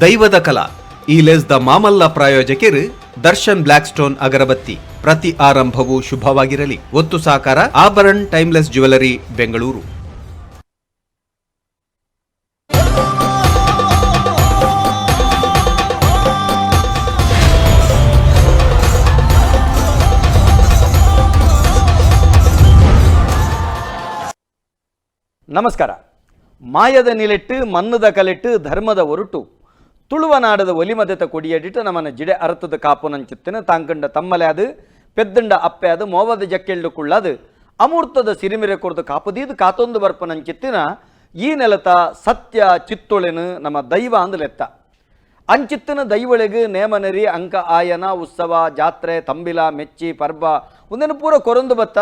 ದೈವದ ಕಲಾ ಈ ಲೇಸ್ದ ಮಾಮಲ್ಲ ಪ್ರಾಯೋಜಕರು ದರ್ಶನ್ ಬ್ಲಾಕ್ ಸ್ಟೋನ್ ಅಗರಬತ್ತಿ. ಪ್ರತಿ ಆರಂಭವೂ ಶುಭವಾಗಿರಲಿ. ಒತ್ತು ಸಾಕಾರ ಆಭರಣ್ ಟೈಮ್ಲೆಸ್ ಜ್ಯುವೆಲರಿ, ಬೆಂಗಳೂರು. ನಮಸ್ಕಾರ. ಮಾಯದ ನಿಲೆಟ್ಟು, ಮನ್ನದ ಕಲೆಟ್ಟು, ಧರ್ಮದ ಒರಟು, ತುಳುವನಾಡದ ಒಲಿಮದೆತ ಕೊಡಿಯಡಿಟ್ಟು ನಮ್ಮನ ಜಿಡೆ ಅರತದ ಕಾಪುನಂಚಿತ್ತಿನ ತಾಂಕಂಡ ತಮ್ಮಲೆ ಅದು, ಪೆದ್ದಂಡ ಅಪ್ಪೆ ಅದು, ಮೋವದ ಜಕ್ಕೆಳ್ಳು ಕುಳ್ಳದು, ಅಮೂರ್ತದ ಸಿರಿಮಿರೆ ಕೊರ್ದು ಕಾಪುದೀದು ಕಾತೊಂದು ಬರ್ಪನಂಚಿತ್ತಿನ ಈ ನೆಲತ ಸತ್ಯ ಚಿತ್ತೊಳೆನು ನಮ್ಮ ದೈವ ಅಂದಲೆತ್ತ. ಅಂಚಿತ್ತಿನ ದೈವಳಿಗೆ ನೇಮನೆರಿ, ಅಂಕ ಆಯನ, ಉತ್ಸವ, ಜಾತ್ರೆ, ತಂಬಿಲ, ಮೆಚ್ಚಿ, ಪರ್ಬ ಒಂದೇನು ಪೂರ ಕೊರೊಂದು ಬತ್ತ.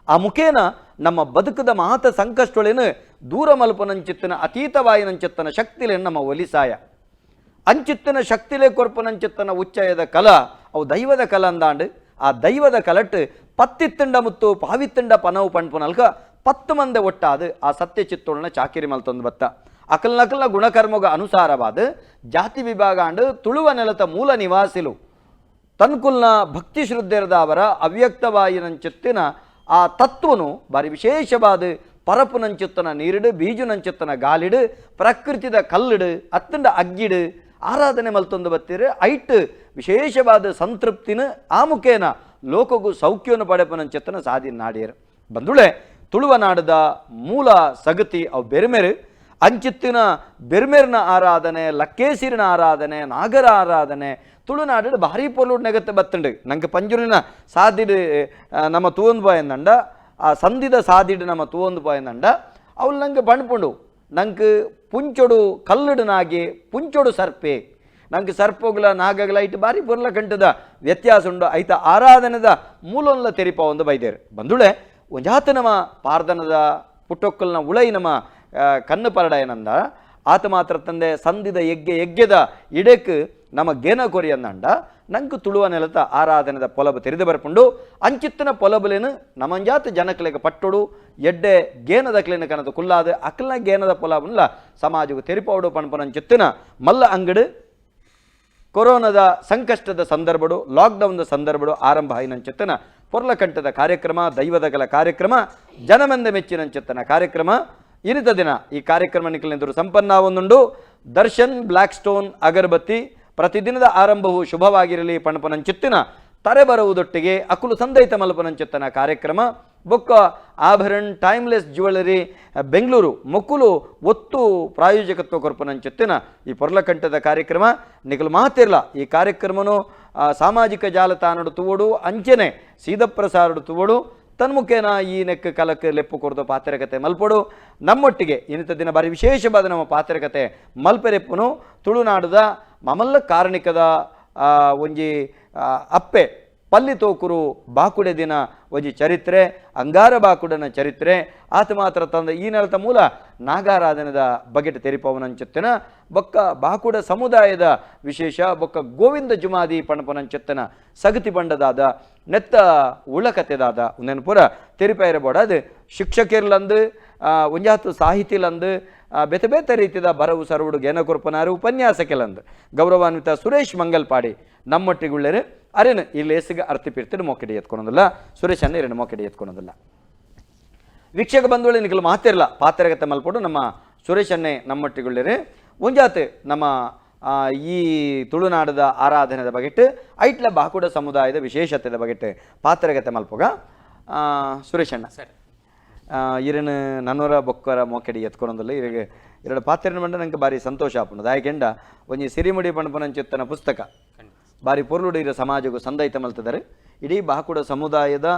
ಆ ಮುಖೇನ ನಮ್ಮ ಬದುಕದ ಮಾತ ಸಂಕಷ್ಟೊಳೆನು ದೂರ ಮಲ್ಪನಂಚಿತ್ತಿನ ಅತೀತವಾಯಿನಂಚಿತ್ತನ ಶಕ್ತಿಲೇನು ನಮ್ಮ ಒಲಿಸಾಯ. ಅಂಚಿತ್ತಿನ ಶಕ್ತಿಲೇ ಕೊರ್ಪನಂಚಿತ್ತನ ಉಚ್ಚಯದ ಕಲ ಅವು ದೈವದ ಕಲ ಅಂದಾಂಡು. ಆ ದೈವದ ಕಲಟ್ಟು ಪತ್ತಿತ್ತಂಡ ಮುತ್ತು ಪಾವಿತ್ತಂಡ ಪನವು ಪಣ್ಪುನಲ್ಕ 10 ಮಂದೆ ಒಟ್ಟಾದು ಆ ಸತ್ಯ ಚಿತ್ತೊಳನ ಚಾಕಿರಿ ಮಲ್ತೊಂದು ಬತ್ತ. ಅಕಲ್ ನಕಲ್ನ ಗುಣಕರ್ಮಗ ಅನುಸಾರವಾದ ಜಾತಿ ವಿಭಾಗ ಅಂಡು ತುಳುವ ನೆಲತ ಮೂಲ ನಿವಾಸಿಲು ತನ್ಕುಲ್ನ ಭಕ್ತಿ ಶ್ರದ್ಧೆರದ ಅವರ ಅವ್ಯಕ್ತವಾಯಿನಂಚಿತ್ತಿನ ಆ ತತ್ವನು ಬಾರಿ ವಿಶೇಷವಾದ ಪರಪುನಂಚಿತ್ತನ ನೀರಿಡು, ಬೀಜುನಂಚಿತ್ತನ ಗಾಲಿಡು, ಪ್ರಕೃತಿದ ಕಲ್ಲಿಡು ಅತ್ತಂಡ ಅಗ್ಗಿಡು ಆರಾಧನೆ ಮಲ್ತೊಂದು ಬತ್ತೀರು. ಐಟ್ ವಿಶೇಷವಾದ ಸಂತೃಪ್ತಿನ ಆ ಮುಖೇನ ಲೋಕಗೂ ಸೌಖ್ಯವನ್ನು ಪಡೆಪನಂಚಿತ್ತನ ಸಾಧಿ ನಾಡಿಯರು. ಬಂದುಳೆ, ತುಳುವ ನಾಡದ ಮೂಲ ಸಗತಿ ಅವು ಬೆರ್ಮೆರು. ಅಂಚಿತ್ತಿನ ಬೆರ್ಮೆರ್ನ ಆರಾಧನೆ, ಲಕ್ಕೇಸಿರಿನ ಆರಾಧನೆ, ನಾಗರ ಆರಾಧನೆ ತುಳುನಾಡು ಭಾರಿ ಪೊರ್ಲುಡ್ ನೆಗತ್ತೆ ಬತ್ತುಂಡು. ನಂಗೆ ಪಂಜುರಿನ ಸಾದಿಡು ನಮ್ಮ ತೂವೊಂದು ಬಾಯಂದಂಡ, ಆ ಸಂಧಿದ ಸಾದಿಡು ನಮ್ಮ ತೂವೊಂದು ಬಾಯಂದಂಡ ಅವಳು ನಂಗೆ ಬಣ್ಪುಂಡು. ನಂಗೆ ಪುಂಚೊಡು ಕಲ್ಲುಡು ನಾಗೆ, ಪುಂಚೊಡು ಸರ್ಪೆ. ನಂಗೆ ಸರ್ಪೋಗ್ಲ ನಾಗಗ್ಲ ಇಟ್ಟು ಬಾರಿ ಪೊರ್ಲ ಕಂಟದ ವ್ಯತ್ಯಾಸ ಉಂಡು. ಐತ ಆರಾಧನೆದ ಮೂಲೊನ್ಲ ತೆರಿಪ ಒಂದು ಬೈದೇರು. ಬಂದುಳೆ, ಒಂಜಾತ ನಮ್ಮ ಪಾರ್ದನದ ಪುಟ್ಟೊಕ್ಕಲ್ನ ಉಳೈ ನಮ್ಮ ಕಣ್ಣು ಪರಡಯನಂದ ಆತ ಮಾತ್ರ ತಂದೆ ಸಂಧಿದ ಎಗ್ಗೆ ಎಗ್ಗೆದ ಇಡೆಕ್ ನಮ್ಮ ಗೇನ ಕೊರಿಯಂದಂಡ ನಂಗೆ ತುಳುವ ನೆಲತ ಆರಾಧನೆದ ಪೊಲಬು ತೆರೆದು ಬರ್ಪುಂಡು. ಅಂಚಿತ್ತನ ಪೊಲಬುಲೇನು ನಮಂಜಾತ ಜನಕ್ಲೆಗ ಪಟ್ಟೊಡು, ಎಡ್ಡೆ ಗೇನದಕ್ಲೇನ ಕನದ ಕುಲ್ಲಾದ ಅಕ್ಲನ ಗೇನದ ಪೊಲಬುನ್ಲ ಸಮಾಜಕ್ಕೆ ತೆರಿಪೌಡು ಪಣಪನಂಚಿತ್ತಿನ ಮಲ್ಲ ಅಂಗಡು ಕೊರೋನಾದ ಸಂಕಷ್ಟದ ಸಂದರ್ಭಡು, ಲಾಕ್ಡೌನ್ದ ಸಂದರ್ಭಡು ಆರಂಭ ಆಯಿನಂಚಿತ್ತನ ಪೊರ್ಲಕಂಠದ ಕಾರ್ಯಕ್ರಮ, ದೈವದಗಲ ಕಾರ್ಯಕ್ರಮ, ಜನಮಂದ ಮೆಚ್ಚಿನಂಚಿತ್ತನ ಕಾರ್ಯಕ್ರಮ. ಇನಿತ ದಿನ ಈ ಕಾರ್ಯಕ್ರಮ ನಿಖಲಿನೆದುರು ಸಂಪನ್ನ ಒಂದುಂಡು. ದರ್ಶನ್ ಬ್ಲ್ಯಾಕ್ ಸ್ಟೋನ್ ಅಗರಬತ್ತಿ, ಪ್ರತಿದಿನದ ಆರಂಭವು ಶುಭವಾಗಿರಲಿ ಪಣಪನಂಚಿತ್ತಿನ ತರೆ ಬರುವುದೊಟ್ಟಿಗೆ ಅಕುಲು ಸಂದೈತ ಮಲ್ಪನಂಚಿತ್ತನ ಕಾರ್ಯಕ್ರಮ. ಬೊಕ್ಕ ಆಭರಣ್ ಟೈಮ್ಲೆಸ್ ಜ್ಯುವೆಲರಿ, ಬೆಂಗಳೂರು ಮೊಕ್ಕುಲು ಒತ್ತು ಪ್ರಾಯೋಜಕತ್ವ ಕೊರ್ಪನಂಚಿತ್ತಿನ ಈ ಪೊರ್ಲಕಂಠದ ಕಾರ್ಯಕ್ರಮ. ನಿಕಲು ಮಾತಿರ್ಲ ಈ ಕಾರ್ಯಕ್ರಮನು ಸಾಮಾಜಿಕ ಜಾಲತಾಣಡು ತೂವಡು, ಅಂಚನೆ ಸೀದಪ್ರಸಾರಡು ತೂವಡು. ತನ್ಮುಖೇನ ಈ ನೆಕ್ ಕಲಕ್ ಲೆಪ್ಪು ಕೊರ್ದು ಪಾತ್ರಕತೆ ಮಲ್ಪೊಡು. ನಮ್ಮೊಟ್ಟಿಗೆ ಇನ್ನಿತ ದಿನ ಬಾರಿ ವಿಶೇಷವಾದ ನಮ್ಮ ಪಾತ್ರಕತೆ ಮಲ್ಪೆರೆಪ್ಪುನು ತುಳುನಾಡದ ಮಮಲ್ಲ ಕಾರಣಿಕದ ಒಂಜಿ ಅಪ್ಪೆ ಪಲ್ಲಿ ತೋಕುರು ಬಾಕುಡೆ ದಿನ ಒಂಜಿ ಚರಿತ್ರೆ, ಅಂಗಾರ ಬಾಕುಡನ ಚರಿತ್ರೆ. ಆತ ಮಾತ್ರ ತಂದ ಈ ನೆಲತ ಮೂಲ ನಾಗಾರಾಧನದ ಬಗೆಟ್ ತೆರಿಪವನಂಚೆತ್ತನ ಬೊಕ್ಕ ಬಾಕುಡ ಸಮುದಾಯದ ವಿಶೇಷ, ಬೊಕ್ಕ ಗೋವಿಂದ ಜುಮಾದಿ ಪಣಪನಂಚೆತ್ತನ ಸಗತಿ ಬಂಡದಾದ ನೆತ್ತ ಉಳಕತೆದಾದ ಉಂದೆನ್ ಪೂರ ತೆರಿಪಾಯಿರಬೋಡ. ಅದು ಶಿಕ್ಷಕಿರ್ಲಂದು, ಒಂಜಾತು ಸಾಹಿತಿಲಂದು, ಬೇತೆ ಬೇತೆ ರೀತಿಯ ಬರವು ಸರವುಡು ಗೇನ ಕೊರ್ಪನಾರು ಉಪನ್ಯಾಸಕೆಲಂದು ಗೌರವಾನ್ವಿತ ಸುರೇಶ್ ಮಂಗಲ್ಪಾಡಿ ನಮ್ಮೊಟ್ಟಿಗುಳ್ಳೇರು. ಅರೇನು ಈ ಲೇಸಿಗೆ ಅರ್ತಿ ಮೊಕ್ಕಡಿ ಎತ್ಕೊಳೋದಿಲ್ಲ. ಸುರೇಶ್ ಅನ್ನ ಎರಡು ಮೊಕ್ಕಡಿ ಎತ್ಕೊಳೋದಿಲ್ಲ. ವೀಕ್ಷಕ ಬಂಧುಗಳು, ನಿಖಲು ಮಾತಿರಲ್ಲ ಪಾತ್ರಗತೆ ಮಲ್ಪಡು ನಮ್ಮ ಸುರೇಶನ್ನೇ ನಮ್ಮೊಟ್ಟಿಗುಳ್ಳೇರು. ಒಂಜಾತ್ ನಮ್ಮ ಈ ತುಳುನಾಡದ ಆರಾಧನೆದ ಬಗೆಟ್, ಐಟ್ಲ ಬಾಕುಡ ಸಮುದಾಯದ ವಿಶೇಷತೆದ ಬಗೆಟ್ ಪಾತ್ರಗತೆ ಮಲ್ಪುಗ. ಸುರೇಶಣ್ಣ ಸರ್. ಇರನು ನನ್ನೂರ ಬೊಕ್ಕರ ಮೋಕೆಡಿ ಎತ್ಕೊಳೊಂದಿಲ್ಲ. ಇರಗೆ ಎರಡು ಪಾತ್ರನ ಮಂಡ ನಂಗೆ ಭಾರಿ ಸಂತೋಷ ಆಪುಂಡು. ದಾಯಕೆಂಡ ಒಂಜಿ ಸಿರಿಮುಡಿ ಪಣಪನಂಚಿತ್ತನ ಪುಸ್ತಕ ಬಾರಿ ಪೊರ್ಲುಡು ಇರೋ ಸಮಾಜಕ್ಕೂ ಸಂದೈತ ಮಲ್ತದಾರೆ. ಇಡೀ ಬಾಕುಡ ಸಮುದಾಯದ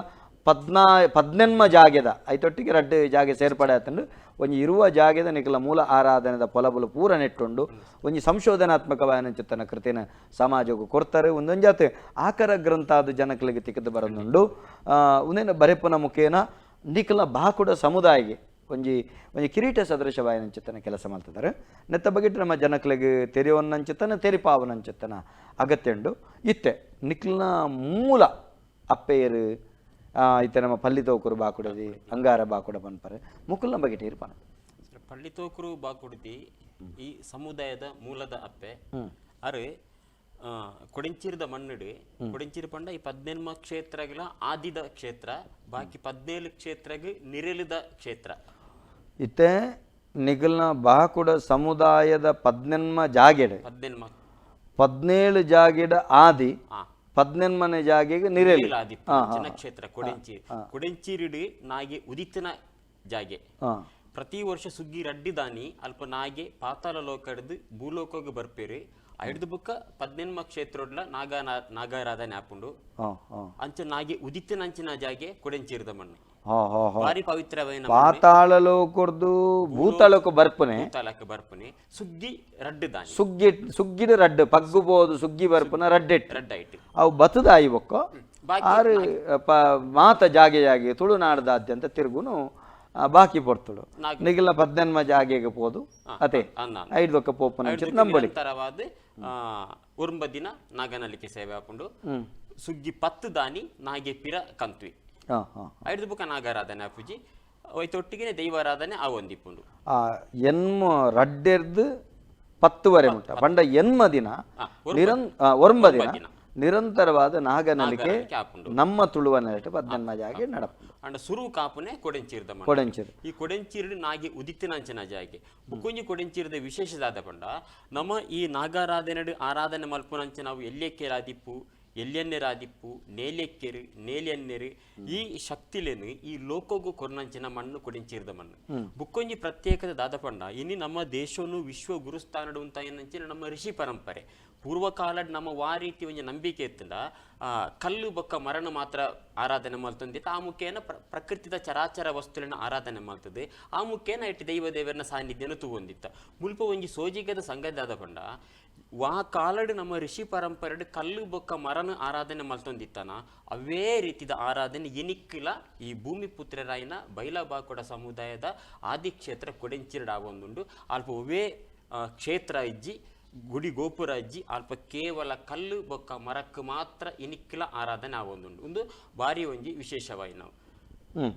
ಪದ್ನೆನ್ಮ ಜಾಗೆದ ಐತೊಟ್ಟಿಗೆ ರಡ್ಡು ಜಾಗೆ ಸೇರ್ಪಡೆ ಆತಂಡು. ಒಂಜಿ ಇರುವ ಜಾಗೆದ ನಿಕಲ ಮೂಲ ಆರಾಧನೆದ ಪೊಲಬುಲು ಪೂರ ನೆಟ್ಟುಂಡು. ಒಂಜಿ ಸಂಶೋಧನಾತ್ಮಕವಾದ ಕೃತಿನ ಸಮಾಜಕ್ಕೂ ಕೊಡ್ತಾರೆ. ಒಂದೊಂಜಾತ್ ಆಕರ ಗ್ರಂಥ ಅದು ಜನಕ್ಲಿಗೆ ತಿಕ್ಕದು ಬರೋದುಂಡು. ಒಂದೇನು ಬರೆಪುನ ಮುಖೇನ ನಿಕಲ ಬಾಕುಡ ಸಮುದಾಯಗೆ ಒಂಜಿ ಒಂಜಿ ಕಿರೀಟ ಸದೃಶವಾಯನಂಚಿತ್ತನ ಕೆಲಸ ಮಾಡ್ತಿದ್ದಾರೆ. ನೆತ್ತ ಬಗೆಟ್ ನಮ್ಮ ಜನಕ್ಲೆಗ್ ತೆರಿಯವನ್ನಂಚಿತ್ತನ ತೆರಿಪಾವನಂಚಿತ್ತನ ಅಗತ್ಯ ಉಂಡು. ಇತ್ತೆ ನಿಕ್ಲನ ಮೂಲ ಅಪ್ಪೆಯರು, ಇತ್ತೆ ನಮ್ಮ ಪಲ್ಲಿ ತೋಕುರು ಬಾಕುಡದಿ, ಅಂಗಾರ ಬಾಕುಡ ಪನ್ಪರೆ, ಮುಕುಲ್ನ ಬಗೆಟ್ ಇರ್ಪಾನ. ಪಳ್ಳಿ ತೋಕುರು ಬಾಕುಡದಿ. ಈ ಸಮುದಾಯದ ಮೂಲದ ಅಪ್ಪೆ ಅರೆ ಕೊಡೆಂಚಿರದ ಮಣ್ಣುಡು. ಕೊಡೆಂಚಿರ ಪಂಡ ಈ ಪದ್ನೆನ್ಮ ಕ್ಷೇತ್ರಗಳ ಆದಿದ ಕ್ಷೇತ್ರ, ಬಾಕಿ 17 ಕ್ಷೇತ್ರಗ್ ನಿರೆಲುದ ಕ್ಷೇತ್ರ. ಇತ್ತೆ ನಿಗಲ್ನ ಬಾಕುಡ ಸಮುದಾಯದ ಪದ್ನೆನ್ಮ ಜಾಗೆಡ್ ಪದ್ನೆನ್ಮ 17 ಜಾಗೆಡ್ ಆದಿ, ಪದ್ನೆನ್ಮನೆ ಜಾಗೆಗೆ ನಿರೆಲು. ಆದಿಪ್ಪು ಕ್ಷೇತ್ರ ಕೊಡೆಂಚಿರಿ. ಕೊಡೆಂಚಿರಿಡು ನಾಗೆ ಉದಿತನ ಜಾಗೆ. ಪ್ರತಿ ವರ್ಷ ಸುಗ್ಗಿ ರಡ್ಡಿ ದಾನಿ ಅಲ್ಪ ನಾಗೆ ಪಾತಾಳ ಲೋಕಡ್ದು ಭೂಲೋಕಗ್ ಬರ್ಪೇರು. ಐಡ್ದು ಬುಕ್ಕ ಪದ್ನೆನ್ಮ ಕ್ಷೇತ್ರಡ್ಲ ನಾಗ ನಾಗಾರಾಧನೆ ಆಪುಂಡು. ಅಂಚ ನಾಗೆ ಉದಿತನಂಚಿನ ಜಾಗೆ ಕೊಡೆಂಚಿರದ ಮಣ್ಣು. ಹಾ ಹಾ ಹಾ ಭಾರಿ ಪವಿತ್ರವಾಯಿನ. ಪಾತಾಳ ಲೋಕರ್ದು ಭೂತಳಕ್ಕೆ ಬರ್ಪುನೆ. ಭೂತಾಳಕ್ಕೆ ಬರ್ಪುನೆ ಸುಗ್ಗಿ ರಡ್ಡು ದಾನಿ. ಸುಗ್ಗಿ ಸುಗ್ಗಿಡು ರಡ್ಡು ಪಗ್ಗು ಬೋದು ಸುಗ್ಗಿ ಬರ್ಪುನ ರಡ್ಡೆಟ್. ರಡ್ಡೈಟ್. ಅವು ಬತ್ತದಾಯಿ ಬೊಕ್ಕ ಬಾಕಿ ಆರು ಮಾತ ಜಾಗೆ ಜಾಗೆ ತುಳುನಾಡದಾದ್ಯಂತ ತಿರುಗುನು ಬಾಕಿ ಪೊರ್ತುಳು ನಿಗಲ ಪದ್ನೆನ್ಮ ಜಾಗೆಗೆ ಪೋದು ಅತೆ ಐಡ್ದೊಕ್ಕ ಪೋಪುನ ನಂಬಳಿ. ನಿರಂತರವಾದ ಒರುಂಬ ದಿನ ನಾಗನಲಿಕೆ ಸೇವೆ ಆಪುಂಡು. ಸುಗ್ಗಿ 10 ದಾನಿ ನಾಗೆ ಪಿರ ಕಂತ್ವಿ. ಹಾ ಹಾ ಐಡ್ದು ಬುಕ್ಕ ನಾಗಾರಾಧನೆ ಆಪುಜಿ, ಒಯ್ತೊಟ್ಟಿಗೆ ದೈವಾರಾಧನೆ ಆ ಒಂದಿಪ್ಪುಂಡು. ಆ ಎನ್ಮ ರಡ್ಡೆರ್ದು 10ವರೆ ಮುಟ್ಟ ಪಂಡ ಎನ್ಮ ದಿನ ಒರಂಬ ದಿನ ನಿರಂತರವಾದ ನಾಗನಲಿಕೆ ನಾಗನಲಿಕೆ ಆಪುಂಡು. ನಮ್ಮ ತುಳುವ ನೆಲೆಟ್ ಪದ್ನೆನ್ಮ ಜಾಗೆ ನಡಪುಂಡು. ಅಂಡ ಸುರು ಕಾಪುನೆ ಕೊಡೆಂಚಿರ್ದ ಮಣ್ಣು. ಕೊಡೆಂಚಿರು. ಈ ಕೊಡೆಂಚಿರ್ಡ್ ನಾಗೆ ಉದಿತಿನಂಚಿನ ಜಾಗೆ. ಬುಕ್ಕೊಂಜಿ ಕೊಡೆಂಚಿರ್ದ ವಿಶೇಷದಾದ ಪಂಡ ನಮ್ಮ ಈ ನಾಗಾರಾಧನೆಡ್ ಆರಾಧನೆ ಮಲ್ಪುನಂಚ ನಾವು ಎಲ್ಯಕ್ಕೇರಾದಿಪ್ಪು, ಎಲ್ಯನ್ನೆರಾದಿಪ್ಪು, ನೇಲ್ಯಕ್ಕೆರು, ನೇಲ್ಯನ್ನೆರು ಈ ಶಕ್ತಿಲೇನು ಈ ಲೋಕಗೂ ಕೊರ್ನಂಚಿನ ಮಣ್ಣು ಕೊಡೆಂಚಿರ್ದ ಮಣ್ಣು. ಬುಕ್ಕೊಂಜಿ ಪ್ರತ್ಯೇಕದ ದಾದ ಪಂಡ ಇನಿ ನಮ್ಮ ದೇಶನು ವಿಶ್ವ ಗುರುಸ್ಥಾನಡು ಅಂತ ಏನಂಚಿನ ನಮ್ಮ ಋಷಿ ಪರಂಪರೆ ಪೂರ್ವಕಾಲಡ್ ನಮ್ಮ ವಾ ರೀತಿ ಒಂಜಿ ನಂಬಿಕೆ ಇತ್ತಂಡ ಕಲ್ಲು ಬೊಕ್ಕ ಮರಣ ಮಾತ್ರ ಆರಾಧನೆ ಮಲ್ತೊಂದಿತ್ತು. ಆ ಮುಖೇನ ಪ್ರಕೃತಿದ ಚರಾಚರ ವಸ್ತುವಿನ ಆರಾಧನೆ ಮಲ್ತದೆ. ಆ ಮುಖೇನ ಇಟ್ಟು ದೈವ ದೇವರನ ಸಾನ್ನಿಧ್ಯನ ತೂವೊಂದಿತ್ತ. ಮುಲ್ಪ ಒಂಜಿ ಸೋಜಿಗದ ಸಂಗದಾದ ಪಂಡ ವಾ ಕಾಲಡ್ ನಮ್ಮ ಋಷಿ ಪರಂಪರೆಡ್ ಕಲ್ಲು ಬೊಕ್ಕ ಮರನ ಆರಾಧನೆ ಮಲ್ತೊಂದಿತ್ತನ ಅವೇ ರೀತಿದ ಆರಾಧನೆ ಎನಿಕ್ಕಿಲ ಈ ಭೂಮಿ ಪುತ್ರರಾಯಿನ ಬೈಲಬಾಕೊಡ ಸಮುದಾಯದ ಆದಿಕ್ಷೇತ್ರ ಕೊಡೆಂಚಿರಡ್ ಆವೊಂದುಂಡು. ಅಲ್ಪ ಒವೇ ಕ್ಷೇತ್ರ ಇಜ್ಜಿ, ಗುಡಿ ಗೋಪುರ ಅಜ್ಜಿ, ಅಲ್ಪ ಕೇವಲ ಕಲ್ಲು ಬೊಕ್ಕ ಮರಕ್ಕೆ ಮಾತ್ರ ಇನಿಕ್ಕಿಲ ಆರಾಧನೆ ಆವೊಂದುಂಡು. ಒಂದು ಬಾರಿ ಒಂಜಿ ವಿಶೇಷವಾಯಿ ನಾವು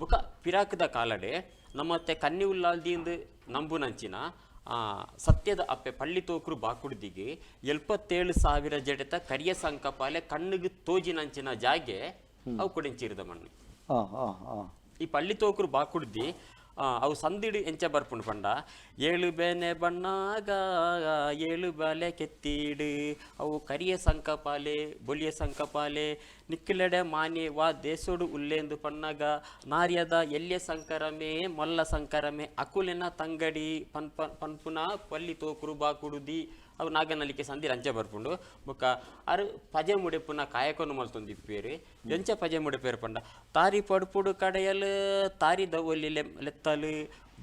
ಬೊಕ್ಕ ಪಿರಾಕದ ಕಾಲಡೆ ನಮ್ಮತ್ತೆ ಕನ್ನಿ ಉಲ್ಲಾಲ್ದಿಂದ ನಂಬುನಂಚಿನ ಸತ್ಯದ ಅಪ್ಪೆ ಪಳ್ಳಿ ತೋಕ್ರು ಬಾಕುಡ್ದಿಗೆ 77,000 ಜಡೆತ ಕರಿಯ ಸಂಕಪಾಲೆ ಕಣ್ಣಿಗೆ ತೋಜಿನಂಚಿನ ಜಾಗೆ ಅವು ಕೊಡೆಂಚಿರದ ಮಣ್ಣು. ಹಾ ಹಾ ಹಾ ಈ ಪಳ್ಳಿ ತೋಕ್ರು ಬಾಕುಡ್ದಿ ಅವು ಸಂದಿಡು ಎಂಚ ಬರ್ಪುಂಡು ಪಂಡ ಏಳು ಬೇನೆ ಬಣ್ಣಾಗ ಏಳು ಬಾಲೆ ಕೆತ್ತೀಡು ಅವು ಕರಿಯ ಸಂಕಪಾಲೆ ಬೊಲಿಯ ಸಂಕಪಾಲೆ ನಿಕ್ಕಿಲೆಡೆ ಮಾನೆ ವಾ ದೇಸೋಡು ಉಲ್ಲೇಂದು ಪಣ್ಣಾಗ ನಾರ್ಯದ ಎಲ್ಯ ಸಂಕರಮೆ ಮೊಲ್ಲ ಸಂಕರಮೆ ಅಕುಲೆನ ತಂಗಡಿ ಪನ್ಪ ಪನ್ಪುನ ಪಲ್ಲಿ ತೋಕುರು ಬಾಕುಡುದಿ ಅವು ನಾಗನಲಿಕೆ ಸಂಧಿ ರಂಚ ಬರ್ಪುಂಡು. ಬೊಕ್ಕ ಅರು ಪಜೆ ಮುಡೆಪುನ ಕಾಯಕೊನು ಮಲ್ತೊಂದಿಪ್ಪೇರು. ಎಂಚ ಪಜೆ ಮುಡೆಪೇರು ಪಂಡ ತಾರಿ ಪಡ್ಪುಡು ಕಡೆಯಲು ತಾರಿ ದವೊಲಿ ಲೆತ್ತಲು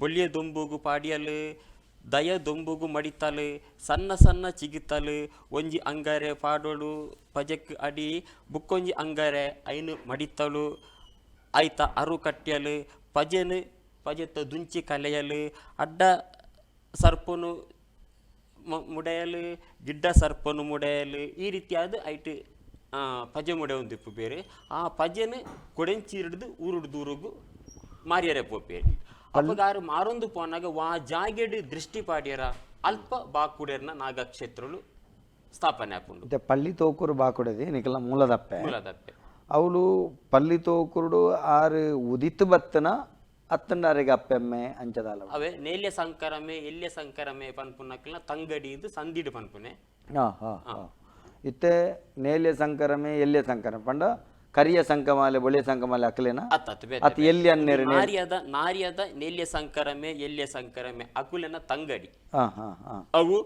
ಬೊಳ್ಳಿಯ ದೊಂಬುಗು ಪಾಡಿಯಲು ದಯ ದೊಂಬುಗು ಮಡಿತಲು ಸಣ್ಣ ಸಣ್ಣ ಚಿಗಿತಲು ಒಂಜಿ ಅಂಗಾರೆ ಪಾಡೋಡು ಪಜೆಕ್ ಅಡಿ ಬುಕ್ಕೊಂಜಿ ಅಂಗಾರೆ ಐನು ಮಡಿತಲು ಐತ ಅರು ಕಟ್ಯಲು ಪಜೆನು ಪಜೆತ್ತ ದುಂಚಿ ಕಲೆಯಲು ಅಡ್ಡ ಸರ್ಪನು ಮುಡೆಯಲು ಗಿಡ್ಡ ಸರ್ಪನು ಮುಡೆಯಲು ಈ ರೀತಿಯಾದ ಐಟ್ ಪಜೆ ಮುಡೆ ಒಂದಿಪ್ಪು ಬೇರೆ. ಆ ಪಜೆನು ಕೊಡೆಂಚಿ ಹಿಡ್ದು ಊರುಡು ದೂರುಗು ಮಾರಿಯರೆ ಪೋಪೇರು. ಅಪ್ಪಗಾರು ಮಾರೊಂದು ಪೋನಾಗ ವಾ ಜಾಗೆಡ್ ದೃಷ್ಟಿ ಪಾಡ್ಯರ ಅಲ್ಪ ಬಾಕುಡೆರ್ನ ನಾಗಕ್ಷೇತ್ರಲು ಸ್ಥಾಪನೆ ಆಪುಂಡು. ಇತ್ತೆ ಪಳ್ಳಿ ತೋಕುರು ಬಾಕುಡದಿ ನಿಕಲ ಮೂಲದಪ್ಪೆ. ಮೂಲದಪ್ಪೆ. ಅವಳು ಪಳ್ಳಿ ತೋಕುರುಡು ಆರು ಉದಿತ್ತು ಬತ್ತನ ಅತ್ತಂಡಾರಿಗೆ ಅಪ್ಪೆಮ್ಮೆ ಅಂಚದಾಲ. ಅವೇ ನೇಲ್ಯ ಸಂಕರಮೆ ಎಲ್ಯ ಸಂಕರಮೆ ಪನ್ಪುನಕ್ಲ ತಂಗಡಿ ಇದು ಸಂದಿಡು ಪನ್ಪುನೆ. ಹಾ ಹಾ ಹಾ ಇತ್ತೆ ನೇಲ್ಯ ಸಂಕರಮೆ ಎಲ್ಯ ಸಂಕರಮೆ ಪಂಡ ಕರಿಯ ಸಂಕಮಾಲೆ ಬೊಳಿಯ ಸಂಕಮಾಲೆ ಅಕ್ಲೇನ? ಅತ್ತ ಬೇತೆ. ಅತ್ ಎಲ್ಲಿ ಅನ್ನೆರು? ನಾರ್ಯದ ನಾರ್ಯದ ನೇಲ್ಯ ಸಂಕರಮೆ ಎಲ್ಯ ಸಂಕರಮೆ ಅಕುಲೆನ ತಂಗಡಿ. ಹಾ ಹಾ ಹಾ ಅವು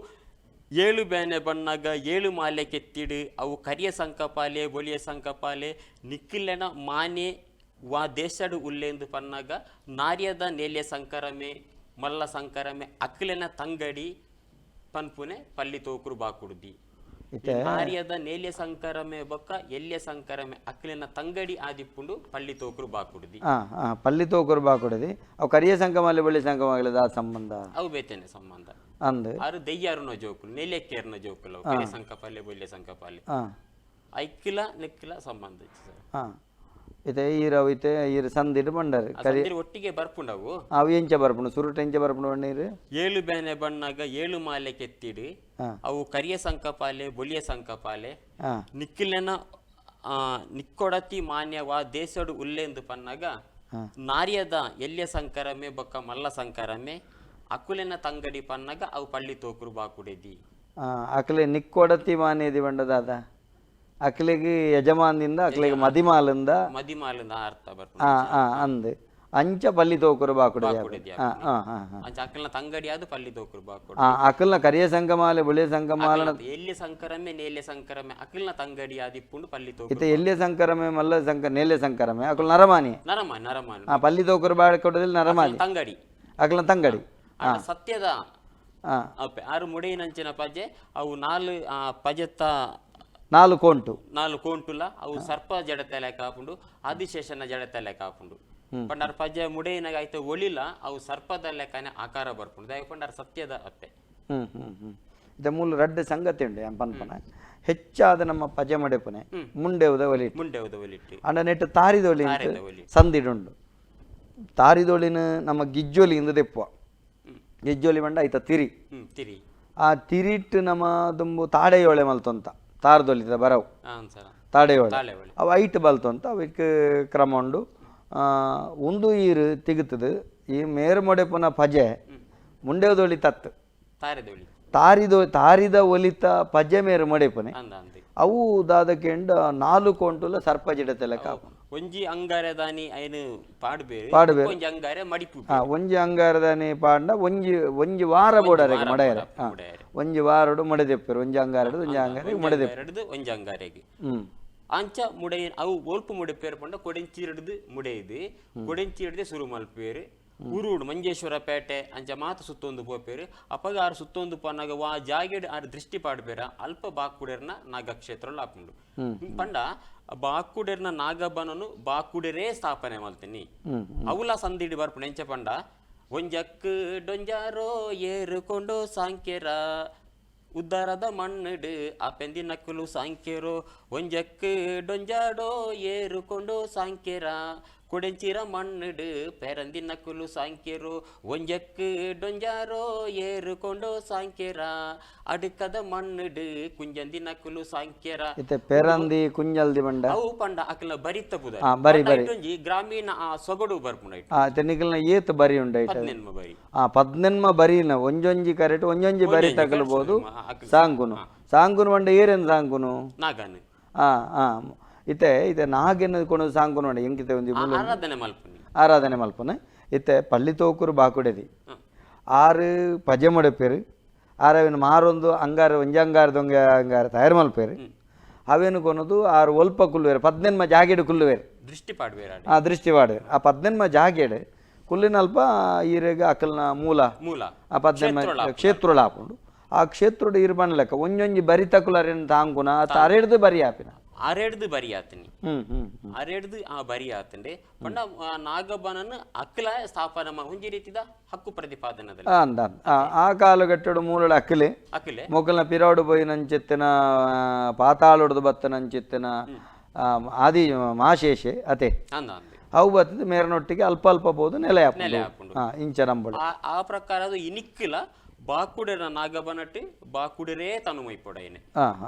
ಏಳು ಬೇನೆ ಬಣ್ಣಾಗ ಏಳು ಮಾಲೆ ಕೆತ್ತಿಡು ಅವು ಕರಿಯ ಸಂಕಪಾಲೆ ಬೊಳಿಯ ಸಂಕಪಾಲೆ ನಿಕ್ಕಿಲೆನ ಮಾನೆ ವಾ ದೇಶಡು ಉಲ್ಲೇಂದು ಪನ್ನಾಗ ನಾರ್ಯದ ನೇಲ್ಯ ಸಂಕರಮೆ ಮಲ್ಲ ಸಂಕರಮೆ ಅಕ್ಲೆನ ತಂಗಡಿ ಪನ್ಪುನೆ ಪಲ್ಲಿ ತೋಕುರು ಬಾಕುಡುದಿ. ಇತ್ತೆ ನಾರ್ಯದ ನೇಲ್ಯ ಸಂಕರಮೆ ಬೊಕ್ಕ ಎಲ್ಯ ಸಂಕರಮೆ ಅಕ್ಲೆನ ತಂಗಡಿ ಆದಿಪ್ಪುಂಡು ಪಳ್ಳಿ ತೋಕುರು ಬಾಕುಡುದಿ. ಹಾ ಹಾ ಪಳ್ಳಿ ತೋಕುರು ಬಾಕುಡದಿ ಅವು ಕರಿಯ ಸಂಕಮಾಲೆ ಬೊಳಿಯ ಸಂಕಮಾಲೆ ದಾ ಸಂಬಂಧ? ಅವು ಬೇತೇನೆ ಸಂಬಂಧ. ಅಂದ್ ಆರು ದೆಯ್ಯಾರುನ ಜೋಕುಲು ನೇಲ್ಯಕ್కేರ್ನ ಜೋಕುಲು ಅವು ಕರಿಯ ಸಂಕಪಾಲೆ ಬೊಳ್ಳಿಯ ಸಂಕಪಾಲೆ ಹಾ ಐಕ್ಕಿಲ ನೆಕ್ಕಿಲ ಸಂಬಂಧ ಇತ್ತು ಸರ್. ಹಾ ಇತ್ತೆ ಈರವು ಇತ್ತೆ ಈರು ಸಂದಿಡ್ ಬಂಡರು ಕರಿ ಒಟ್ಟಿಗೆ ಬರ್ಪುಂಡವು. ಅವು ಎಂಚ ಬರ್ಪುಂಡು ಸುರುಟ ಎಂಚ ಬರ್ಪುಂಡು ಬಣ್ಣೀರು? ಏಳು ಬೇನೆ ಬಣ್ಣಾಗ ಏಳು ಮಾಲೆ ಕೆತ್ತಿಡು, ಅವು ಕರಿಯ ಸಂಕಪಾಲೆ ಬೊಲಿಯ ಸಂಕಪಾಲೆ ನಿಕ್ಕಿಲೆನ ನಿಕ್ಕೊಡತಿ ಮಾನ್ಯವ ದೇಶಡು ಉಲ್ಲೆಂದು ಪನ್ನಾಗ ನಾರ್ಯದ ಎಲ್ಯ ಸಂಕರಮೆ ಬೊಕ್ಕ ಮಲ್ಲ ಸಂಕರಮೆ ಅಕುಲೆನ ತಂಗಡಿ ಪನ್ನಾಗ ಅವು ಪಳ್ಳಿ ತೋಕುರು ಬಾಕುಡೆದಿ. ಅಕಲೆ ನಿಕ್ಕೊಡತಿ ಮಾನ್ಯದಿ ಬಂಡದಾದ ಅಕ್ಲೆಗ್ ಯಜಮಾನ್ದಿಂದ ಅಕ್ಲೆಗ್ ಮದಿಮಾಲಿಂದ ಮದಿಮಾಲಿಂದ ಅರ್ಥ ಬರ್ಪುಂಡು. ಅಂದ್ ಅಂಚ ಪಲ್ಲಿ ತೋಕುರು ಬಾಕುಡೆದಿ. ಅಂಚ ಅಕಲ್ನ ತಂಗಡಿ ಆದ್ ಪಲ್ಲಿ ತೋಕುರು ಬಾಕುಡೆ. ಅಕಲ್ನ ಕರಿಯ ಸಂಕಮಾಲೆ ಬುಳಿಯ ಸಂಕಮಾಲ ಎಲ್ಲಿ ಸಂಕರಮೆ ನೇಲ್ಯ ಸಂಕರಮೆ ಅಕಲ್ನ ತಂಗಡಿ ಆದಿಪ್ಪುಂಡು ಪಲ್ಲಿ ತೋಕುರು. ಇತ್ತೆ ಎಲ್ಲಿಯ ಸಂಕರಮೆ ಮಲ್ಲ ಸಂಕ ನೇಲ್ಯ ಸಂಕರಮೆ ಅಕಲ್ ನರಮಾನಿ ನರಮಾನಿ ನರಮಾನಿ ಪಲ್ಲಿ ತೋಕುರು ಬಾಕುಡೆದಿ ನರಮಾನಿ ತಂಗಡಿ ಅಕಲ್ನ ತಂಗಡಿ ಸತ್ಯದ ಅಪ್ಪೆ ಆರು ಮುಡೆಯಿನಂಚಿನ ಪಜೆ ಅವು ನಾಲು ಪಜೆತ್ತ ನಾಲು ಕೋಂಟು ನಾಲು ಕೋಂಟುಲ ಅವು ಸರ್ಪ ಜಡತೆ ಕಾಪುಂಡು ಆದಿಶೇಷನ ಜಡತೆ ಕಾಪುಂಡು. ಪಂಡಾರ ಪಜೆ ಮುಡೆಯಿನಾಗ ಆಯ್ತು ಒಳಿಲ ಅವು ಸರ್ಪದ ಲೆಕ್ಕನೆ ಆಕಾರ ಬರ್ಪುಂಡು ದಾಯ ಪಂಡಾರ ಸತ್ಯದ ಅಪ್ಪೆ. ಹ್ಮ್ ಹ್ಮ್ ಹ್ಮ್ ಇದ ಮೂಲ ರಡ್ಡು ಸಂಗತಿ ಉಂಡು ಯಾನ್ ಪನ್ಪನ ಹೆಚ್ಚಾದ ನಮ್ಮ ಪಜೆ ಮಡೆಪುನೆ ಮುಂಡೆವುದ ಒಲಿಟ್ಟು ಮುಂಡೆವುದ ಒಲಿಟ್ಟು ಅಂಡ ನೆಟ್ಟು ತಾರಿದೊಲಿ ಸಂದಿಡುಂಡು. ತಾರಿದೊಳಿನ ನಮ್ಮ ಗಿಜ್ಜೊಲಿ ಇಂದ ದೆಪ್ಪುವ ಗಿಜ್ಜೊಲಿ ಬಂಡ ಆಯ್ತ ತಿರಿ ತಿರಿ ಆ ತಿರಿಟ್ಟು ನಮ್ಮ ದುಂಬು ತಾಡೆಯೋಳೆ ಮಲ್ತೊಂತ ತಾರದೊಲಿತ ಬರವು ತಾಡೆಯೋಳೆ ಅವು ಐಟ್ ಬಲ್ತೊಂತ ಅವಕ್ಕೆ ಕ್ರಮ ಉಂಡು. ಒಂದು ಈರು ತಿಗುತ್ತದೆ ಈ ಮೇರು ಮೊಡೆಪುನ ಪಜೆ ಮುಂಡೆದೊಳಿ ತತ್ತು ತಾರಿದೊ ತಾರಿದ ಒಲಿತ ಪಜೆ ಮೇರು ಮೊಡೆಪುನೆ ಅವು ದಾದಕೆಂಡ ನಾಲು ಕೋಂಟುಲ ಸರ್ಪ ಜಿಡತೆಲ್ಲ ಕಾಪು. ಒಂಜಿ ಅಂಗಾರದಾನಿ ಐನು ಪಾಡ್ಬೇರು ಪಾಡ್ಬೇರು ಒಂಜಿ ಅಂಗಾರೆ ಮಡಿಪು ಒಂಜಿ ಅಂಗಾರದಾನಿ ಪಾಡ್ನ ಒಂಜಿ ಒಂಜಿ ವಾರ ಬೋಡರೆ ಮಡೆಯರೆ ಒಂಜಿ ವಾರಡು ಮಡೆದೆಪ್ಪರು ಒಂಜಿ ಅಂಗಾರಡು ಒಂಜಿ ಅಂಗಾರೆ ಮಡೆದೆಪ್ಪರು ಒಂಜಿ ಅಂಗಾರೆಗೆ ಅಂಚ ಮುಡೆ ಅವು ಒಲ್ಪು ಮುಡೆಪೇರು ಪಂಡ ಕೊಡೆಂಚಿರಡ್ದು ಮುಡೆಯ್ದು ಕೊಡೆಂಚಿರಡ್ದೆ ಸುರು ಮಲ್ಪೇರು ಉರುಡು ಮಂಜೇಶ್ವರ ಪೇಟೆ ಅಂಚ ಮಾತ ಸುತ್ತೊಂದು ಪೋಪೇರು. ಅಪ್ಪಗ ಆರು ಸುತ್ತೊಂದು ಪನ್ನಾಗ ವಾ ಜಾಗೆಡ್ ಆರು ದೃಷ್ಟಿ ಪಾಡ್ಬೇರ ಅಲ್ಪ ಬಾಕುಡೆರ್ನ ನಾಗಕ್ಷೇತ್ರ ಆಪುಂಡು. ಪಂಡ ಬಾಕುಡೆರ್ನ ನಾಗಬನನು ಬಾಕುಡೆರೇ ಸ್ಥಾಪನೆ ಮಲ್ತೀನಿ ಅವುಲ ಸಂದಿಡಿ ಬರ್ಪುಂಡು. ಎಂಚ ಪಂಡ ಒಂಜಕ್ ಡೊಂಜಾರೋ ಏರುಕೊಂಡು ಸಾಂಕ್ಯರ ಉದ್ದಾರದ ಮಣ್ಣುಡು ಆ ಪೆಂದಿನಕ್ಕಲು ಸಾಂಕ್ಯರೋ ಒಂಜಕ್ ಡೊಂಜಾಡೋ ಏರುಕೊಂಡು ಸಾಂಕ್ಯರ ಕೊಡೆಂಚಿರ ಮಣ್ಣುಡು ಪೆರಂದಿನಕ್ಕಲು ಸಾಂಕ್ಯರೋ ಒಂಜಕ್ ಡೊಂಜಾರೋ ಏರುಕೊಂಡು ಸಾಂಕ್ಯರ ಅಡುಕದ ಮಣ್ಣುಡು ಕುಂಜಂದಿನಕ್ಕಲು ಸಾಂಕ್ಯರ. ಇತ್ತೆ ಪೆರಂದಿ ಕುಂಜಲ್ದಿ ಬಂಡ ಅವು ಪಂಡ ಅಕಲ್ನ ಬರಿತ ಪುದ ಬರಿ ಬರಿ ಒಂಜಿ ಗ್ರಾಮೀಣ ಆ ಸೊಗಡು ಬರ್ಪುಂಡು. ತೆನಿಕಲ್ನ ಏತ್ ಬರಿ ಉಂಡು ಪದ್ನೆನ್ಮ ಬರಿ ಪದ್ನೆನ್ಮ ಬರಿನ ಒಂಜೊಂಜಿ ಕರೆಟ್ ಒಂಜೊಂಜಿ ಬರಿ ತಗಲ್ಬೋದು. ಸಾಂಗುನು ಸಾಂಗುನು ಬಂಡ ಏರೇನು ಸಾಂಗುನು ನಾಗನ್ ಇತ್ತೆ ಇತ್ತೆ ನಾಗೇನ ಕೊಣ ಸಾಂಗುನು ಬಂಡ ಎಂಕಿತೆ ಒಂಜಿ ಆರಾಧನೆ ಮಲ್ಪುನಿ ಆರಾಧನೆ ಮಲ್ಪುನೆ. ಇತ್ತೆ ಪಳ್ಳಿ ತೋಕುರು ಬಾಕುಡೆದಿ ಆರು ಪಜೆ ಮಡೆಪೇರು ಆರವಿನ ಮಾರೊಂದು ಅಂಗಾರ ಒಂಜಿ ಅಂಗಾರದೊಂಗೆ ಅಂಗಾರ ತಯಾರು ಮಲ್ಪೇರು ಅವೇನು ಕೊನದು ಆರು ಒಲ್ಪ ಕುಲ್ಲುವೇರು ಪದ್ನೆನ್ಮ ಜಾಗೆಡು ಕುಲ್ಲುವೇರು ದೃಷ್ಟಿ ಪಾಡ್ವೇರು ಆ ದೃಷ್ಟಿ ಪಾಡ್ವೇರು ಆ ಪದ್ನೆನ್ಮ ಜಾಗೆಡು ಕುಲ್ಲಿನಲ್ಪ ಈರೆಗ್ ಅಕಲ್ನ ಮೂಲ ಮೂಲ ಆ ಪದ್ನೆನ್ಮ ಕ್ಷೇತ್ರೊಳ ಆಪುಂಡು. ಆ ಕ್ಷೇತ್ರಡು ಇರು ಬಣ್ಣ ಒಂಜೊಂಜಿ ಬರಿ ತಕುಲರೇನು ತಾಂಗುನ ಅರೆಡ್ದು ಬರಿ ಆಪಿನ ಅರೆಡ್ದು ಬರಿ ಆತನಿ ಅರೆಡ್ದು ಆ ಬರಿ ಆತಂಡೆ ಪಂಡ ನಾಗಬನನು ಅಕ್ಲ ಸ್ಥಾಪನೆ ಒಂಜಿ ರೀತಿದ ಹಕ್ಕು ಪ್ರತಿಪಾದನದಲ್ಲಿ ಅಂದ ಆ ಕಾಲಗಟ್ಟಡು ಮೂಲಡ ಅಕ್ಲೆ ಅಕ್ಲೆ ಮೊಕಲ್ನ ಪಿರಾಡು ಪೋಯಿನಂಚಿತ್ತಿನ ಪಾತಾಳುಡ್ದು ಬತ್ತನಂಚಿತ್ತಿನ ಆದಿ ಮಾಶೇಷೆ ಅತೆ ಅವು ಬತ್ತದ ಮೇರನೊಟ್ಟಿಗೆ ಅಲ್ಪ ಅಲ್ಪ ಬೋದು ನೆಲೆ ಆಪುಂಡು ಇಂಚ ನಂಬುಡು. ಆ ಪ್ರಕಾರ ಇನಿಕ್ಕಿಲ ಬಾಕುಡೆರ ನಾಗಬನಟ್ಟಿ ಬಾಕುಡೆರೇ ತನುಮೈಪೊಡೈನೆ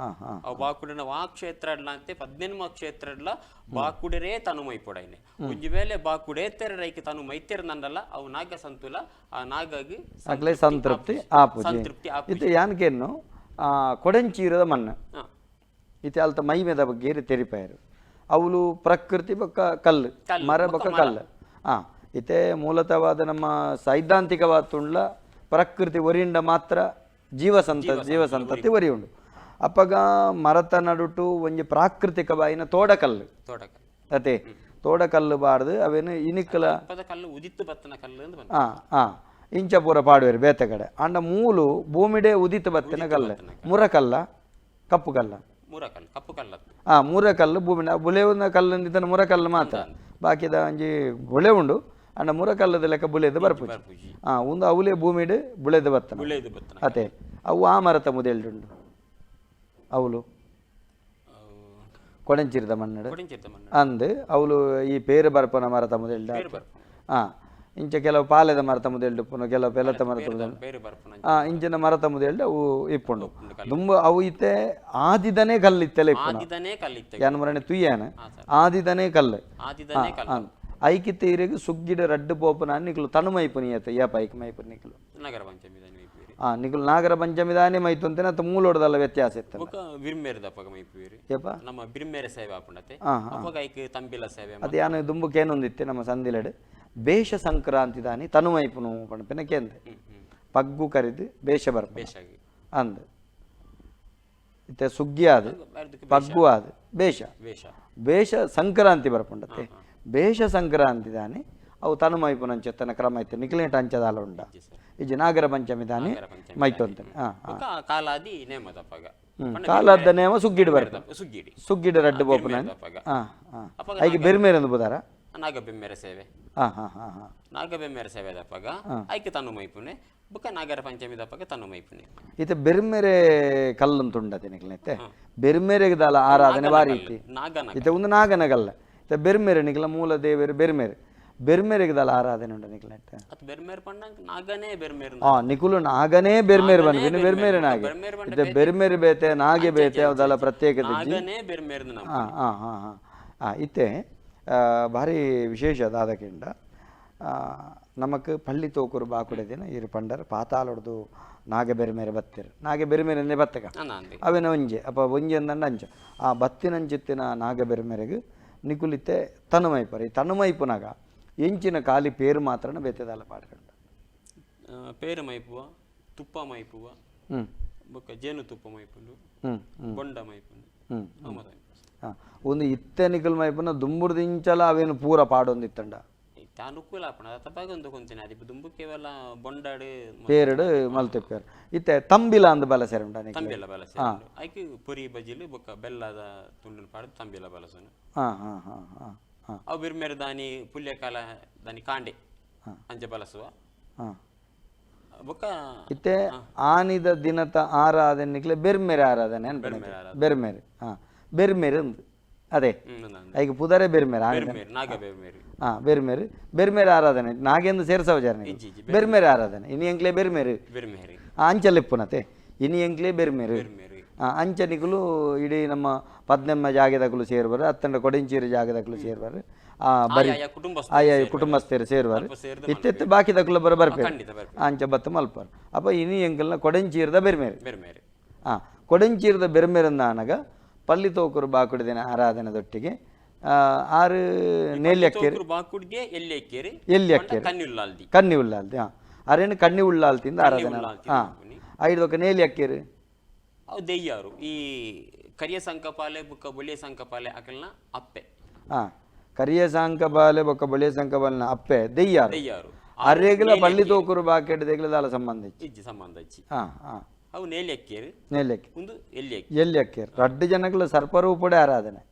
ಅವು ಬಾಕುಡೆನ ವಾ ಕ್ಷೇತ್ರ ಅಂತೆ ಪದ್ನೆನ್ಮ ಕ್ಷೇತ್ರ ಬಾಕುಡೆರೇ ತನುಮೈಪೊಡೈನೆ ಒಂಜಿ ವೇಳೆ ಬಾಕುಡೆ ರೈಕೆ ತನು ಮೈತೆರ್ ನಂಡಲ್ಲ ಅವು ನಾಗ ಸಂತುಲ ಆ ನಾಗಾಗಿ ಅಕ್ಲೆ ಸಂತೃಪ್ತಿ ಆಪುಜಿ. ಸಂತೃಪ್ತಿ ಇತ್ತೆ ಯಾನ್ಕೆನ್ನು ಕೊಡಂಚೀರದ ಮಣ್ಣು ಇತ್ತೆ ಅಲ್ತ ಮೈಮೆದ ಬಗ್ಗೆ ತೆರಿಪಾಯರು ಅವಳು ಪ್ರಕೃತಿ ಬೊಕ್ಕ ಕಲ್ಲು ಮರ ಬೊಕ್ಕ ಕಲ್ಲು ಇತ್ತೆ ಮೂಲತವಾದ ನಮ್ಮ ಸೈದ್ಧಾಂತಿಕವಾದ ತುಂಡ್ಲ ಪ್ರಕೃತಿ ಒರಿಂಡ ಮಾತ್ರ ಜೀವಸಂತತಿ ಒರಿ ಉಂಡು. ಅಪ್ಪಗ ಮರತ ನಡುಟು ಒಂಜಿ ಪ್ರಾಕೃತಿಕ ಬಾಯಿನ ತೋಡಕಲ್ಲು ಅತೆ ತೋಡಕಲ್ಲು ಬಾರ್ದು ಅವೇನು ಇನಿಕ್ಕಲ ಕಲ್ಲು ಉದಿತ್ತು ಬತ್ತನ ಕಲ್ಲು ಇಂಚ ಪೂರ ಪಾಡುವೆರು ಬೇತೆ ಕಡೆ ಅಂಡ ಮೂಲು ಭೂಮಿಡೆ ಉದಿತ ಬತ್ತಿನ ಕಲ್ಲು ಮುರಕಲ್ಲ ಕಪ್ಪು ಕಲ್ಲ ಮುರಕಲ್ಲು ಕಪ್ಪು ಕಲ್ಲ ಮುರಕಲ್ಲು ಭೂಮಿನ ಬುಲೆವುನ ಕಲ್ಲು ಮುರಕಲ್ಲು ಮಾತ್ರ ಬಾಕಿದ ಒಂಜಿ ಬುಳೆ ಉಂಡು ಅಂಡ ಮುರಕಲ್ಲದ ಲೆಕ್ಕ ಬುಲೆದು ಬರ್ಪುಜಿ ಒಂದು ಅವಲೇ ಭೂಮಿಡ್ ಬುಳೆದು ಬತ್ತನ ಅತೆ ಅವು ಆ ಮರತ ಮುದೆಲ್ಡುಂಡು ಅವಲು ಕೊಡಂಚಿರಿದ ಮಣ್ಣು ಕೊಡಂಚಿರ್ದ ಮಣ್ಣು ಅಂದ್ ಅವಳು ಈ ಪೇರು ಬರ್ಪನ ಮರತ ಮುದೆಲ್ಡ ಪೇರು ಬರ್ಪುನ ಇಂಚ ಕೆಲವು ಪಾಲೆದ ಮರತ ಮುದೆಲ್ಡು ಉಪ್ಪುನು ಕೆಲವು ಪೆಲತ ಮರತ ಮುದೆಲ್ಡು ಪೇರು ಬರ್ಪುನ ಇಂಚಿನ ಮರತ ಮುದೆಲ್ಡು ಅವು ಇಪ್ಪುಂಡು ದುಂಬು ಅವು ಇತ್ತೆ ಆದಿದನೇ ಕಲ್ಲು ಇತ್ತೆಲ್ಲ ಇಪ್ಪುನ ಆದಿದನೇ ಕಲ್ಲಿತ್ತ ಯಾನ್ ಮರನೆ ತುಯ್ಯಾನ ಆದಿದನೇ ಕಲ್ಲು ಆದಿದನೇ ಕಲ್ಲು ಐಕಿತ್ತೆ ಇರೆಗ್ ಸುಗ್ಗಿಡ ರಡ್ಡು ಪೋಪುನ ನಿಕುಲು ತನು ಮೈಪುನಿ ಏತ ಏಪ ಐಕ್ ಮೈಪುನಿ ನಿಕುಲು ನಗರ ಪಂಚಮಿ ದಾನಿ ಮೈಪುವೇರು ನಿಕುಲು ನಾಗರ ಪಂಚಮಿ ದಾನಿ ಮೈತೊಂತೇನೆ ಅತ್ತ ಮೂಲೋಡದಲ್ಲ ವ್ಯತ್ಯಾಸ ಇತ್ತಲ್ಲ ಬೊಕ ಬಿರ್ಮೇರದ ಅಪಗ ಮೈಪುವೇರು ಏಪ ನಮ್ಮ ಬಿರ್ಮೇರೆ ಸೇವೆ ಆಪುಂಡತೆ ಅಪಗ ಐಕ್ ತಂಬಿಲ ಸೇವೆ ಅದು ಯಾನು ದುಂಬು ಕೇನೊಂದಿತ್ತೆ ನಮ್ಮ ಸಂದಿಲೆಡ್ ಬೇಷ ಸಂಕ್ರಾಂತಿ ದಾನಿ ತನು ಮೈಪುನು ಪಣಪಿನ ಕೇಂದ್ರ ಪಗ್ಗು ಕರಿದು ಬೇಷ ಬರ್ಪ ಬೇಷಾಗಿ ಅಂದ್ ಇತ್ತೆ ಸುಗ್ಗಿ ಆದು ಪಗ್ಗು ಆದು ಬೇಷ ವೇಷ ಬೇಷ ಸಂಕ್ರಾಂತಿ ಬರ್ಪುಂಡತೆ ಬೇಷ ಸಂಕ್ರಾಂತಿ ದಾನಿ ಅವು ತನು ಮೈಪುನಂಚೆತ್ತನ ಕ್ರಮ ಇತ್ತು ನಿಕ್ಲೇಟ್ ಅಂಚದಾಲ ಉಂಡ ಇಜ್ಜಿ ನಾಗರ ಪಂಚಮಿ ದಾನಿ ಪಂಚಮಿ ಮೈತೊಂತನೆ ಬೊಕ ಕಾಲಾದಿ ನೇಮದ ಅಪಗ ಕಾಲದ ನೇಮ ಸುಗ್ಗಿಡು ಬರ್ಪ ಸುಗ್ಗಿಡಿ ಸುಗ್ಗಿಡು ರಡ್ಡು ಪೋಪುನ ಅಪಗ ಅಪಗ ಐಗೆ ಬೆರ್ಮೇರೆ ಅಂದ್ ಬುದಾರ ನಾಗಬೆಮ್ಮೆರೆ ಸೇವೆ ಹಾ ಹಾ ಹಾ ಹಾ ನಾಗಬೆಮ್ಮೆರೆ ಸೇವೆ ದಪ್ಪಗ ಐಕ್ ತನು ಮೈಪುನೆ ಬೊಕ ನಾಗರ ಪಂಚಮಿ ದಪ್ಪಗ ತನು ಮೈಪುನೆ ಇತ್ತೆ ಬೆರ್ಮೆರೆ ಕಲ್ಲಂತುಂಡತೆ ನಿಕ್ಲೈತೆ ಬೆರ್ಮೆರೆಗೆ ದಾಲ ಆರಾಧನೆ ಬಾರಿ ಇತ್ತಿ ನಾಗನ ಇತ್ತೆ ಒಂದು ನಾಗನಗಲ್ಲ ಇತ್ತೆ ಬೆರ್ಮೆರೆ ನಿಕ್ಲ ಮೂಲ ದೇವರು ಬೆರ್ಮೆರೆ ಬೆರ್ಮೆರೆಗೆ ದಾಲ ಆರಾಧನೆ ಉಂಟು ನಿಕ್ಲೈತೆ ಅತ್ ಬೆರ್ಮೇರ್ ಪಂಡ ನಾಗನೇ ಬೆರ್ಮೇರ್ ನಿಕುಲು ನಾಗನೇ ಬೆರ್ಮೇರು ಬಂದ್ಬಿನಿ ಬೆರ್ಮೇರೆ ನಾಗೆ ಬೆರ್ಮೇರ್ ಪಂಡ ಇತ್ತೆ ಬೆರ್ಮೇರು ಬೇತೆ ನಾಗೆ ಬೇತೆ ಅವದಲ್ಲ ಪ್ರತ್ಯೇಕತೆ ನಾಗನೇ ಬೆರ್ಮೇರ್ ನಮ್ಮ ಆ ಆ ಹಾ ಹಾ ಆ ಇತ್ತೆ ಭಾರಿ ವಿಶೇಷ ದಾದಕಿಂಡ ನಮಕ್ ಪಳ್ಳಿ ತೋಕುರು ಬಾಕುಡೆ ದಿನ ಇರು ಪಂಡರ್ ಪಾತಾಳೊಡ್ದು ನಾಗೆ ಬೆರ್ಮೇರೆ ಬತ್ತಿರು ನಾಗೆ ಬೆರ್ಮೇರೆ ಬತ್ತಕ ಅಂದೆ ಅವೇನ ಒಂಜೆ ಅಪ್ಪ ಒಂಜೆ ಅಂದಂಡ ಅಂಚ ಆ ಬತ್ತಿನಂಚಿತ್ತಿನ ನಾಗ ಬೆರ್ಮೆರೆಗ್ ನಿಕುಲಿತ್ತೆ ತನುಮೈಪರು ಈ ತನುಮೈಪುನಾಗ ಎಂಚಿನ ಖಾಲಿ ಪೇರು ಮಾತ್ರನ ಬೇತೆದಾಲ ಪಾಡ್ಕಂಡ ಪೇರು ಮೈಪುವ ತುಪ್ಪ ಮೈಪುವ ಹ್ಞೂ ಬೊಕ ಜೇನು ತುಪ್ಪ ಮೈಪುಂಡು ಹ್ಞೂ ಹ್ಞೂ ಬೊಂಡ ಮೈಪುಂಡು ಹ್ಞೂ ಅವು ಮಾತ ಮೈಪುಂಡು. ಒಂದು ಇತ್ತೆ ನಿಕುಲ್ ಮೈಪುನ ದುಂಬುರ್ದಿಂಚಲ ಅವೇನು ಪೂರ ಪಾಡೊಂದಿತ್ತಂಡ ಇತ್ತೆ ಅನುಕೂಲ ಆಪುಂಡು ಅದ ತಪ್ಪಾಗ ಒಂದು ಕೊಂತಿನ ಅದಿ ದುಂಬು ಕೇವಲ ಬೊಂಡಾಡು ಪೇರಡು ಮಲ್ತೆಪ್ಪೇರು ಇತ್ತೆ ತಂಬಿಲ ಅಂದ್ ಬಲಸೆರೆ ಉಂಡ ನಿಕುಲು ತಂಬಿಲ ಬಲಸೆ ಐಕ್ ಪೊರಿ ಬಜಿಲು ಬೊಕ ಬೆಲ್ಲದ ತುಂಡುನು ಪಾಡ್ದು ತಂಬಿಲ ಬಲಸುನು ಹಾಂ ಹಾಂ ಹಾಂ ಹಾಂ ಹಾಂ ಅವು ಬಿರ್ಮೇರು ದಾನಿ ಪುಲ್ಯಕಾಲ ದಾನಿ ಕಾಂಡೆ ಅಂಚ ಬಲಸುವ ಹಾಂ ಬೊಕ ಇತ್ತೆ ಆನಿದ ದಿನತ ಆರಾಧನೆ ನಿಕ್ಲೆ ಬೆರ್ಮೆರೆ ಆರಾಧನೆ ಅನ್ಪುನ ಬೆರ್ಮೆರೆ ಹಾಂ ಬೆರ್ಮೆರೆ ಅಂದ್ ಅದೇ ಐಕ್ ಪುದರೆ ಬೆರ್ಮೆರೆ ಆನಿದ ಬೆರ್ಮೇರು ನಾಗ ಬೆರ್ಮೇರು ಹಾಂ ಬೆರ್ಮೆರು ಬೆರ್ಮೆರೆ ಆರಾಧನೆ ನಾಗೆಂದು ಸೇರ್ಸವ ಬೆರ್ಮೆರೆ ಆರಾಧನೆ ಇನಿ ಎಂಕ್ಲೆ ಬೆರ್ಮೆರು ಬೆರ್ಮೇರು ಅಂಚಲ್ ಇಪ್ಪುನತೆ ಇನಿ ಎಂಕ್ಲೆ ಬೆರ್ಮೆರು ಬೆರ್ಮೇರು ಅಂಚ ನಿಕುಲು ಇಡೀ ನಮ್ಮ ಪದ್ನೆಮ್ಮ ಜಾಗೆದಕುಲು ಸೇರುವರು ಅತ್ತಂಡ ಕೊಡಂಚೀರು ಜಾಗದಕುಲು ಸೇರುವರು ಬರಿ ಆಯಾ ಕುಟುಂಬಸ್ಥರು ಆಯಾ ಕುಟುಂಬಸ್ಥರು ಸೇರುವರು ಸೇರ್ದು ಇತ್ತೆತ್ತು ಬಾಕಿದಕುಲು ಬರ ಬರ್ಪೇರು ಖಂಡಿತ ಬರ್ಪೇರು. ಅಂಚ ಬತ್ತ ಮಲ್ಪರು ಅಪ್ಪ ಇನಿ ಎಂಕಲ್ನ ಕೊಡಂಚೀರದ ಬೆರ್ಮೇರು ಬೆರ್ಮೇರು ಕೊಡಂಚೀರದ ಬೆರ್ಮೇರಂದ ಆನಗ ಪಲ್ಲಿ ತೋಕುರು ಬಾಕುಡಿದಿನ ಆರಾಧನೆದೊಟ್ಟಿಗೆ ಆರು ನೇಲ್ಯಕ್ಕೇರು ತೋಕುರು ಬಾಕುಡ್ಗೆ ಎಲ್ಲಿ ಅಕ್ಕೇರಿ ಎಲ್ಲಿ ಅಕ್ಕೇರು ಕನ್ಯುಲ್ಲಾಲ್ದಿ ಕನ್ನಿ ಉಳ್ಳಾಲ್ತಿ ಅರೇನು ಕಣ್ಣಿ ಉಳ್ಳಾಲ್ತಿಂದ ಆರಾಧನೆ ಉಳ್ಳಾಲ್ತಿ ಐದೊಕ್ಕ ನೇಲಿ ಅಕ್ಕೇರು ಅವು ದೆಯ್ಯಾರು ಈ ಕರಿಯ ಸಂಕಪಾಲೆ ಬುಕ್ಕ ಬೊಳಿಯ ಸಂಕಪಾಲೆ ಅಕಲ್ನ ಅಪ್ಪೆ ಕರಿಯ ಸಂಕಬಾಲೆ ಬೊಕ್ಕ ಬೊಳಿಯ ಸಂಕಬಾಲಿನ ಅಪ್ಪೆ ದೆಯ್ಯಾರು ದೆಯ್ಯಾರು ಅರೇಗಲ ಪಳ್ಳಿ ತೋಕುರು ಬಾಕೆಟ್ ದೇಗಲ ಸಂಬಂಧ ಇಚ್ಚಿ ಇಜ್ಜಿ ಸಂಬಂಧ ಇಚ್ಚಿ ಹಾಂ ಹಾಂ ಅವು ನೇಲಿ ಅಕ್ಕೇರು ನೇಲಿ ಅಕ್ಕಿ ಒಂದು ಎಲ್ಲಿ ಅಕ್ಕಿ ಎಲ್ಲಿ ಅಕ್ಕೇರು ರಡ್ಡು ಜನಗಳ ಸರ್ಪರೂಪಡೆ ಆರಾಧನೆ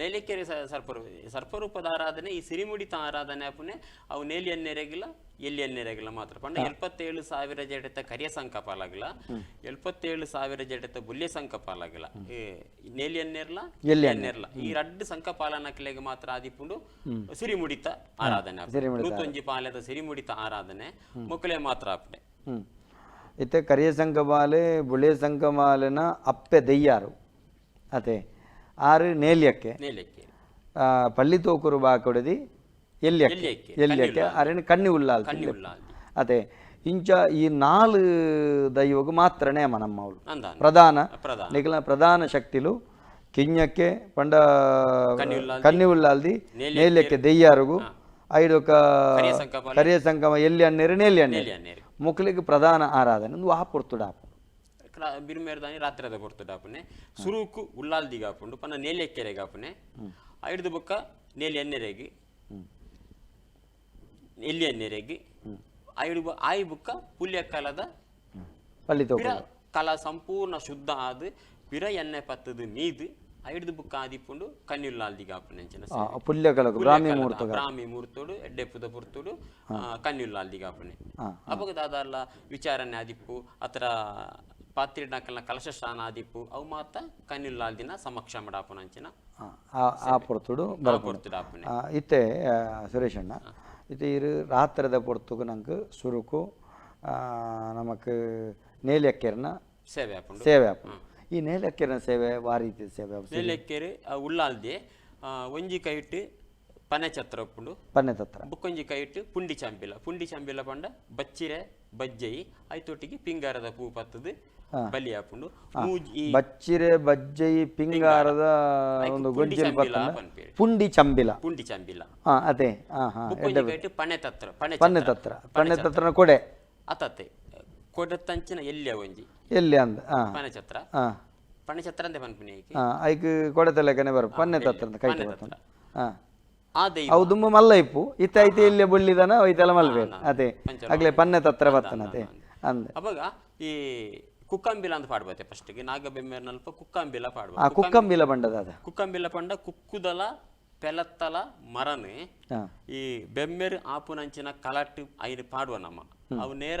ನೇಲಿಕೆರೆ ಸರ್ಪರು ಸರ್ಪರೂಪದ ಆರಾಧನೆ ಈ ಸಿರಿಮುಡಿತ ಆರಾಧನೆ ಅಪುನೆ ಅವು ನೇಲಿಯನ್ನೆರೆಗಿಲ್ಲ ಎಲ್ಲಿಯನ್ನೆರೆಗಿಲ್ಲ ಮಾತ್ರ ಪಂಡ 77,000 ಜಡತ ಕರಿಯ ಸಂಕಪಾಲಾಗಿಲ್ಲ 77,000 ಜಡತ ಬುಲ್ಯ ಸಂಕಪಾಲಾಗಿಲ್ಲ ನೇಲಿಯನ್ನೆರ್ಲ ಎಲ್ಲಿಯನ್ನೆರ್ಲ ಈ ರಡ್ಡು ಸಂಕಪಾಲನಕ್ಲೆಗೆ ಮಾತ್ರ ಆದಿಪುಂಡು ಸಿರಿಮುಡಿತ ಆರಾಧನೆ ನೂತೊಂಜಿ ಪಾಲೆದ ಸಿರಿಮುಡಿತ ಆರಾಧನೆ ಮೊಕ್ಕಲೆ ಮಾತ್ರ ಅಪ್ಪಣೆ ಇತ್ತೆ ಕರಿಯ ಸಂಕಮಾಲೆ ಬುಳಿಯ ಸಂಕಮಾಲೆನ ಅಪ್ಪೆ ದೆಯ್ಯಾರು ಅದೇ ಆರು ನೇಲ್ಯಕ್ಕೆ ನೇಲಿಯಕ್ಕೆ ಪಳ್ಳಿ ತೋಕುರು ಬಾಕೊಡದಿ ಎಲ್ಲಿಯಕ್ಕೆ ಎಲ್ಲಿಯಕ್ಕೆ, ಎಲ್ಲಿಯಕ್ಕೆ ಅರೇನು ಕಣ್ಣಿ ಉಳ್ಳಾಲ್ ಕಣ್ಣಿ ಉಳ್ಳಾಲ್ದಿ. ಅದೇ ಇಂಚ ಈ ನಾಲು ದೈವಗ್ ಮಾತ್ರ ನೇಮ ನಮ್ಮವಳು ಅಂದಾನ ಪ್ರಧಾನ ಪ್ರಧಾನ. ನಿಖಲ ಪ್ರಧಾನ ಶಕ್ತಿಲು ಕಿഞ്ഞಕ್ಕೆ ಪಂಡ ಕಣ್ಣಿ ಉಳ್ಳಾಲ್ದಿ, ಕಣ್ಣಿ ಉಳ್ಳಾಲ್ದಿ ನೇಲ್ಯಕ್ಕೆ ದೆಯ್ಯಾರುಗು ಐಡೊಕ ಕರಿಯ ಸಂಕಪಾಲೆ. ಕರಿಯ ಸಂಕಮ ಎಲ್ಲಿ ಅಣ್ಣೇರು ನೇಲಿ ಅಣ್ಣೇರು ನೇಲಿಯನ್ನೇರು ಮುಕ್ಲಿಗೆ ಪ್ರಧಾನ ಆರಾಧನೆ ಒಂದು ವಾಪುರ್ತುಡಾಪ ಬಿರುಮೇರ್ದಾನಿ ರಾತ್ರಿದ ಪೊರ್ತುಡಾಪುನೆ ಸುರುಕು ಉಳ್ಳಾಲ್ದಿಗಾಪುಂಡು ಪನ್ನ ನೇಲಿಯಕ್ಕೆರೆಗಾಪುನೆ ಐಡ್ದು ಬೊಕ್ಕ ನೇಲಿ ಎನ್ನೆರೆಗಿ ಎಲ್ಲಿ ಎನ್ನೆರೆಗಿ ಐಡು ಆಯಿ ಬುಕ್ಕ ಪುಲ್ಯ ಕಾಲದ ಪಳ್ಳಿ ಪಿರ ತೋಕು ಕಲ ಸಂಪೂರ್ಣ ಶುದ್ಧ ಆದ್ ಪಿರ ಎಣ್ಣೆ ಪತ್ತದು ಮೀದು ಐಡ್ದು ಬುಕ್ಕ ಆದಿಪುಂಡು ಕನ್ಯುಲ್ಲಾಲ್ದಿಗಾಪುನೆ ಅಂಚಿನ ಪುಲ್ಯ ಕಲಕು ಬ್ರಾಹ್ಮಿ ಮುಹೂರ್ತ ಬ್ರಾಹ್ಮಿ ಮುಹೂರ್ತೋಡು ಎಡ್ಡೆಪ್ಪುದ ಪುರ್ತೋಡು ಕನ್ಯುಲ್ಲಾಲ್ದಿಗಾಪುನೆ ಅಪಗ ದಾದಾಲ ವಿಚಾರಣೆ ಆದಿಪ್ಪು ಅತ್ರ ಪಾತ್ರಿಡ್ನಕಲ್ನ ಕಲಶ ಸ್ಥಾನಾದಿಪ್ಪು ಅವು ಮಾತ ಕನ್ನಿಲ್ಲಾಲ್ದಿನ ಸಮಕ್ಷ ಮಡಾಪುನಂಚಿನ. ಆ ಆ ಪೊರ್ತುಡು ಬರ್ಪುಂಡು. ಪೊರ್ತುಡು ಆಪುನೆ. ಇತ್ತೆ ಸುರೇಶಣ್ಣ, ಇತ್ತೆ ಇರು ರಾತ್ರದ ಪೊರ್ತುಗು ನಂಗೆ ಸುರುಕು ನಮಕ್ ನೇಲ್ಯಕ್ಕೆರ್ನ ಸೇವೆ ಆಪುಂಡು. ಸೇವೆ ಆಪುಂಡು. ಈ ನೇಲ್ಯಕ್ಕೆರ್ನ ಸೇವೆ ವಾ ರೀತಿ ಸೇವೆ ಆಪುಂಡು? ನೇಲ್ಯಕ್ಕೆರ್ ಉಳ್ಳಾಲ್ದೆ ಒಂಜಿ ಕೈಟ್ ಪನೆ ಛತ್ರ ಉಪ್ಪುಂಡು. ಪನ್ನೆ ತತ್ರ. ಬುಕ್ಕೊಂಜಿ ಕೈಟ್ ಪುಂಡಿ ಚಾಂಬಿಲ. ಪುಂಡಿ ಚಾಂಬಿಲ ಪಂಡ ಬಚ್ಚಿರೆ ಬಜ್ಜೈ, ಐತೊಟ್ಟಿಗೆ ಪಿಂಗಾರದ ಪೂ ಪತ್ತದು ಬಲಿ ಆಪುಂಡು. ಮೂಜಿ ಈ ಬಚ್ಚಿರೆ ಬಜ್ಜೈ ಪಿಂಗಾರದ ಐಕ್ ಒಂದು ಪುಂಡಿ ಗೊಂಚಿಲ್ ಚಂಬಿಲ ಪತ್ತಂಡ. ಪನ್ಪೆರ್. ಪುಂಡಿ ಚಂಬಿಲ. ಪುಂಡಿ ಚಂಬಿಲ. ಅದೇ, ಹಾ ಹಾ ಬುಕ್ಕೊಂಜಿ ಕೈಟ್ ಪಣೆ ತತ್ರ, ಪಣೆ ಪನ್ನೆ ಛತ್ರ. ತತ್ರ, ಪನ್ನೆ ತತ್ರನ ಕೊಡೆ. ಅತತೆ ಕೊಡತಂಚಿನ ಎಲ್ಲಿಯ ಒಂಜಿ ಎಲ್ಲಿ ಅಂದ ಪಣೆ ಛತ್ರ. ಪಣೆ ಛತ್ರ ಅಂದೆ ಪನ್ಪಿನ ಐಕೆ. ಐಕ್ ಕೊಡೆತ ಲೆಕ್ಕನೆ ಬರ ಪನ್ನೆ ತತ್ರ ಅಂತ ಕೈಟ್ ಪನ್ನೆ ಬರ್ತಂಡ. ತತ್ರ. ಆ ದೈವ ಅವು ದುಂಬು ಮಲ್ಲ ಇಪ್ಪು ಇತ್ತ ಐತೆ ಇಲ್ಲೇ ಬುಳ್ಳಿದನ ಐತೆಲ್ಲ ಮಲ್ಬೇರು ಅದೇ. ಅಗ್ಲೆ ಪನ್ನೆ ತತ್ರ ಬತ್ತನ ಅದೇ ಅಂದ. ಅವಾಗ ಈ ಕುಕ್ಕಂಬಿಲ ಅಂತ ಪಾಡ್ಬತ್ತೆ. ಫಸ್ಟ್ಗೆ ನಾಗಬೆಮ್ಮೇರ್ನಲ್ಪ ಕುಕ್ಕಂಬಿಲ ಪಾಡ್ಬ. ಕುಕ್ಕಂಬಿಲ ಬಂಡದ ಅದ. ಕುಕ್ಕಂಬಿಲ ಪಂಡ ಕುಕ್ಕುದಲ ಪೆಲತ್ತಲ ಮರನು ಈ ಬೆಮ್ಮೆರ್ ಆಪುನಂಚಿನ ಕಲಟ್ ಐನು ಪಾಡುವ ನಮ್ಮ ಅವು ನೇರ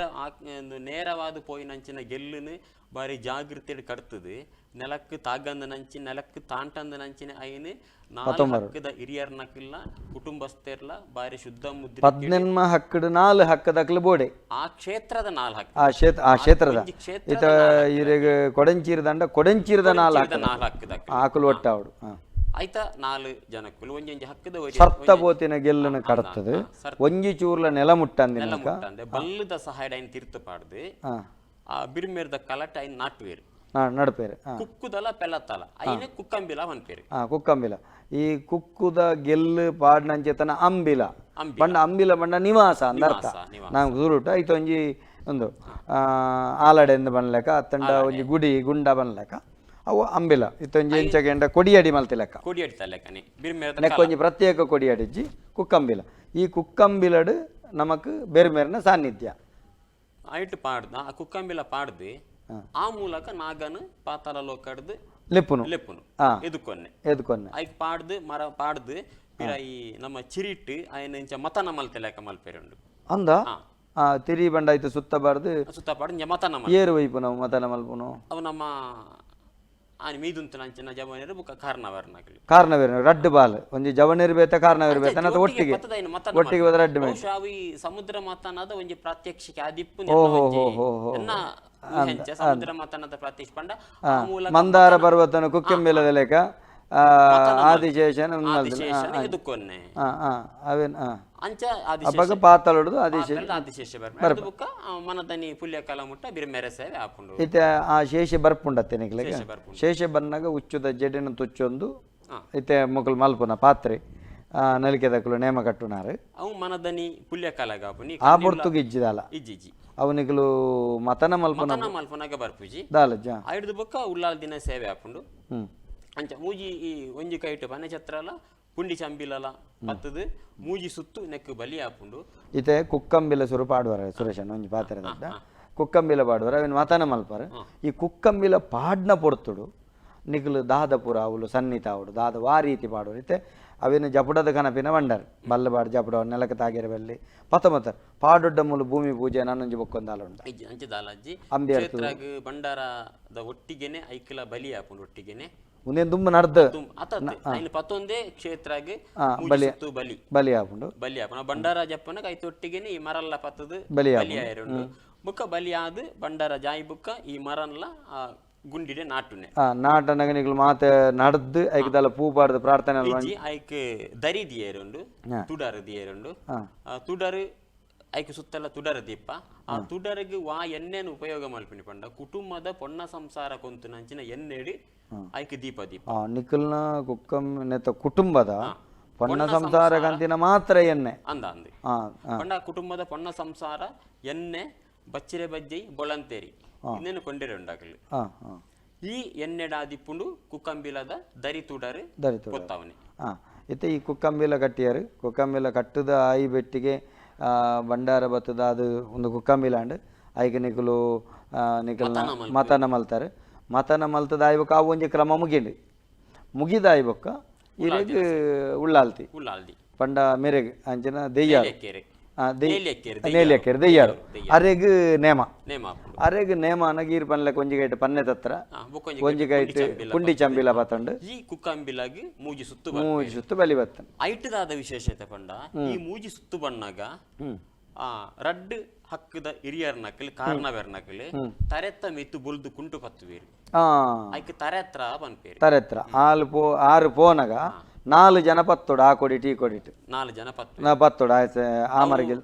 ಒಂದು ನೇರವಾದ ಪೋಯಿನಂಚಿನ ಗೆಲ್ಲುನು ಬಾರಿ ಜಾಗೃತಿಡ್ ಕಟ್ತದು, ನೆಲಕ್ಕೆ ತಾಗಂದ ನಂಚಿ, ನೆಲಕ್ಕೆ ತಾಂಟಂದ ನಂಚಿನ ಐನು ನಾಲ್ ಹಕ್ಕದ ಹಿರಿಯರ್ನಕಿಲ್ಲ ಕುಟುಂಬಸ್ಥೆರ್ಲ ಬಾರಿ ಶುದ್ಧ ಮುದ್ರೆ. 18 ಹಕ್ಕಡು ನಾಲ್ ಹಕ್ಕದಕ್ಲು ಬೋಡೆ. ಆ ಕ್ಷೇತ್ರದ ನಾಲ್ ಹಕ್ಕು. ಆ ಕ್ಷೇತ್ರ, ಆ ಕ್ಷೇತ್ರದ ಒಂಜಿ ಕ್ಷೇತ್ರದ ಇತ ಇರೆಗ್ ಕೊಡಂಚೀರ ದಂಡ, ಕೊಡಂಚೀರದ ನಾಲ್ ಹಕ್ಕದ ನಾಲ್ ಹಕ್ಕದ ಆಕುಲು ಒಟ್ಟಾವಡು. ಆಯ್ತಾ, ನಾಲ್ ಜನಕ್ಕುಲು ಒಂಜೊಂಜಿ ಹಕ್ಕದ ಸರ್ತ ಬೋತಿನ ಗೆಲ್ಲುನ ಕಡತದು, ಒಂಜಿ ಚೂರ್ಲ ನೆಲ ಮುಟ್ಟಂದಿನ ನೆಲ ಮುಟ್ಟಂದೆ ಬಲ್ಲದ ಸಹಾಯ ಐನ್ ತೀರ್ಥ ಪಾಡ್ದು ಆ ಬಿರ್ಮೇರ್ದ ಕಲಟ ಐನ್ ನಾಟುವೇರು. ನಡಪೇರು. ಕುಕ್ಕುದಲ ಪೆಲತ್ತಲ ಐನೆ ಕುಕ್ಕಂಬಿಲ ಪನ್ಪೇರು. ಕುಕ್ಕಂಬಿಲ. ಈ ಕುಕ್ಕುದ ಗೆಲ್ಲು ಪಾಡ್ನಂಚೆತನ ಅಂಬಿಲ. ಅಂಬಿಲ. ಬಂಡ ಅಂಬಿಲ ಬಂಡ ನಿವಾಸ ಅಂದ ಅರ್ಥ. ನಿವಾಸ. ನಾವು ಸುರುಟು ಐತ ಒಂಜಿ ಒಂದು ಆಲಡೆ ಎಂದು ಬನ್ಲೆಕ್ಕ ಅತ್ತಂಡ ಒಂಜಿ ಗುಡಿ ಗುಂಡ ಬನ್ಲೆಕ್ಕ ಅವು ಅಂಬಿಲ. ಇತ್ತೊಂಜಿ ಎಂಚಗೆಂಡ ಕೊಡಿಯಡಿ ಮಲ್ತಿ ಲೆಕ್ಕ. ಕೊಡಿ ಅಡಿತ ಲೆಕ್ಕನೆ ಬಿರ್ಮೇರ್ದ. ನೆಕ್ಕೊಂಜಿ ಪ್ರತ್ಯೇಕ ಕೊಡಿಯಡಿಜ್ಜಿ, ಕುಕ್ಕಂಬಿಲ. ಈ ಕುಕ್ಕಂಬಿಲಡು ನಮಕ್ ಬೇರೆ ಬೇರೆನ ಸಾನ್ನಿಧ್ಯ. ಐಟ್ ಪಾಡ್ದ ಆ ಕುಕ್ಕಂಬಿಲ ಪಾಡ್ದು ಆ ಮೂಲಕ ನಾಗನು ಪಾತಾಳ ಲೋಕಡ್ದು ಲೆಪ್ಪುನು. ಲೆಪ್ಪುನು ಎದುಕೊನ್ನೆ. ಎದ್ಕೊನ್ನೆ. ಐಕ್ ಪಾಡ್ದು ಮರ ಪಾಡ್ದು ಪಿರ ಈ ನಮ್ಮ ಚಿರಿಟ್ ಐನ ಇಂಚ ಮತನ ಮಲ್ತೆ ಲೆಕ್ಕ ಮಲ್ಪೆರುಂಡು. ಅಂದ ತಿರಿ ಬಂಡ ಆಯ್ತು ಸುತ್ತ ಬಾರ್ದು. ಸುತ್ತ ಪಾಡ್ದು ಇಂಚ ಮತನ ಮಲ್ ಏರು ವೈಪು ನಾವು ಮತನ ಮಲ್ಪುನು. ಅವು ನಮ್ಮ ಆನಿ ಮೀದುಂತನ ಅಂಚಿನ ಜವನರು ಬುಕ್ಕ ಕಾರ್ನವರ್ನಕಲು. ಕಾರಣವೇರು ರಡ್ಡು ಬಾಲ್ ಒಂಜಿ ಜವನೀರು ಬೇತ ಕಾರ್ನವೇರು ಬೇತ ಅನ್ನತ ಒಟ್ಟಿಗೆ ಒಟ್ಟಿಗೆ ಹೋದ ರಡ್ಡು ಮೇಲೆ. ಬಹುಶಃ ಅವು ಈ ಸಮುದ್ರ ಮಾತನಾದ ಒಂಜಿ ಪ್ರಾತ್ಯಕ್ಷಿಕೆ ಆದಿಪ್ಪು ಓಹೋ ಹೋ ಹೋ ಹೋ. ಸಮುದ್ರ ಮಾತನಾದ ಪ್ರಾತ್ಯಕ್ಷ ಪಂಡ ಆ ಮೂಲಕ ಮಂದಾರ ಪರ್ವತನ ಕುಕ್ಕೆಂಬಿಲದ ಲೆಕ್ಕ ಆದಿಶೇಷನ ಆದಿಶೇಷನ ಎದುಕೊನ್ನೆ. ಆ ಆ ಅವೇನ್ ಅಂಚ ಆದಿಶೇಷ ಅಪಗ ಪಾತಾಳೊಡ್ದು ಆದಿಶೇಷ ಆದಿಶೇಷ ಬರ್ಪ ಬುಕ್ಕ ಮನದನಿ ಪುಲ್ಯಕಾಲ ಮುಟ್ಟ ಬಿರ್ಮೆರೆ ಸೇವೆ ಆಪುಂಡು. ಇತ್ತೆ ಆ ಶೇಷ ಬರ್ಪುಂಡತ್ತೆ ನಿಕ್ಲೆಗ್. ಶೇಷ ಬರ್ಪುಂಡು. ಶೇಷ ಬನ್ನಗ ಉಚ್ಚುದ ಜಡೆನ ತುಚ್ಚೊಂದು ಇತ್ತೆ ಮೊಕುಲು ಮಲ್ಪುನ ಪಾತ್ರೆ ನಲಿಕೆದಕುಲು ನೇಮ ಕಟ್ಟುನಾರು. ಅವು ಮನದನಿ ಪುಲ್ಯಕಾಲ ಗಾಪುನಿ. ಆ ಪೊರ್ತುಗು ಇಜ್ಜಿದಾಲ. ಇಜ್ಜಿಜ್ಜಿ. ಅವು ನಿಕುಲು ಮತನ ಮಲ್ಪುನ ಮತನ ಮಲ್ಪುನಾಗ ಬರ್ಪುಜಿ. ದಾಲಜ್ಜ. ಐಡ್ದು ಬೊಕ್ಕ ಉಲ್ಲಾಲ್ ದಿನ ಸೇವೆ ಆಪುಂಡು. ಅಂಚ ಮೂಜಿ ಈ ಒಂಜಿ ಕೈಟ್ ಪನೆ ಛತ್ರಲ ಪುಂಡಿ ಚಂಬಿಲಲ ಪತ್ತದು ಮೂಜಿ ಸುತ್ತು ನೆಕ್ ಬಲಿ ಆಪುಂಡು. ಇತ್ತೆ ಕುಕ್ಕಂಬಿಲ ಸುರು ಪಾಡುವರ ಸುರೇಶನ್ ಒಂಜಿ ಪಾತ್ರೆ ದೊಡ್ಡ ಕುಕ್ಕಂಬಿಲ ಪಾಡುವರ ಅವೇನು ಮತನ ಮಲ್ಪರ. ಈ ಕುಕ್ಕಂಬಿಲ ಪಾಡ್ನ ಪೊರ್ತುಡು ನಿಕುಲು ದಾದ ಪೂರ ಅವುಲು ಸನ್ನಿತ ಆವಡು ದಾದ ವಾ ರೀತಿ ಪಾಡುವರು? ಇತ್ತೆ ಅವೇನು ಜಪುಡದ ಕನಪಿನ ಬಂಡರ್ ಬಲ್ಲ ಬಾಡು ಜಪುಡ ನೆಲಕ ತಾಗಿರ ಬಲ್ಲಿ ಪತ್ತೊಂಬತ್ತರ ಪಾಡೊಡ್ಡ ಮೂಲು ಭೂಮಿ ಪೂಜೆ ನಾನೊಂಜಿ ಬೊಕ್ಕೊಂದಾಲ ಉಂಡ. ಇಜ್ಜಿ, ಅಂಚ ದಾಲಜ್ಜಿ. ಅಂಬಿ ಕ್ಷೇತ್ರಗ್ ಭಂಡಾರದ ಒಟ್ಟಿಗೆನೆ ಐಕ್ಲ ಬಲಿ ಆಪುಂಡು ಒಟ್ಟಿಗೆನೆ. ಉಂದೇನು ದುಂಬು ನಡ್ದು ಅತ್ತ ಐನ್ ಪತ್ತೊಂದೇ ಕ್ಷೇತ್ರಗ್ ಮೂಜಿ ಬಲಿ. ಸುತ್ತು ಬಲಿ. ಬಲಿ ಆಪುಂಡು. ಬಲಿ ಆಪುಂಡು. ಭಂಡಾರ ಜಪ್ಪನಗ ಐತ ಒಟ್ಟಿಗೆನೆ ಈ ಮರಲ್ಲ ಪತ್ತದು ಬಲಿ. ಬಲಿ ಆಯಿರುಂಡು. ಬುಕ್ಕ ಬಲಿ ಆದ್ ಭಂಡಾರ ಜಾಯಿ ಬುಕ್ಕ ಈ ಮರನ್ಲ ಆ ಗುಂಡಿಡೆ ನಾಟುನೆ. ನಾಟನಗ ನಿಕುಲು ಮಾತೆ ನಡ್ದು ಐಕ್ ದಾಲ ಪೂ ಪಾಡ್ದು ಪ್ರಾರ್ಥನೆ ಎಲ್ಲ. ಇಜ್ಜಿ, ಐಕ್ ದರಿ ದಿಯರುಂಡು, ತುಡರ್ ದಿಯರುಂಡು. ಆ ತುಡರ್ ಐಕ್ ಸುತ್ತಲ ತುಡರ್ ದೀಪ. ಆ ತುಡರ್ಗ್ ವಾ ಎಣ್ಣೆನ್ ಉಪಯೋಗ ಮಲ್ಪಿನಿ ಪಂಡ ಕುಟುಂಬದ ಪೊಣ್ಣ ಸಂಸಾರ ಕೊಂತು ನಂಚಿನ ಎಣ್ಣೆಡ್ ಐಕ್ ದೀಪ ದೀಪ. ನಿಕುಲ್ನ ಕುಕ್ಕಂ ನೆತ್ತ ಕುಟುಂಬದ ಪೊಣ್ಣ ಸಂಸಾರ ಕಂತಿನ ಮಾತ್ರ ಎಣ್ಣೆ. ಅಂದ ಅಂದ್ ಆ ಆ. ಪಂಡ ಕುಟುಂಬದ ಪೊಣ್ಣ ಸಂಸಾರ ಎಣ್ಣೆ ಬಚ್ಚಿರೆ ಬಜ್ಜೈ ಬೊಳಂತೇರಿ ಇನ್ನೇನು ಕೊಂಡೆರೆ ಉಂಡಾಗಲಿ. ಆ ಆ ಈ ಎಣ್ಣೆಡಾದಿಪ್ಪುಂಡು ಕುಕ್ಕಂಬಿಲದ ದರಿ ತುಡರ್ ದರಿ ತುಡರ್. ಕೊತ್ತಾವನೆ. ಇತ್ತೆ ಈ ಕುಕ್ಕಂಬಿಲ ಕಟ್ಟಿಯಾರು ಕುಕ್ಕಂಬಿಲ ಕಟ್ಟುದ ಆಯಿ ಬೆಟ್ಟಿಗೆ ಭಂಡಾರ ಬತ್ತದ ಅದು ಒಂದು ಕುಕ್ಕಂಬಿಲ ಅಂಡ್ ಐಕ್ ನಿಕುಲು ನಿಕಲ್ನ ಮತನ ಮಲ್ತಾರೆ. ಮತನ ಮಲ್ತದ ಆಯಿ ಬೊಕ್ಕ ಅವು ಒಂಜಿ ಕ್ರಮ ಮುಗಿಂಡು. ಮುಗಿದ ಆಯಿ ಬೊಕ್ಕ ಇರೆಗ್ ಉಳ್ಳಾಲ್ತಿ. ಉಳ್ಳಾಲ್ದಿ. ಪಂಡ ಮೆರೆಗ್ ಅಂಚಿನ ದೆಯ್ಯಾರು. ಕೆರೆ. ನೇಲ್ಯಕ್ಕೆರ್, ನೇಲ್ಯಕ್ಕೆರ್ ದೆಯ್ಯಾರು ಅರೆಗ್ ನೇಮ. ನೇಮ ಆಪುಂಡು. ಅರೆಗ್ ನೇಮ ಅನಗೀರ್ ಪನ್ಲೆ ಒಂಜಿ ಕೈಟ್ ಪನ್ನೆ ತತ್ರ, ಬೊಕ್ಕೊಂಜಿ ಒಂಜಿ ಕೈಟ್ ಕೈಟ್ ಪುಂಡಿ ಪುಂಡಿ ಚಂಬಿಲ ಪತ್ತಂಡು. ಈ ಕುಕ್ಕಂಬಿಲಾಗ್ ಮೂಜಿ ಸುತ್ತು. ಮೂಜಿ ಸುತ್ತು ಬಲಿ ಬತ್ತನ್. ಐಟದಾದ ವಿಶೇಷತೆ ಪಂಡ ಈ ಮೂಜಿ ಸುತ್ತು ಬಣ್ಣಾಗ ಆ ರಡ್ಡ್ ಹಕ್ಕದ ಹಿರಿಯರ್ನಕಲ್ ಕಾರ್ನವೆರ್ನಕಲ್ ತರೆತ್ತ ಮಿತ್ತು ಬೊಲ್ದು ಕುಂಟು ಪತ್ತುವೇರು. ಐಕ್ ತರೆತ್ರ ಪನ್ಪೇರು. ತರೆತ್ರ ಆಲು ಪೋ ಆರು ಪೋನಗ ನಾಲು ಜನ ಪತ್ತೊಡು, ಆ ಕೊಡಿಟ್ ಈ ಕೊಡಿಟ್. ನಾಲ್ ಜನ ಪತ್ತು. ನಾ ಪತ್ತೊಡು ಆಯ್ತು ಆಮರ್ಗಿಲ್.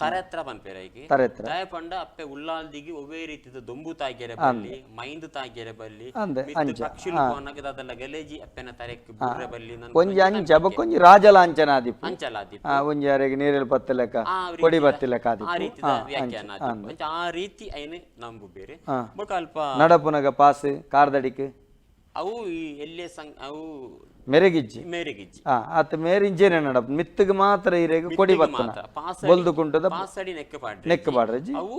ತರೆತ್ರ ಪನ್ಪೇರು ಐಕ್. ತರೆತ್ರ. ದಾಯ ಪಂಡ ಅಪ್ಪೆ ಉಲ್ಲಾಲ್ದಿಗೆ ಒವ್ವೇ ರೀತಿದ ದೊಂಬು ತಾಗ್ಯರೆ ಬಲ್ಲಿ, ಮೈಂದು ತಾಗ್ಯರೆ ಬಲ್ಲಿ, ಅಂದೆ, ಮಿತ್ತ್ ಅಂಚ. ಪಕ್ಷಿಲು ಪೋನಗ ದಾದಲ್ಲ ಗಲೇಜಿ ಅಪ್ಪೆನ ತರೆಕ್ ಬುರ್ರೆ ಬಲ್ಲಿ ನನ್. ಒಂಜಿ ಅಂಚ ಬೊಕ್ಕೊಂಜಿ ರಾಜಲಾಂಛನ ಆದಿಪ್ಪು. ಅಂಚಲ ಆದಿಪ್ಪು. ಒಂಜಿ ಅರೆಗ್ ನೀರಲ್ಲಿ ಪತ್ತು ಲೆಕ್ಕ, ಆ ಕೊಡಿ ರೀತಿದ- ಬತ್ತಿ ಲೆಕ್ಕ ಆ ಆದಿಪ್ಪು. ರೀತಿದ ವ್ಯಾಖ್ಯಾನ ಆದಿಪ್ಪು. ಅಂಚ ಆ ರೀತಿ ಐನ್ ನಂಬು ಬೇರೆ ಬೊಕ ಅಲ್ಪ ನಡಪುನಗ ಪಾಸ್ ಕಾರ್ದಡಿಕ್. ಅವು ಈ ಎಲ್ಲೆ ಸಂ ಅವು ಮೆರೆಗಿಜ್ಜಿ. ಮೇರೆಗಿಜ್ಜಿ. ಆತ ಮೇರಿಂಜೇನೆ ನಡಪ ಮಿತ್ತಗ್ ಮಾತ್ರ ಇರೆಗ್ ಕೊಡಿ ಬತ್ತನ. ಮಾತ್ರ ಪಾಸಡಿ. ಬೊಲ್ದು ಕುಂಟದ ಪಾಸಡಿ ನೆಕ್ಕ ಪಾಡ್ರೆ. ನೆಕ್ ಪಾಡ್ರಜ್ಜಿ. ಅವು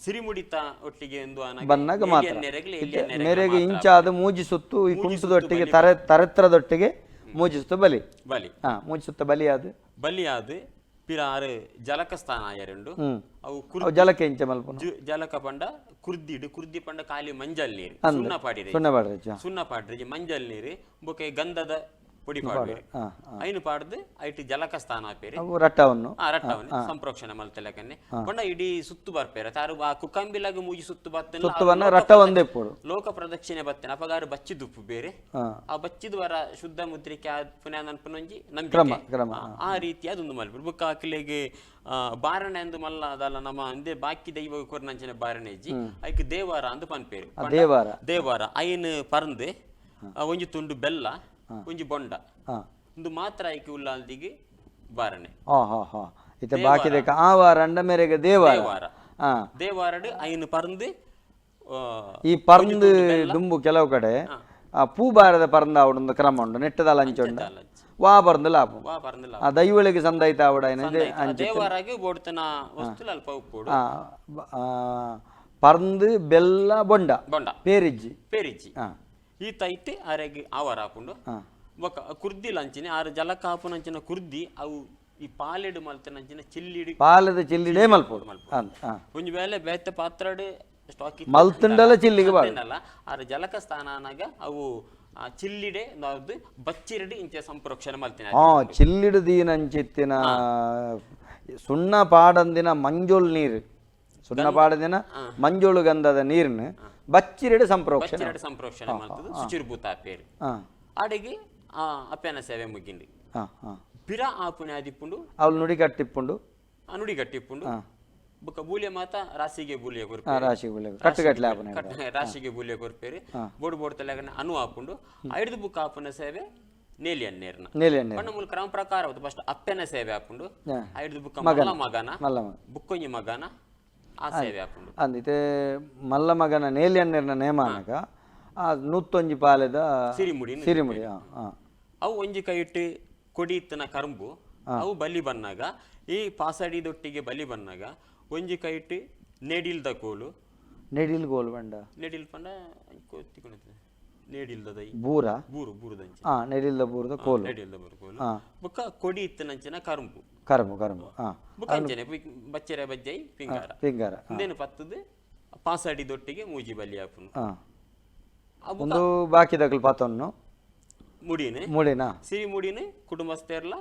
ಸಿರಿಮುಡಿತ ಒಟ್ಟಿಗೆ ಎಂದು ಆನಗ ಬನ್ನಾಗ ಮಾತ್ರ. ಎಲ್ಲಿಯನ್ನೆರೆಗ್ಲ ಎಲ್ಲಿಯನ್ನೆರೆಗ್ಲ ಮೇರೆಗೆ ಮಾತ್ರ. ಇಂಚಾದ ಮೂಜಿ ಸುತ್ತು ಈ ಕುಂಟದೊಟ್ಟಿಗೆ ತರೆ ತರೆತ್ರದೊಟ್ಟಿಗೆ ಮೂಜಿ ಸುತ್ತು ಬಲಿ. ಬಲಿ. ಮೂಜಿ ಸುತ್ತ ಬಲಿ ಅದು. ಬಲಿಯಾದ್ ಪಿರಾರು ಜಲಕ ಸ್ಥಾನ ಆಯರುಂಡು ಅವು ಅವು ಜಲಕ್ಕೆ ಇಂಚ ಮಲ್ಪುನ. ಜಲಕ ಪಂಡ ಕುರ್ದಿಡು, ಕುರ್ದಿ ಪಂಡ ಖಾಲಿ ಮಂಜಲ್ ನೀರು, ಸುಣ್ಣ ಪಾಡಿರೆ. ಸುಣ್ಣ ಪಾಡ್ರಜ್ಜಿ. ಸುಣ್ಣ ಪಾಡ್ರೆ ಮಂಜಲ್ ನೀರು ಬೊಕ ಈ ಗಂಧದ ಪೊಡಿ ಪಾಡ್ವೇರು. ಐನು ಪಾಡ್ದು ಐಟ್ ಜಲಕ ಸ್ಥಾನ ಆಪೇರು. ಅವು ರಟ್ಟವನ್ನು. ಆ ರಟ್ಟವನ್ನೇ ಸಂಪ್ರೋಕ್ಷಣೆ ಮಲ್ತಲೆಕನ್ನೆ ಪಂಡ ಇಡೀ ಸುತ್ತು ಬರ್ಪೇರ ತಾರು ಆ ಕುಕ್ಕಂಬಿಲಾಗ ಮೂಜಿ ಸುತ್ತು ಬತ್ತನ. ಸುತ್ತುವನ್ನ ರಟ್ಟ ಒಂದೇ ಪೋಡು. ಲೋಕ ಪ್ರದಕ್ಷಿಣೆ ಬತ್ತೇನೆ ಅಪಗಾರು ಬಚ್ಚಿದುಪ್ಪು ಬೇರೆ. ಆ ಬಚ್ಚಿದ ವರ ಶುದ್ಧ ಮುದ್ರಿಕೆ ಪುನಃ ನನ್ಪುನೊಂಜಿ ನಂಬಿಕೆ. ಕ್ರಮ. ಆ ರೀತಿ ಅದೊಂದು ಮಲ್ಪು ಬೊಕ್ಕ ಅಕ್ಲೆಗ್ ಬಾರಣೆ ಅಂದು ಮಲ್ಲ ಅದಲ್ಲ ನಮ್ಮ ಅಂದೆ ಬಾಕಿ ದೈವ ಕೊರ್ನಂಚಿನ ಬಾರಣೆ ಇಜ್ಜಿ. ಐಕ್ ದೇವಾರ ಅಂದು ಪನ್ಪೇರು. ಪಂಡ ದೇವಾರ. ದೇವಾರ ಐನ್ ಪರಂದು ಒಂಜಿ ತುಂಡು ಬೆಲ್ಲ ಒಂಜಿ ಬೊಂಡ ಒಂದು ಮಾತ್ರ ಐಕ್ ಉಲ್ಲಾಲ್ದಿಗೆ ಬಾರಣೆ. ಹಾ ಹಾ ಹಾ ಇತ್ತೆ ಬಾಕಿ ದೇಕ ಆ ವಾರ ಅಂಡ ಮೇರೆಗೆ ದೇವಾರ. ದೇವಾರ. ದೇವಾರಡು ಐನ್ ಪರಂದು ಈ ಪರ್ಂದು ದುಂಬು ಕೆಲವು ಕಡೆ ಆ ಪೂ ಬಾರದ ಪರಂದ ಆವಡೊಂದು ಕ್ರಮ ಉಂಡು, ನೆಟ್ಟದ ಲಂಚ ಉಂಡು ವಾ ಪರಂದು ಲಾಭ. ವಾ ಪರಂದು. ಆ ದೈವಳಿಗೆ ಸಂದಾಯ್ತ ಆವಡ ಏನಿದೆ. ದೇವಾರಾಗಿ ಬೋಡ್ತನ ವಸ್ತು ಅಲ್ಪ ಉಪ್ಪೋಡು. ಪರಂದು ಬೆಲ್ಲ ಬೊಂಡ. ಬೊಂಡ. ಪೇರಿಜ್ಜಿ. ಪೇರಿಜ್ಜಿ. ಈ ತೈತೆ ಅರೆಗ್ ಆವಾರ ಆಪುಂಡು. ಬೊಕ ಕುರ್ದಿ ಲಂಚಿನ ಆರು ಜಲಕ ಹಾಪುನಂಚಿನ ಕುರ್ದಿ ಅವು ಈ ಪಾಲೆಡು ಮಲ್ತನಂಚಿನ ಚಿಲ್ಲಿಡು. ಪಾಲದ ಚಿಲ್ಲಿಡೇ ಮಲ್ಪೋಡು ಅಂದ್. ಒಂಜಿ ವೇಳೆ ಬೇತೆ ಪಾತ್ರಡ್ ಸ್ಟಾಕ್ ಮಲ್ತುಂಡಲ ಚಿಲ್ಲಿಗೆ ಬಾಡು. ಆರು ಜಲಕ ಸ್ಥಾನ ಆನಾಗ ಅವು ಆ ಚಿಲ್ಲಿಡೆ ನಾವ್ದು ಬಚ್ಚಿರಡಿ ಇಂಚ ಸಂಪ್ರೋಕ್ಷಣೆ ಮಲ್ತಿನ. ಚಿಲ್ಲಿಡು ದೀನಂಚಿತ್ತಿನ ಸುಣ್ಣ ಪಾಡಂದಿನ ಮಂಜೋಲ್ ನೀರು, ಸುಣ್ಣ ಪಾಡದಿನ ಮಂಜೋಳು ಗಂಧದ ನೀರ್ನ ಬಚ್ಚಿರಡು ಸಂಪ್ರೋಕ್ಷಣೆ. ಬಚ್ಚಿರಡಿ ಸಂಪ್ರೋಕ್ಷಣೆ ಮಲ್ತದು ಶುಚಿರ್ಭೂತ ಆಪೇರು. ಅಡಿಗೆ ಆ ಅಪ್ಪನ ಸೇವೆ ಮುಗ್ಗಿಂಡಿ. ಹಾ ಹಾ ಪಿರ ಆಪುನೆ ಆದಿಪ್ಪುಂಡು. ಅವಳು ನುಡಿ ಕಟ್ಟಿಪ್ಪುಂಡು. ಆ ನುಡಿ ಗಟ್ಟಿಪ್ಪುಂಡು. ಬೊಕ್ಕ ಬೂಲ್ಯ ಮಾತ ರಾಸಿಗೆ ಬೂಲ್ಯ ಕೊರ್ಪೇರು. ರಾಶಿ ಬೂಲ್ಯ ಕಟ್ಟುಗಟ್ಲೆ ಆಪುನೆ. ರಾಶಿಗೆ ಬೂಲ್ಯ ಕೊರ್ಪೇರು. ಬೋಡು ಬೋಡು ತಲೆಗನ ಅನು ಆಪುಂಡು. ಐಡ್ದು ಬುಕ್ಕ ಆಪುನ ಸೇವೆ ನೇಲಿಯನ್ನೇರ್ನ. ನೀಲಿ ಎಣ್ಣೆ. ಪಂಡ ಮೂಲ ಕ್ರಮ ಪ್ರಕಾರ ಫಸ್ಟ್ ಅಪ್ಪೆನ ಸೇವೆ ಆಪುಂಡು. ಐಡ್ದು ಬುಕ್ಕ ಮಲ್ಲ ಮಗನ ಮಲ್ಲ ಮಗ. ಬುಕ್ಕೊಂಜಿ ಮಗನ ಆ ಸೇವೆ ಆಪುಂಡು. ಅಂದಿತ್ತೆ ಮಲ್ಲ ಮಗನ ನೇಲಿ ಎಣ್ಣೆರ್ನ ನೇಮಾನಗ ಆ ನೂತ್ತೊಂಜಿ ಪಾಲೆದ ಸಿರಿಮುಡಿ. ಸಿರಿಮುಡಿ. ಹಾ ಹಾ ಅವು ಒಂಜಿ ಕೈಟ್ ಕೊಡಿ ಇತ್ತನ ಕರುಂಬು ಅವು ಬಲಿ ಬನ್ನಾಗ ಈ ಪಾಸಡಿದೊಟ್ಟಿಗೆ ಬಲಿ ಬನ್ನಾಗ ಒಂಜಿ ಕೈಟ್ ನೆಡಿಲ್ದ ಕೋಲು. ನೆಡಿಲ್ ಗೋಲ್ ಬಂಡ. ನೆಡಿಲ್ ಪಂಡ ಕೊತ್ತಿಕೊಂಡಿದ್ದೆ ನೇಡಿಲ್ದ ದೈ. ಬೂರ. ಬೂರು ಬೂರುದಂಚ. ನೆಡಿಲ್ದ ಬೂರದ ಕೋಲು. ನೆಡಿಲ್ದ ಬೂರು ಕೋಲು. ಬೊಕ್ಕ ಕೊಡಿ ಇತ್ತನಂಚಿನ ಕರುಂಬು. ಕರುಂಬು ಕರುಂಬು. ಬೊಕ್ಕ ಅಂಚನೆ ಬಚ್ಚರೆ ಬಜ್ಜೈ ಪಿಂಗಾರ. ಪಿಂಗಾರ. ಇಂದೇನು ಪತ್ತದು ಪಾಸಡಿದೊಟ್ಟಿಗೆ ಮೂಜಿ ಬಲಿ ಆಪುನು. ಒಂದು ಬಾಕಿದಕಲ್ ಪಾತೊನ್ನು ಮುಡಿನೆ. ಮುಡಿನಾ. ಸಿರಿ ಮುಡಿನ ಕುಟುಂಬಸ್ಥೆರ್ಲ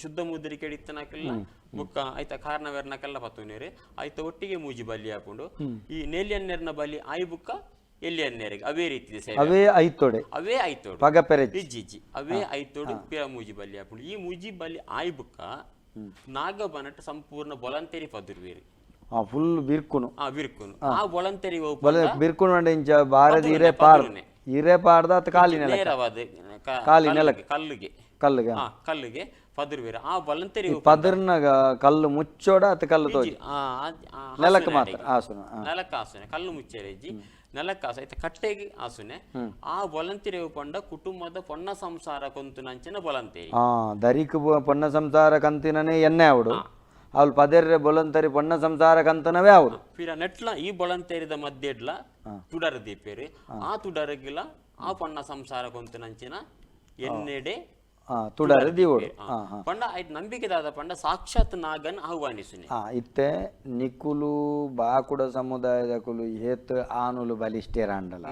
ಶುದ್ಧ ಮುದ್ರಿಕೆ ಇತ್ತನಕಲ್ಲ ಬೊಕ್ಕ ಆಯ್ತ ಕಾರಣವೆರ್ನಕಲ್ಲ ಪತ್ತುನೇರು ಆಯ್ತ ಒಟ್ಟಿಗೆ ಮೂಜಿ ಬಲಿ ಹಾಕೊಂಡು ಈ ನೇಲಿಯನ್ನೇರ್ನ ಬಲಿ ಆಯಿ ಬುಕ್ಕ ಎಲ್ಲಿಯನ್ನೇರಿಗೆ ಅವೇ ರೀತಿ ಸೇವೆ. ಅವೇ ಐತೊಡೆ. ಅವೇ ಆಯ್ತೋಡು. ಪಗ ಪೆರೆಜ್. ಇಜ್ಜಿ ಇಜ್ಜಿ, ಅವೇ ಐತೋಡು ಪಿರ ಮೂಜಿ ಬಲಿ ಹಾಕೊಂಡು ಈ ಮೂಜಿ ಬಲಿ ಆಯಿ ಬುಕ್ಕ ನಾಗಬನಟ್ ಸಂಪೂರ್ಣ ಬೊಲಂತೆರಿ ಪದುರ್ವೇರು. ಫುಲ್ ಬಿರ್ಕುನು. ಆ ಬಿರ್ಕುನು ಆ ಬೊಲಂತೆರಿ. ಬೊಲ ಬಿರ್ಕುನು ಅಂಡ ಇಂಚ ಬಾರದ ಇರೆ ಪಾರ್ ಇರೆ ಪಾರ್ದ ಅತ್ ಕಾಲಿ ನೆಲ. ನೇರವಾದ ಕಾಲಿ ನೆಲಕ್ಕೆ. ಕಲ್ಲುಗೆ. ಕಲ್ಲುಗೆ. ಕಲ್ಲುಗೆ ಪದುರ್ವೇರು ಆ ಬೊಲಂತೆರಿ. ಪದರ್ನಗ ಕಲ್ಲು ಮುಚ್ಚೋಡ ಅತ್ ಕಲ್ಲು ತೋಜಿ ನೆಲಕ್ಕೆ ಮಾತ್ರ ಆಸುನ. ನೆಲಕ್ಕೆ ಆಸುನೆ, ಕಲ್ಲು ಮುಚ್ಚೆರೆಜ್ಜಿ, ನೆಲಕ್ಕೆ ಆಸು ಐತ ಕಟ್ಟೆಗೆ ಆಸುನೆ. ಆ ಬೊಲಂತೆರಿ ಪಂಡ ಕುಟುಂಬದ ಪೊಣ್ಣ ಸಂಸಾರ ಕೊಂತು ನಂಚಿನ ಬೊಲಂತೆರಿ. ದರಿಕ್ ಪೊಣ್ಣ ಸಂಸಾರ ಕಂತಿನನೇ ಎಣ್ಣೆ ಅವಡು ಅವಳು ಪದರ್ರೆ ಬೊಲಂತರಿ ಪೊಣ್ಣ ಸಂಸಾರ ಕಂತನವೇ ಅವಡು. ಪಿರ ನೆಟ್ಲ ಈ ಬೊಲಂತೆರಿದ ಮಧ್ಯೆಡ್ಲ ತುಡರ ದೀಪೇರು. ಆ ತುಡರಗಿಲ ಆ ಪೊಣ್ಣ ಸಂಸಾರ ಕೊಂತು ನಂಚಿನ ಎಣ್ಣೆಡೆ ತುಡರ್ ದೀವೊಡು. ಪಂಡ ಐಟ್ ನಂಬಿಕೆ ದಾದ ಪಂಡ ಸಾಕ್ಷಾತ್ ನಾಗನ್ ಆಹ್ವಾನಿಸುನೆ. ಇತ್ತೆ ನಿಕುಲು ಬಾಕುಡ ಸಮುದಾಯದಕುಲು ಏತ್ ಆನುಲು ಬಲಿಷ್ಠರಾಂಡಲ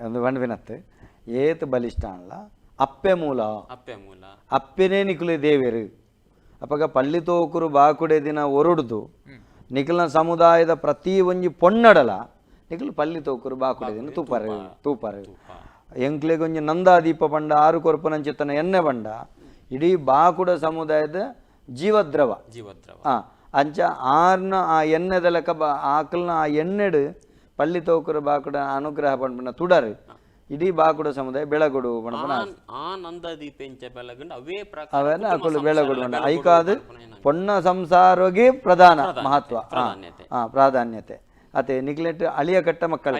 ಒಂದು ಪಂಡ್ಪಿನತ್ ಏತ್ ಬಲಿಷ್ಠ ಆಂಡಲ ಅಪ್ಪೆ ಮೂಲ, ಅಪ್ಪೆ ಮೂಲ, ಅಪ್ಪೆನೇ ನಿಕುಲು ದೇವೆರು. ಅಪಗ ಪಳ್ಳಿ ತೋಕುರು ಬಾಕುಡೆ ದಿನ ಒರುಡ್ದು ನಿಕುಲ್ನ ಸಮುದಾಯದ ಪ್ರತಿ ಒಂಜಿ ಪೊನ್ನಡಲ ನಿಕುಲು ಪಳ್ಳಿ ತೋಕುರು ಬಾಕುಡೆ ದಿನ ತೂಪಾರು ತೂಪಾರು. ಎಂಕ್ಲೆಗ್ ಒಂಜಿ ನಂದಾದೀಪ ಪಂಡ ಆರು ಕೊರ್ಪುನಂಚಿತ್ತನ ಎಣ್ಣೆ ಪಂಡ ಇಡೀ ಬಾಕುಡ ಸಮುದಾಯದ ಜೀವದ್ರವ, ಜೀವದ್ರವ. ಅಂಚ ಆರ್ನ ಆ ಎಣ್ಣೆದ ಲೆಕ್ಕ ಆಕಲ್ನ ಆ ಎಣ್ಣೆಡು ಪಳ್ಳಿ ತೋಕುರು ಬಾಕುಡ ಅನುಗ್ರಹ ಪಂಡ್ಪುನ ತುಡರು ಇಡೀ ಬಾಕುಡ ಸಮುದಾಯ ಬೆಳಗೊಡು ಪಂಡ್ಪುನ ಆ ನಂದಾದೀಪ ಎಂಚ ಬೆಳಗುಂಡು ಅವೇ ಪ್ರಕಾರ ಅವೆಲ್ಲ ಕುಟುಂಬ ಅಕುಲು ಸಂಸಾರ ಬೆಳಗೊಡು ಬೆಳಗೊಡು ಐಕಾದ್ ಪನ್ಪುನ ಏನಾಗ್ತದೆ? ಪೊಣ್ಣ ಸಂಸಾರೋಗೆ ಪ್ರಧಾನ ಮಹತ್ವ, ಪ್ರಾಧಾನ್ಯತೆ. ಪ್ರಾಧಾನ್ಯತೆ. ಅತೆ ನಿಕ್ಲೆಟ್ ಅಳಿಯ ಕಟ್ಟ ಮಕ್ಕಳ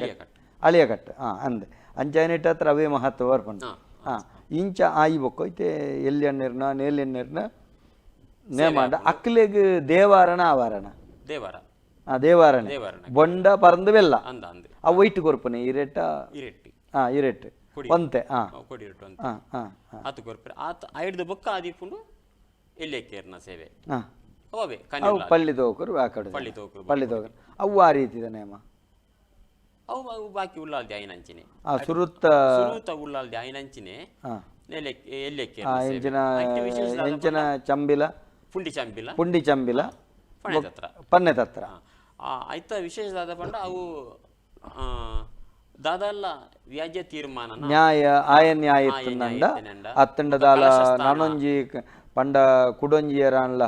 ಅಳಿಯ ಕಟ್ಟ ಅಂದೆ ಅಂಚ ಹತ್ರ ಅವೇ ಮಹತ್ವ ಬರ್ಪುಂಡು. ಇಂಚ ಆಯಿ ಬೊಕ್ಕ ಇತ್ತೆ ಎಲ್ಲಿ ಎಣ್ಣೆರ್ನ ನೇಲ್ ಎಣ್ಣೆರ್ನ ನೇಮಾಂಡ ಅಕ್ಲೆಗ್ ದೇವಾರಣ ಆವಾರಣ ದೇವರ ದೇವಾರಣೆ ದೇವಾರಣ. ಬೊಂಡ ಪರಂದು ಬೆಲ್ಲ ಅಂದ ಅಂದ್ ಅವು ಒಯ್ಟ್ ಕೊರ್ಪುನೆ ಇರೆಟ್ಟ ಇರೆಟ್ಟಿ ಇರೆಟ್ ಕೊಡಿ. ಒಂತೆ ಕೊಡಿ ಇರಟ್ಟು ಅಂತ ಆ ಆತು ಕೊರ್ಪೆ ಆತ ಐಡ್ದು ಬೊಕ್ಕ ಆದಿಪುಂಡು ಎಲ್ಲಿ ಕೇರ್ನ ಸೇವೆ ಅವೇ ಅವು ಕನ್ನಿಲ್ಲ ಪಳ್ಳಿ ತೋಕರು ಆಕಡೆ ಪಳ್ಳಿ ತೋಕರು ಪಳ್ಳಿ ತೋಕರು ಅವು ಆ ರೀತಿದ ನೇಮ. ಅವು ಅವು ಬಾಕಿ ಉಳ್ಳಾಲ್ದಿ ಆಯ್ನಂಚಿನೆ ಸುರುತ್ತ ಸುರೂತ ಉಳ್ಳಾಲ್ದಿ ಆಯ್ನಂಚಿನೆ ಎಲ್ಲೆಕ್ಕೆ ಎಂಚಿನ ಎಂಚಿನ ಚಂಬಿಲ ಪುಂಡಿ ಚಂಬಿಲ ಪುಂಡಿ ಚಂಬಿಲ ಪಣೆ ಹತ್ರ ಪನ್ನೆ ತತ್ರ. ಐತ ವಿಶೇಷ ದಾದ ಪಂಡ ಅವು ದಾದಲ್ಲ ವ್ಯಾಜ್ಯ ತೀರ್ಮಾನ ನ್ಯಾಯ ಆಯ ನ್ಯಾಯ ಇತ್ತುಂಡ ಅತ್ತಂಡ ದಾಲ ನಾನೊಂಜಿ ಪಂಡ ಕುಡೊಂಜಿ ಏರಾನ್ಲ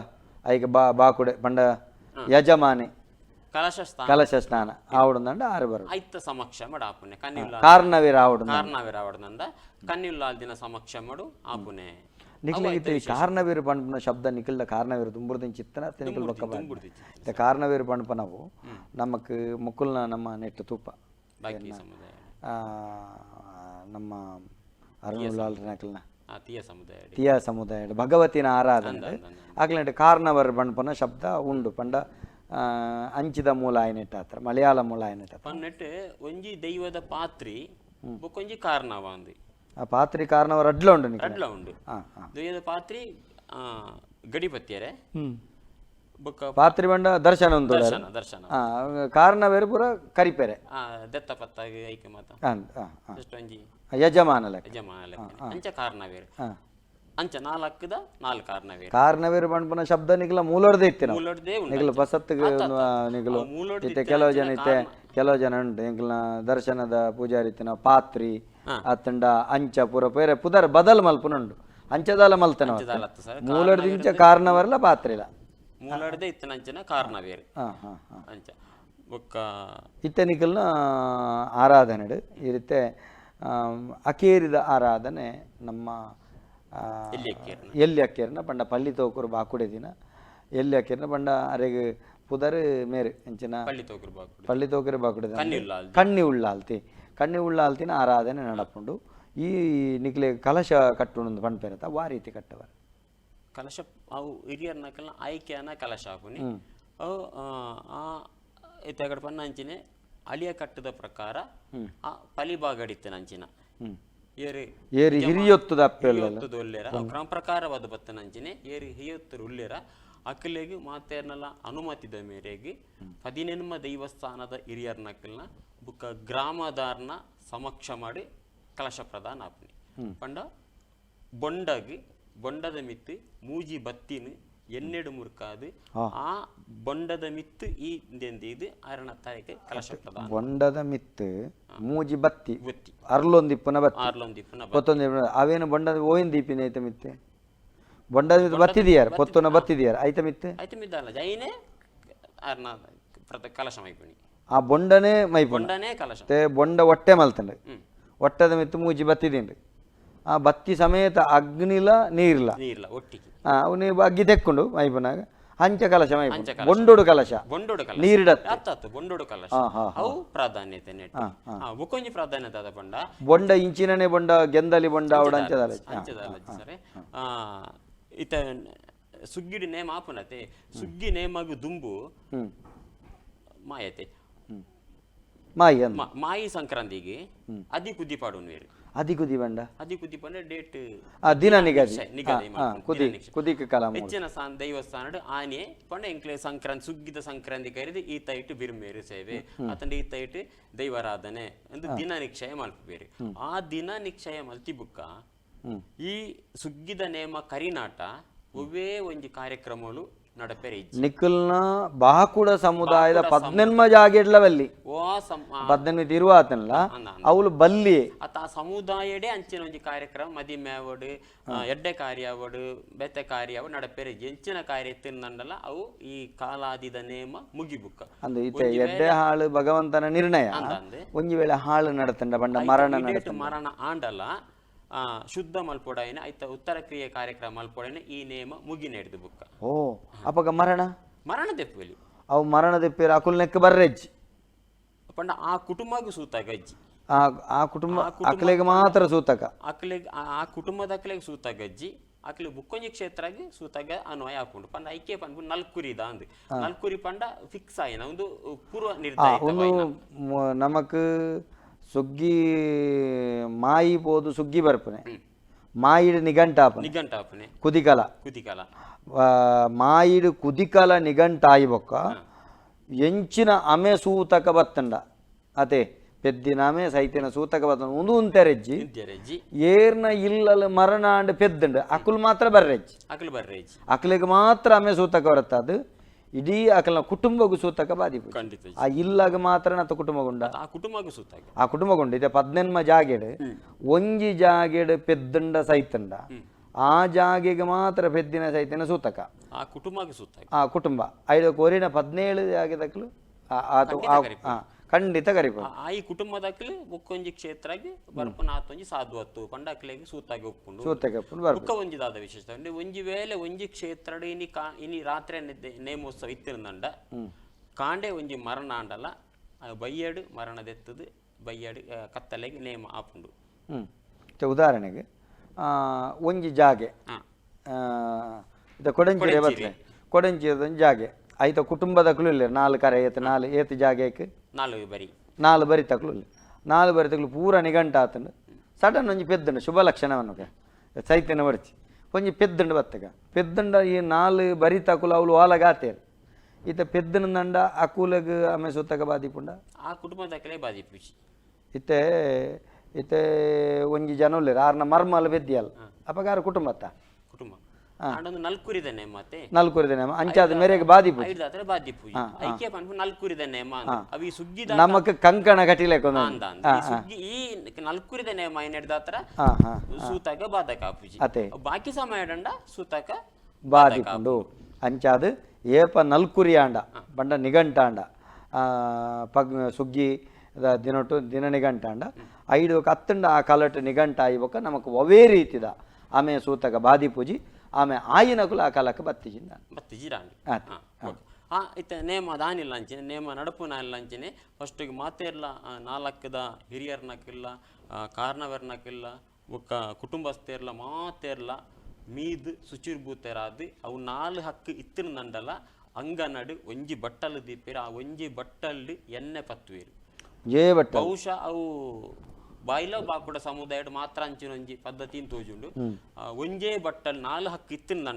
ಐಕ ಬಾ ಬಾಕುಡೆ ಪಂಡ ಯಜಮಾನೆ ಕಲಶ ಸ್ಥಾನ ಕಲಶ ಸ್ನಾನ ಆವಡುಂದಂಡ ಆರು ಬರು ಐತ ಸಮಕ್ಷ ಮಾಡ ಆಪುನೆ ಕನ್ನಿಲ್ಲ ಕಾರ್ನವೀರ ಆವಡು ಕಾರ್ನಾವಿರ ಆವಡ್ದಂಡ ಕನ್ನಿಲ್ಲಾಲ್ದಿನ ಸಮಕ್ಷ ಮಾಡು ಆಪುನೆ. ನಿಖಿಲ ಇತ್ತೆ ಈ ಕಾರ್ನವೀರು ಪಂಪನ ಶಬ್ದ ನಿಖಿಲ್ದ ಕಾರ್ನವೀರು ದುಂಬುರ್ದಿನ ಚಿತ್ತನ ಅತ್ತೆ ನಿಖಿಲ್ ಬೊಕ್ಕ ಇತ್ತೆ ಕಾರ್ನವೀರು ಪಂಪನವು ನಮಕ್ ಮುಕ್ಕುಲ್ನ ನಮ್ಮ ನೆಟ್ಟು ತೂಪ ಬಾಕಿ ಸಮುದಾಯ ನಮ್ಮ ಅರುಣುಲಾಲ್ ನಕಲ್ನ ತೀಯ ಸಮುದಾಯ ತೀಯ ಸಮುದಾಯ ಭಗವತಿನ ಆರಾಧನೆ ಅಕ್ಲೆಂಟ್ ಕಾರ್ನವರ್ ಪಂಪನ ಶಬ್ದ ಉಂಡು ಪಂಡ ಅಂಚಿದ ಮೂಲ ಆಯ್ನೆಟ್ಟ ಹತ್ರ ಮಲಯಾಳ ಮೂಲ ಆಯ್ನೆಟ್ಟ ಹತ್ರ. ಪನ್ನೆಟ್ ಒಂಜಿ ದೈವದ ಪಾತ್ರಿ ಬೊಕ್ಕೊಂಜಿ ಕಾರ್ನವ ಅಂದು ಆ ಪಾತ್ರಿ ಕಾರ್ನವರ್ ಅಡ್ಲ ಉಂಡು ನಿಖಿಲ. ಅಡ್ಲ ಉಂಡು ದೈವದ ಪಾತ್ರಿ ಗಡಿಪತ್ತಿಯರೆ ಬೊಕ್ಕ ಪಾತ್ರಿ ಬಂಡ ದರ್ಶನ ಉಂಡು ದರ್ಶನ ದರ್ಶನ ಕಾರ್ನವೇರು ಪೂರ ಕರಿಪೆರೆ ದತ್ತ ಪತ್ತಾಗ ಐಕೆ ಮಾತ ಜಸ್ಟ್ ಒಂಜಿ ಯಜಮಾನ ಲೆಕ್ಕ ಯಜಮಾನ ಲೆಕ್ಕನೆ. ಅಂಚ ಕಾರ್ನವೇರು ಅಂಚ ನಾಲ್ಕದ ನಾಲ್ಕು ಕಾರ್ನವೇರು ಕಾರ್ನವೇರು ಪಂಪನ ಶಬ್ದ ನಿಖಿಲ ಮೂಲೊಡ್ದೇ ಇತ್ತು ನಾವು ಮೂಲೊಡ್ದೇ ಉಂಡು ನಿಖಿಲ ಬಸತ್ತಿಗೆ ನಿಖಿಲು ಮೂಲೊಡ್ದು ಇತ್ತೆ ಕೆಲವು ಜನ ಇತ್ತೆ ಕೆಲವು ಜನ ಉಂಟು ಎಂಕ್ಲನ ದರ್ಶನದ ಪೂಜಾರಿ ಇತ್ತಿನ ಪಾತ್ರಿ ಅತ್ತಂಡ ಅಂಚ ಪೂರ ಪೇರೆ ಪುದರ್ ಬದಲ್ ಮಲ್ಪುನುಂಡು ಅಂಚದಾಲ ಮಲ್ತನ ಅಂಚದಾಲ ಅತ್ತ ಸರ್. ಮೂಲೊಡ್ದು ಇಂಚ ಕಾರ್ನವರ್ಲ ಪಾತ್ರಿಲ ಮೂಲೊಡ್ದೇ ಇತ್ತಿನ ಅಂಚನ ಕಾರ್ನವೇರು ಹಾ ಹಾ ಹಾ ಅಂಚ ಬೊಕ್ಕ ಇತ್ತೆ ನಿಖಲ್ನ ಆರಾಧನೆ ಈ ರೀತಿ ಅಕೇರಿದ ಆರಾಧನೆ ನಮ್ಮ ಎಲ್ಲಿ ಅಕ್ಕೇರ್ನ? ಎಲ್ಲಿ ಅಕ್ಕೇರ್ನ ಪಂಡ ಪಳ್ಳಿ ತೋಕುರು ಬಾಕುಡೆ ದಿನ ಎಲ್ಲಿ ಅಕ್ಕೇರ್ನ ಪಂಡ ಅರೆಗ್ ಪುದರ್ ಮೇರು ಅಂಚಿನ ಪಳ್ಳಿ ತೋಕರು ಬಾಕುಡು ಪಳ್ಳಿ ತೋಕರು ಬಾಕುಡೆ ದಿನ. ಕನ್ನಿಲ್ಲಾಲ್ದಿ. ಕಣ್ಣಿ ಉಳ್ಳಾಲ್ತಿ ಕಣ್ಣಿ ಉಳ್ಳಾಲ್ತಿನ ಆರಾಧನೆ ನಡಪುಂಡು. ಈ ನಿಕ್ಲೆ ಕಲಶ ಕಟ್ಟುಂಡು ಪಂಡ್ಪೆರತ ವಾ ರೀತಿ ಕಟ್ಟವರ್ ಕಲಶ ಅವು ಹಿರಿಯರ್ನಕಲ್ನ ಆಯ್ಕೆಯನ್ನ ಕಲಶ ಆಪುನಿ ಅವು ಆ ಇತ್ತೆ ಪನ್ನ ಅಂಚಿನೆ ಅಳಿಯ ಕಟ್ಟದ ಪ್ರಕಾರ ಆ ಪಲಿಬಾಗಡಿತ್ತಿನ ಅಂಚಿನ ಏರು ಏರಿ ಹಿರಿಯೊತ್ತುದ ಅಪ್ಪೆಲ್ಲ ಹಿರಿಯೊತ್ತುದ ಉಲ್ಲೇರ ಅವು ಕ್ರಮ ಪ್ರಕಾರವಾದ ಬತ್ತನ ಅಂಚಿನೆ ಏರು ಹಿರಿಯೊತ್ತರು ಉಲ್ಲೇರ ಅಕಲೆಗ್ ಮಾತೆರ್ನಲ ಅನುಮತಿದ ಮೇರೆಗೆ ಪದಿನೆನ್ಮ ದೈವಸ್ಥಾನದ ಹಿರಿಯರ್ನಕಲ್ನ ಬುಕ್ಕ ಗ್ರಾಮದಾರ್ನ ಸಮಕ್ಷ ಮಾಡಿ ಕಲಶ ಪ್ರದಾನ ಆಪುನಿ. ಪಂಡ ಬೊಂಡಗ್ ಬೊಂಡದ ಮಿತ್ತು ಮೂಜಿ ಬತ್ತಿನ ಎನ್ನೆಡು ಮುರ್ಕಾದು ಆ ಬೊಂಡದ ಮಿತ್ತು ಈ ಇದು ಅರಣ ತಾಯಿಗೆ ಕಲಶ ಪ್ರದಾನ. ಬೊಂಡದ ಮಿತ್ತು ಮೂಜಿ ಬತ್ತಿ ಬತ್ತಿ ಅರ್ಲೊಂದಿಪ್ಪುನ ಬತ್ತಿ ಆರ್ಲೊಂದಿಪ್ಪುನ ಪೊತ್ತೊಂದು ಅವೇನು ಬೊಂಡದ ಓಯಿನ್ ದೀಪಿನ ಐತ ಮಿತ್ತೆ ಬೊಂಡದ ಮಿತ್ತು ಬತ್ತಿದಿಯಾರ ಪೊತ್ತುನ ಬತ್ತಿದಿಯಾರ ಐತ ಮಿತ್ತು ಐತ ಮಿದ್ದಲ್ಲ ಜೈನೇ ಅರ್ನ ಕಲಶ ಮೈಪುಣಿ ಆ ಬೊಂಡನೇ ಮೈಪುಣ ಬೊಂಡನೇ ಕಲಶ. ಮತ್ತೆ ಬೊಂಡ ಹೊಟ್ಟೆ ಮಲ್ತಂಡು ಹೊಟ್ಟೆದ ಮಿತ್ತು ಮೂಜಿ ಬತ್ತಿದಿಂಡು ಆ ಬತ್ತಿ ಸಮೇತ ಅಗ್ನಿಲ ನೀರ್ಲ ನೀರ್ಲ ಒಟ್ಟಿಗೆ ಅವನು ಅಗ್ಗಿ ತೆಕ್ಕೊಂಡು ಮೈಪುನಾಗ ಅಂಚ ಕಲಶ ಮೈಪುಣ ಅಂಚ ಕಲಶ. ಬೊಂಡೋಡು ಕಲಶ ಬೊಂಡೋಡು ಕಲಶ ನೀರಿಡತ್ತೆ. ಅತ್ತ ಬೊಂಡೋಡು ಕಲಶ ಹಾ, ಅವು ಪ್ರಾಧಾನ್ಯತೆ ನೆಟ್ ಬೊಕ್ಕೊಂಜಿ ಪ್ರಾಧಾನ್ಯತೆ ಅದ ಪಂಡ ಬೊಂಡ ಇಂಚಿನನೇ ಬೊಂಡ ಗೆಂದಲಿ ಬೊಂಡ ಅವಡ ಅಂಚದಲ್ಲ ಅಂಚದಲ್ಲ ಸರಿ. ಇತ ಸುಗ್ಗಿಡಿ ನೇಮ ಆಪುನತೆ ಸುಗ್ಗಿ ನೇಮಗು ದುಂಬು ಮಾಯತೆ ಮಾಯಿ ಅಂದ ಮಾಯಿ ಸಂಕ್ರಾಂತಿಗೆ ಅದಿ ಕುದ್ದಿ ಪಾಡುನ್ವೇರು. ಅದಿ ಕುದಿ ಬಂಡ ಅದಿ ಕುದಿ ಪಂಡ ಡೇಟ್ ಆ ದಿನ ನಿಗದಿ ನಿಗದಿ ಆ, ಕುದಿ ಕುದಿಕ್ ಕಲ ಹೆಚ್ಚಿನ ದೈವಸ್ಥಾನಡ್ ಆನೆ ಪಂಡ ಎಂಕ್ಲೆ ಸಂಕ್ರಾಂತಿ ಸುಗ್ಗಿದ ಸಂಕ್ರಾಂತಿ ಕರಿದು ಈ ತೈಟ್ ಬಿರ್ಮೇರು ಸೇವೆ ಅತಂಡ ಈ ತೈಟ್ ದೈವಾರಾಧನೆ ಅಂದು ದಿನ ನಿಕ್ಷಯ ಮಲ್ಪಬೇರು. ಆ ದಿನ ನಿಕ್ಷಯ ಮಲ್ತಿ ಬುಕ್ಕ ಈ ಸುಗ್ಗಿದ ನೇಮ ಕರಿನಾಟ ಒವ್ವೇ ಒಂಜಿ ಕಾರ್ಯಕ್ರಮಗಳು ನಡಪೆರೆ ಇಜ್ಜಿ. ನಿಖಲ್ನ ಬಾಕುಡ ಸಮುದಾಯದ ಪದ್ನೆನ್ಮ ಜಾಗೆಡ್ಲವಲ್ಲಿ ಓ ಸಮ ಪದ್ನೆನ್ಮ ತಿರುವಾತನಲ್ಲ ಅವಳು ಬಲ್ಲಿ. ಅತ ಆ ಸಮುದಾಯಡೆ ಅಂಚಿನ ಒಂಜಿ ಕಾರ್ಯಕ್ರಮ ಮದಿಮೆ ಆವಡ್, ಎಡ್ಡೆ ಕಾರ್ಯ ಆವಡ್, ಬೆತ್ತೆ ಕಾರ್ಯ ಆವಡ್ ನಡಪೆರೆ ಇಜ್ಜಿ. ಎಂಚಿನ ಕಾರ್ಯ ತಿನ್ನಂಡಲ ಅವು ಈ ಕಾಲಾದಿದ ನೇಮ ಮುಗಿಬುಕ್ಕ. ಅಂದು ಇತ್ತೆ ಎಡ್ಡೆ ಹಾಳು ಭಗವಂತನ ನಿರ್ಣಯ. ಅಂದಂದೆ. ಒಂಜಿ ವೇಳೆ ಹಾಳು ನಡತಂಡ ಬಂಡ ಮರಣ ಇಡೇಟ್ ಮರಣ ಆಂಡಲ ಶುದ್ಧ ಮಲ್ಪೊಡಾಯಿನ ಐತ ಉತ್ತರ ಕ್ರಿಯೆ ಕಾರ್ಯಕ್ರಮ ಮಲ್ಪೊಡಾಯಿನ ಈ ನೇಮ ಮುಗಿ ನಡೆದು ಬುಕ್ಕ. ಓ ಅಪಗ ಮರಣ ಮರಣ ದೆಪ್ಪಲಿ. ಅವು ಮರಣ ದೆಪ್ಪೇರು ಅಕುಲ್ ನೆಕ್ ಬರ್ರೆಜ್ಜಿ. ಪಂಡ ಆ ಕುಟುಂಬಗೂ ಸೂತಕ ಅಜ್ಜಿ. ಆ ಆ ಕುಟುಂಬ ಅಕ್ಲೆಗ್ ಮಾತ್ರ ಸೂತಕ. ಅಕ್ಲೆಗ್ ಆ ಕುಟುಂಬದ ಅಕ್ಲೆಗ್ ಸೂತಕ ಅಜ್ಜಿ. ಅಕ್ಲೆ ಬುಕ್ಕೊಂಜಿ ಕ್ಷೇತ್ರಗ್ ಸೂತಕ ಅನ್ವಯ ಆಪುಂಡು. ಪಂಡ ಐಕೆ ಪಂಡ ನಲ್ಕುರಿ ದಾಂದ್ ನಲ್ಕುರಿ ಪಂಡ ಫಿಕ್ಸ್ ಆಯಿನ ಒಂದು ಪೂರ್ವ ನಿರ್ಧಾರಿತ. ಒಂದು ನಮಕ್ ಸುಗ್ಗಿ ಮಾಯಿ ಪೋದು ಸುಗ್ಗಿ ಬರ್ಪನೆ ಮಾಯಿಡ್ ನಿಘಂಟಾಪನೆ ನಿಘಂಟಾಪನೆ ಕುದಿಕಲ ಕುದಿಕಲ ಮಾಯಿಡ್ ಕುದಿಕಲ ನಿಘಂಟಾಯಿ ಬೊಕ್ಕ ಎಂಚಿನ ಅಮೆ ಸೂತಕ ಬತ್ತಂಡ ಅತೆ ಪೆದ್ದಿನ ಅಮೆ ಸೈತಿನ ಸೂತಕ ಬತ್ತಂಡ ಉಂದು ಉಂತೆರೆಜ್ಜಿ. ನಿದ್ಯರೆಜ್ಜಿ. ಏರ್ನ ಇಲ್ಲಲ್ ಮರಣ ಅಂಡ್ ಪೆದ್ದಂಡ ಅಕುಲ್ ಮಾತ್ರ ಬರ್ರೆಜ್ಜಿ. ಅಕ್ಲು ಬರ್ರೆಜ್ಜಿ. ಅಕ್ಲೆಗ್ ಮಾತ್ರ ಅಮೆ ಸೂತಕ ಬರತ್ತದು ಇಡೀ ಅಕಲ್ನ ಕುಟುಂಬಗೂ ಸೂತಕ ಬಾದಿಪು. ಖಂಡಿತ. ಆ ಇಲ್ಲಾಗ ಮಾತ್ರ ನತ್ತ ಕುಟುಂಬಗುಂಡ ಆ ಕುಟುಂಬಗೂ ಸೂತಕ. ಆ ಕುಟುಂಬಗುಂಡ ಇದೆ ಪದ್ನೆನ್ಮ ಜಾಗೆಡ್ ಒಂಜಿ ಜಾಗೆಡ್ ಪೆದ್ದಂಡ ಸೈತಂಡ ಆ ಜಾಗೆಗೆ ಮಾತ್ರ ಪೆದ್ದಿನ ಸೈತಿನ ಸೂತಕ. ಆ ಕುಟುಂಬಗೂ ಸೂತಕ. ಆ ಕುಟುಂಬ ಐದು ಕೋರಿನ 17 ಜಾಗೆದಕ್ಲು ಖಂಡಿತ ಕರಿಪು. ಆ ಈ ಕುಟುಂಬದಕ್ಲು ಬುಕ್ಕೊಂಜಿ ಕ್ಷೇತ್ರಗ್ ಬರ್ಪುನ ಆತೊಂಜಿ ಸಾಧುವತ್ತು ಪಂಡ ಅಕ್ಲೆಗ್ ಸೂತಾಗಿ ಒಪ್ಪುಂಡು. ಸೂತಕ ಒಪ್ಪುಂಡು ಬರ್ಪು. ಬುಕ್ಕ ಒಂಜಿ ದಾದ ವಿಶೇಷ ಅಂದ್ರೆ ಒಂಜಿ ವೇಳೆ ಒಂಜಿ ಕ್ಷೇತ್ರಡ್ ಇನಿ ಇನಿ ರಾತ್ರಿ ನೇಮೋತ್ಸವ ಇತ್ತಿರಂದಂಡ ಕಾಂಡೆ ಒಂಜಿ ಮರಣ ಆಂಡಲ ಬಯ್ಯಡು ಮರಣದೆತ್ತದು ಬಯ್ಯಡು ಕತ್ತಲೆಗೆ ನೇಮ ಆಪುಂಡು. ಉದಾಹರಣೆಗೆ ಒಂಜಿ ಜಾಗೆ ಇದು ಕೊಡಂಚಿರೆ ಬರ್ತದೆ ಕೊಡಂಚಿರದ ಒಂಜಿ ಜಾಗೆ ಐತ ಕುಟುಂಬದಕ್ಲು ಇಲ್ಲ ನಾಲ್ ಕರೆ ಏತ್ ನಾಲ್ ಏತ್ ಜಾಗೆಕ್ ನಾಲ್ ಬರಿ ನಾಲ್ ಬರಿ ತಕ್ಲು ಇಲ್ಲ ನಾಲ್ ಬರಿ ತಕ್ಲು ಪೂರ ನಿಘಂಟ ಆತಂಡು ಸಡನ್ ಒಂಜಿ ಪೆದ್ದಂಡು ಶುಭ ಲಕ್ಷಣವನ್ನು ಸೈತಿನ ಬರ್ಚಿ ಒಂಜಿ ಪೆದ್ದಂಡು ಬತ್ತಗ ಪೆದ್ದಂಡ ಈ ನಾಲ್ ಬರಿ ತಕುಲು ಅವಳು ಓಲಗಾತೇರು ಈತ ಪೆದ್ದನಂಡ ಅಕುಲಗ್ ಆಮೆ ಸುತ್ತಕ ಬಾದಿಪುಂಡ ಆ ಕುಟುಂಬದಕ್ಲೆ ಬಾದಿಪುಜಿ. ಇತ್ತೆ ಇತ್ತೆ ಒಂಜಿ ಜನ ಉಲ್ಲೆರ್ ಆರ್ನ ಮರ್ಮಲ್ ಪೆದ್ದಿಯಲ್ ಅಪಗ ಆರ್ ಕುಟುಂಬತ್ತ ಕುಟುಂಬ ಆಂಡೊಂದು ನಲ್ಕುರಿದ ನೇಮ ಅತ್ತೆ ನಲ್ಕುರಿದ ನೇಮ ಅಂಚಾದ ಮೇರೆಗೆ ಬಾದಿಪುಜಿ. ಐಡ್ದಾತ್ರ ಬಾದಿಪುಜಿ ಐಕೆ ಪನ್ಪು ನಲ್ಕುರಿದ ನೇಮ ಅಂದ್. ಅವು ಈ ಸುಗ್ಗಿದ ನಮಕ್ ಕಂಕಣ ಕಟಿಲೆಕ ಅಂದ ಅಂದ್. ಈ ಸುಗ್ಗಿ ಈ ನಲ್ಕುರಿದ ನೇಮ ಏನೆಡ್ದಾತ್ರ ಸೂತಕ ಬಾಧಕ ಆಪುಜಿ. ಅತೆ. ಬಾಕಿ ಸಮಯದಂಡ ಸೂತಕ ಬಾದಿಪುಂಡು ಅಂಚಾದ್ ಏಪ ನಲ್ಕುರಿ ಆಂಡ ಬಂಡ ನಿಘಂಟಾಂಡ ಪಗ್ ಸುಗ್ಗಿ ದಿನೊಟ್ಟು ದಿನ ನಿಘಂಟಾಂಡ ಐಡು ಕತ್ತಂಡ ಆ ಕಲಟ್ ನಿಘಂಟ ಆಯಿ ಬೊಕ್ಕ ನಮಕ್ ಒವೇ ರೀತಿದ ಆಮೆ ಸೂತಕ ಬಾದಿಪುಜಿ ಆಮೆ ಆಯಿನಕುಲು ಆ ಕಾಲಕ್ಕೆ ಬತ್ತಿಜಿಂದ ಬತ್ತಿಜಿ ರಾಂಡ್. ಆತ್. ಆ ಇತ್ತೆ ನೇಮ ದಾನಿಲ್ಲ ಅಂಚಿನೆ ನೇಮ ನಡಪುನ ಇಲ್ಲ ಅಂಚಿನೆ ಫಸ್ಟಿಗೆ ಮಾತೆರ್ಲ ನಾಲ್ಕದ ಹಿರಿಯರ್ನಕ್ಕಿಲ್ಲ ಕಾರ್ನವರ್ನಕ್ಕಿಲ್ಲ ಬೊಕ್ಕ ಕುಟುಂಬಸ್ಥೆರ್ಲ ಮಾತೆರ್ಲ ಮೀದ್ ಶುಚಿರ್ಭೂತರಾದ್ ಅವು ನಾಲ್ ಹಕ್ಕು ಇತ್ತಿನ ಅಂಗನಡು ಒಂಜಿ ಬಟ್ಟಲು ದೀಪೇರು ಆ ಒಂಜಿ ಬಟ್ಟಲು ಎಣ್ಣೆ ಪತ್ತುವೇರು. ಏ ಬಟ್ಟ ಬಹುಶಃ ಅವು ಬಾಯ್ಲ ಬಾಕುಡ ಸಮುದಾಯಡ್ ಮಾತ್ರ ಅಂಚಿನ ಒಂಜಿ ಪದ್ಧತಿನ್ ತೋಜುಂಡು. ಒಂಜೇ ಬಟ್ಟಲ್ ನಾಲ್ ಹಕ್ಕು ಇತ್ತಿನ